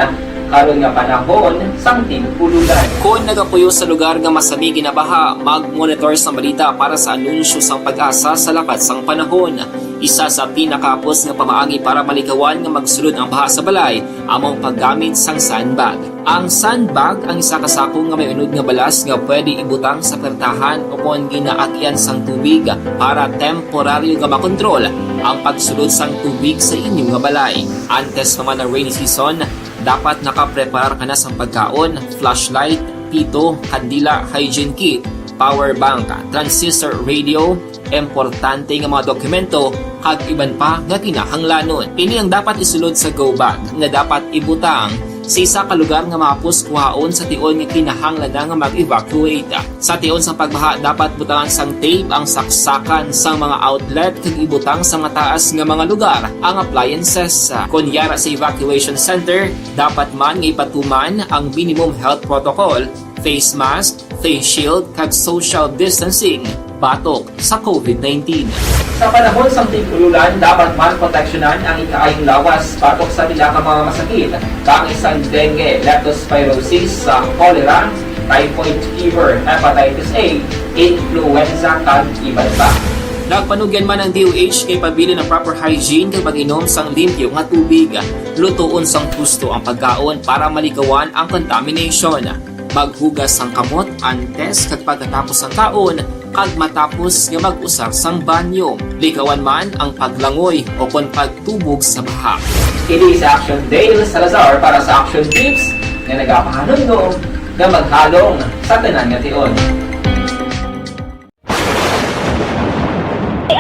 karon nga panahon sang tig-ululan. Kon nagapuyo sa lugar nga masami ginabaha, mag-monitor sang balita para sa anunsyo sang PAGASA sa lakat sang panahon. Isa sa pinakahapos nga pamaagi para malikawan nga magsulod ang baha sa balay amo ang paggamit sang sandbag. Ang sandbag ang isa ka sako nga may unod nga balas nga pwede ibutang sa pertahan o kon ginaagyan sang tubig para temporaryo nga makontrol ang pagsulod sang tubig sa inyo nga balay. Antes pa man ang rainy season, dapat nakapreparar ka na sang pagkaon, flashlight, pito, kandila, hygiene kit, power bank, transistor radio, importante nga mga dokumento, kag iban pa nga kinahanglanon. Ini ang dapat isulod sa go bag nga dapat ibutang sa isa ka lugar nga mahapos kuhaon sa tion nga kinahanglan na nga mag-evacuate. Sa tion sang pagbaha, dapat butangan sang tape ang saksakan sang mga outlet kag ibutang sa mataas nga mga lugar ang appliances. Kon yara sa evacuation center, dapat man nga ipatuman ang minimum health protocol, face mask, face shield, kag social distancing batok sa COVID nineteen. Sa panahon sang tig-ululan, dapat man proteksyonan ang ikaayong lawas batok sa pila ka mga masakit, kaangay sang dengue, leptospirosis, sa cholera, typhoid fever, hepatitis A, influenza, kag iban pa. Nagpanugyan man ang D O H kay pabilin ang proper hygiene kag pag-inom sang limpyo nga tubig. Lutoon sang husto ang pagkaon para malikawan ang contamination. Maghugas sang kamot antes kag pagkatapos sang kaon, kag matapos nga mag-usar sang banyo. Likawan man ang paglangoy o kon pagtubog sa baha. Kini si Action Dale Salazar para sa Action Tips nga nagapahanumdom nga maghalong sa tanan nga tion.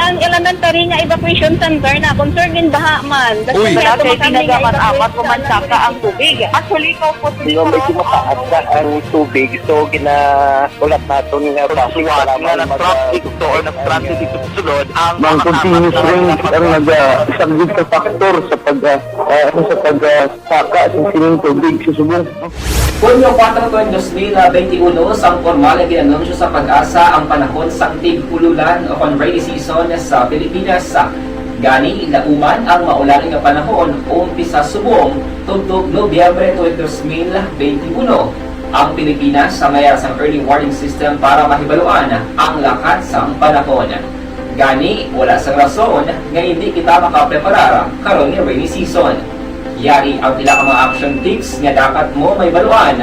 Ang elementary nga evacuation center na concern gin baha man. Uy! Wala kay ginagamat-amat ko man saka ang tubig. Actually, ikaw po, medyo mataas na ang tubig, so gina-, ulat naton nga traffic, para nga mag-, nag-traffic to or nag-transit dito sa sulod ang mga continuous rain ang nag-, ah, isang big factor sa pag, ah, ah, ano, sa pag, ah, saka sa sining tubig sa subong. Hunyo kuwatro, dos mil benti uno, sang pormal nga gin-anunsyo sa PAGASA ang panahon sang tig-ululan o kon rainy season sa Pilipinas. Gani, lauman ang maulan nga panahon umpisa subong tubtob Nobyembre tuig dos mil benti uno. Ang Pilipinas may ara sang early warning system para mahibaluan ang lakat sang panahon. Gani, wala sang rason nga indi kita makapreparar karon nga rainy season. Yari ang pila ka mga action tips nga dapat mo mahibaluan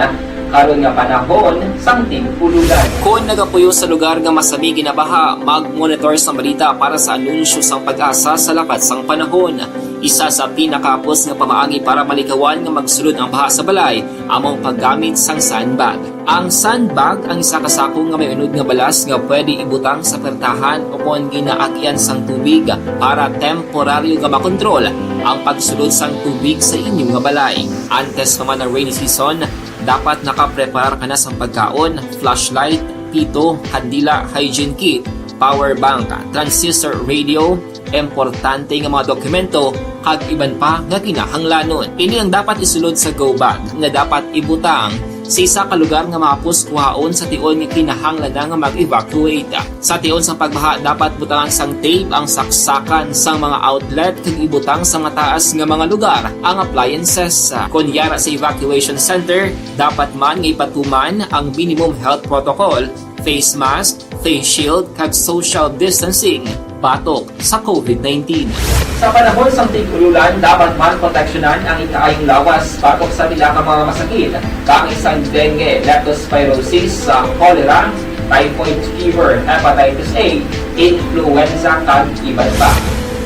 karon nga panahon sang tig-ululan. Kon nagapuyo sa lugar nga masami ginabaha, mag-monitor sang balita para sa anunsyo sang PAGASA sa lakat sang panahon. Isa sa pinakahapos nga pamaagi para malikawan nga magsulod ang baha sa balay amo ang paggamit sang sandbag. Ang sandbag ang isa ka sako nga may unod nga balas nga pwede ibutang sa pertahan o kon ginaagyan sang tubig para temporaryo nga makontrol ang pagsulod sang tubig sa inyo nga balay. Antes pa man ang rainy season, dapat nakapreparar ka na sang pagkaon, flashlight, pito, kandila, hygiene kit, power bank, transistor radio, importante nga mga dokumento, kag iban pa nga kinahanglanon. Ini ang dapat isulod sa go bag nga dapat ibutang sa isa ka lugar nga mahapos kuhaon sa tion nga kinahanglan na nga mag-evacuate. Sa tion sang pagbaha, dapat butangan sang tape ang saksakan sang mga outlet kag ibutang sa mataas nga mga lugar ang appliances. Kon yara sa evacuation center, dapat man nga ipatuman ang minimum health protocol, face mask, face shield, kag social distancing batok sa COVID nineteen. Sa panahon sang tig-ululan, dapat man proteksyonan ang ikaayong lawas batok sa pila ka mga masakit, kaangay sang dengue, leptospirosis, sa cholera, typhoid fever, hepatitis A, influenza, kag iban pa.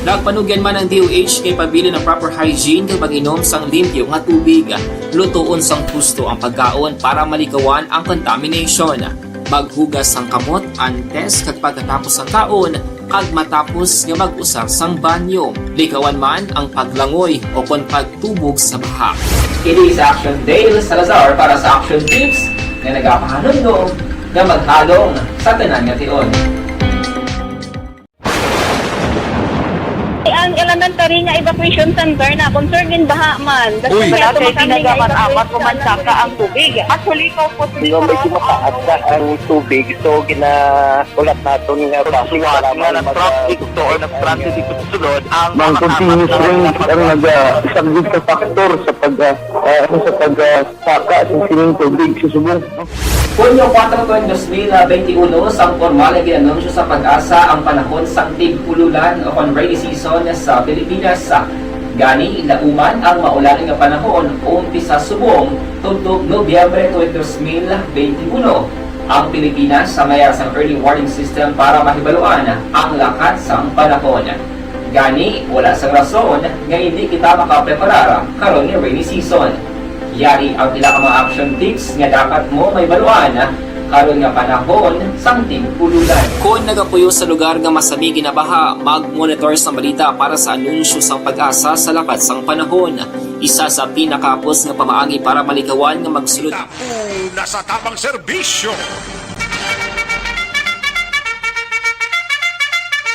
Nagpanugyan man ang D O H nga ipabilin ang proper hygiene kag pag-inom sang limpyo nga tubig. Lutoon sang husto ang pagkaon para malikawan ang contamination. Maghugas sang kamot antes kag pagkatapos sang kaon, kag matapos nga mag-usar sang banyo. Likawan man ang paglangoy o kon pagtubog sa baha. Kini si Action Dale Salazar para sa Action Tips nga nagapahanumdom nga maghalong sa tanan nga tion. Ang elementary nga evacuation center na concern gin baha man. Uy! Wala kay ginagamat-amat ko man saka ang tubig. Actually, ikaw po, medyo mataas na ang tubig, so gina-, ulat naton nga traffic, wala para nga mag-, nag-traffic to or nag-transit dito sa sulod ang mga continuous rain ang nag-, ah, isang big factor sa pag, ah, ah, ano, sa pag, ah, saka sa sining tubig sa subong. Hunyo kuwatro, dos mil benti uno, sang pormal nga gin-anunsyo sa PAGASA ang panahon sang tig-ululan o kon rainy season sa Pilipinas. Gani, lauman ang maulan nga panahon umpisa subong tubtob Nobyembre tuig dos mil benti uno. Ang Pilipinas may ara sang early warning system para mahibaluan ang lakat sang panahon. Gani, wala sang rason nga indi kita makapreparar karon nga rainy season. Yari ang pila ka mga action tips nga dapat mo mahibaluan karon nga panahon sang tig-ululan. Kon nagapuyo sa lugar nga masami ginabaha, mag-monitor sang balita para sa anunsyo sang PAGASA sa lakat sang panahon. Isa sa pinakahapos nga pamaagi para malikawan nga magsulod. Tapo na sa tamang serbisyo.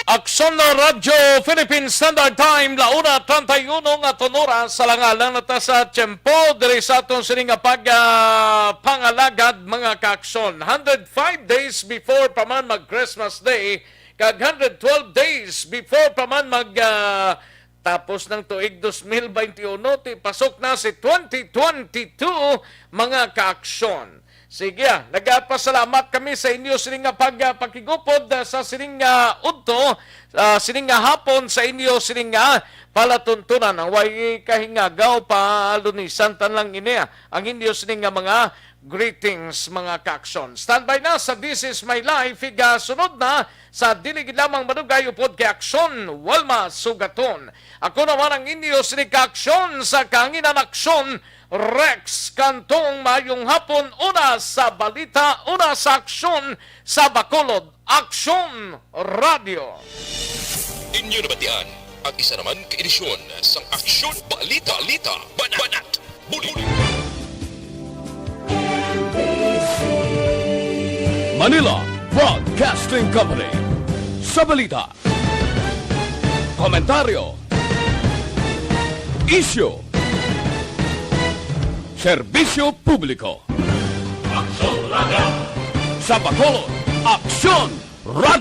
Aksyon na Radyo Philippine Standard Time, la una treinta y uno nga aton oras. Alang-alang na ta sa tiyempo diri sa aton sini nga pag, ah, pangalagad, mga kaaksyon. Hundred five days before pa man mag Christmas Day, kag hundred twelve days before pa man mag, ah, tapos ng tuig dos mil benti uno, ti pasok na si twenty twenty-two, mga kaaksyon. Sige, ah, nagapasalamat kami sa inyo sining nga pag, ah, pakigupod, ah, sa sining nga udto, ah, sining nga hapon sa inyo sining nga palatuntunan. Ang way kahingagaw, palunisan tan lang ini, ah, ang inyo sining nga mga Greetings, mga kaaksyon. Standby na sa This Is My Life. Igasunod na sa dili gid lamang madugay upod kay Aksyon, Walma Sugaton. Ako naman ang inyo sini kaaksyon sa kahanginan, Aksyon, Rex Cantong. Maayong hapon. Una sa balita, una sa aksyon sa Bacolod, Aksyon Radio. Inyo nabatian ang isa naman ka edisyon sang Aksyon Balita, Balita, Banat, Banat, Buli. Manila Broadcasting Company. Sa balita, komentaryo, isyu, serbisyo publiko. Aksyon Radio. Sa Bacolod, Aksyon Radio.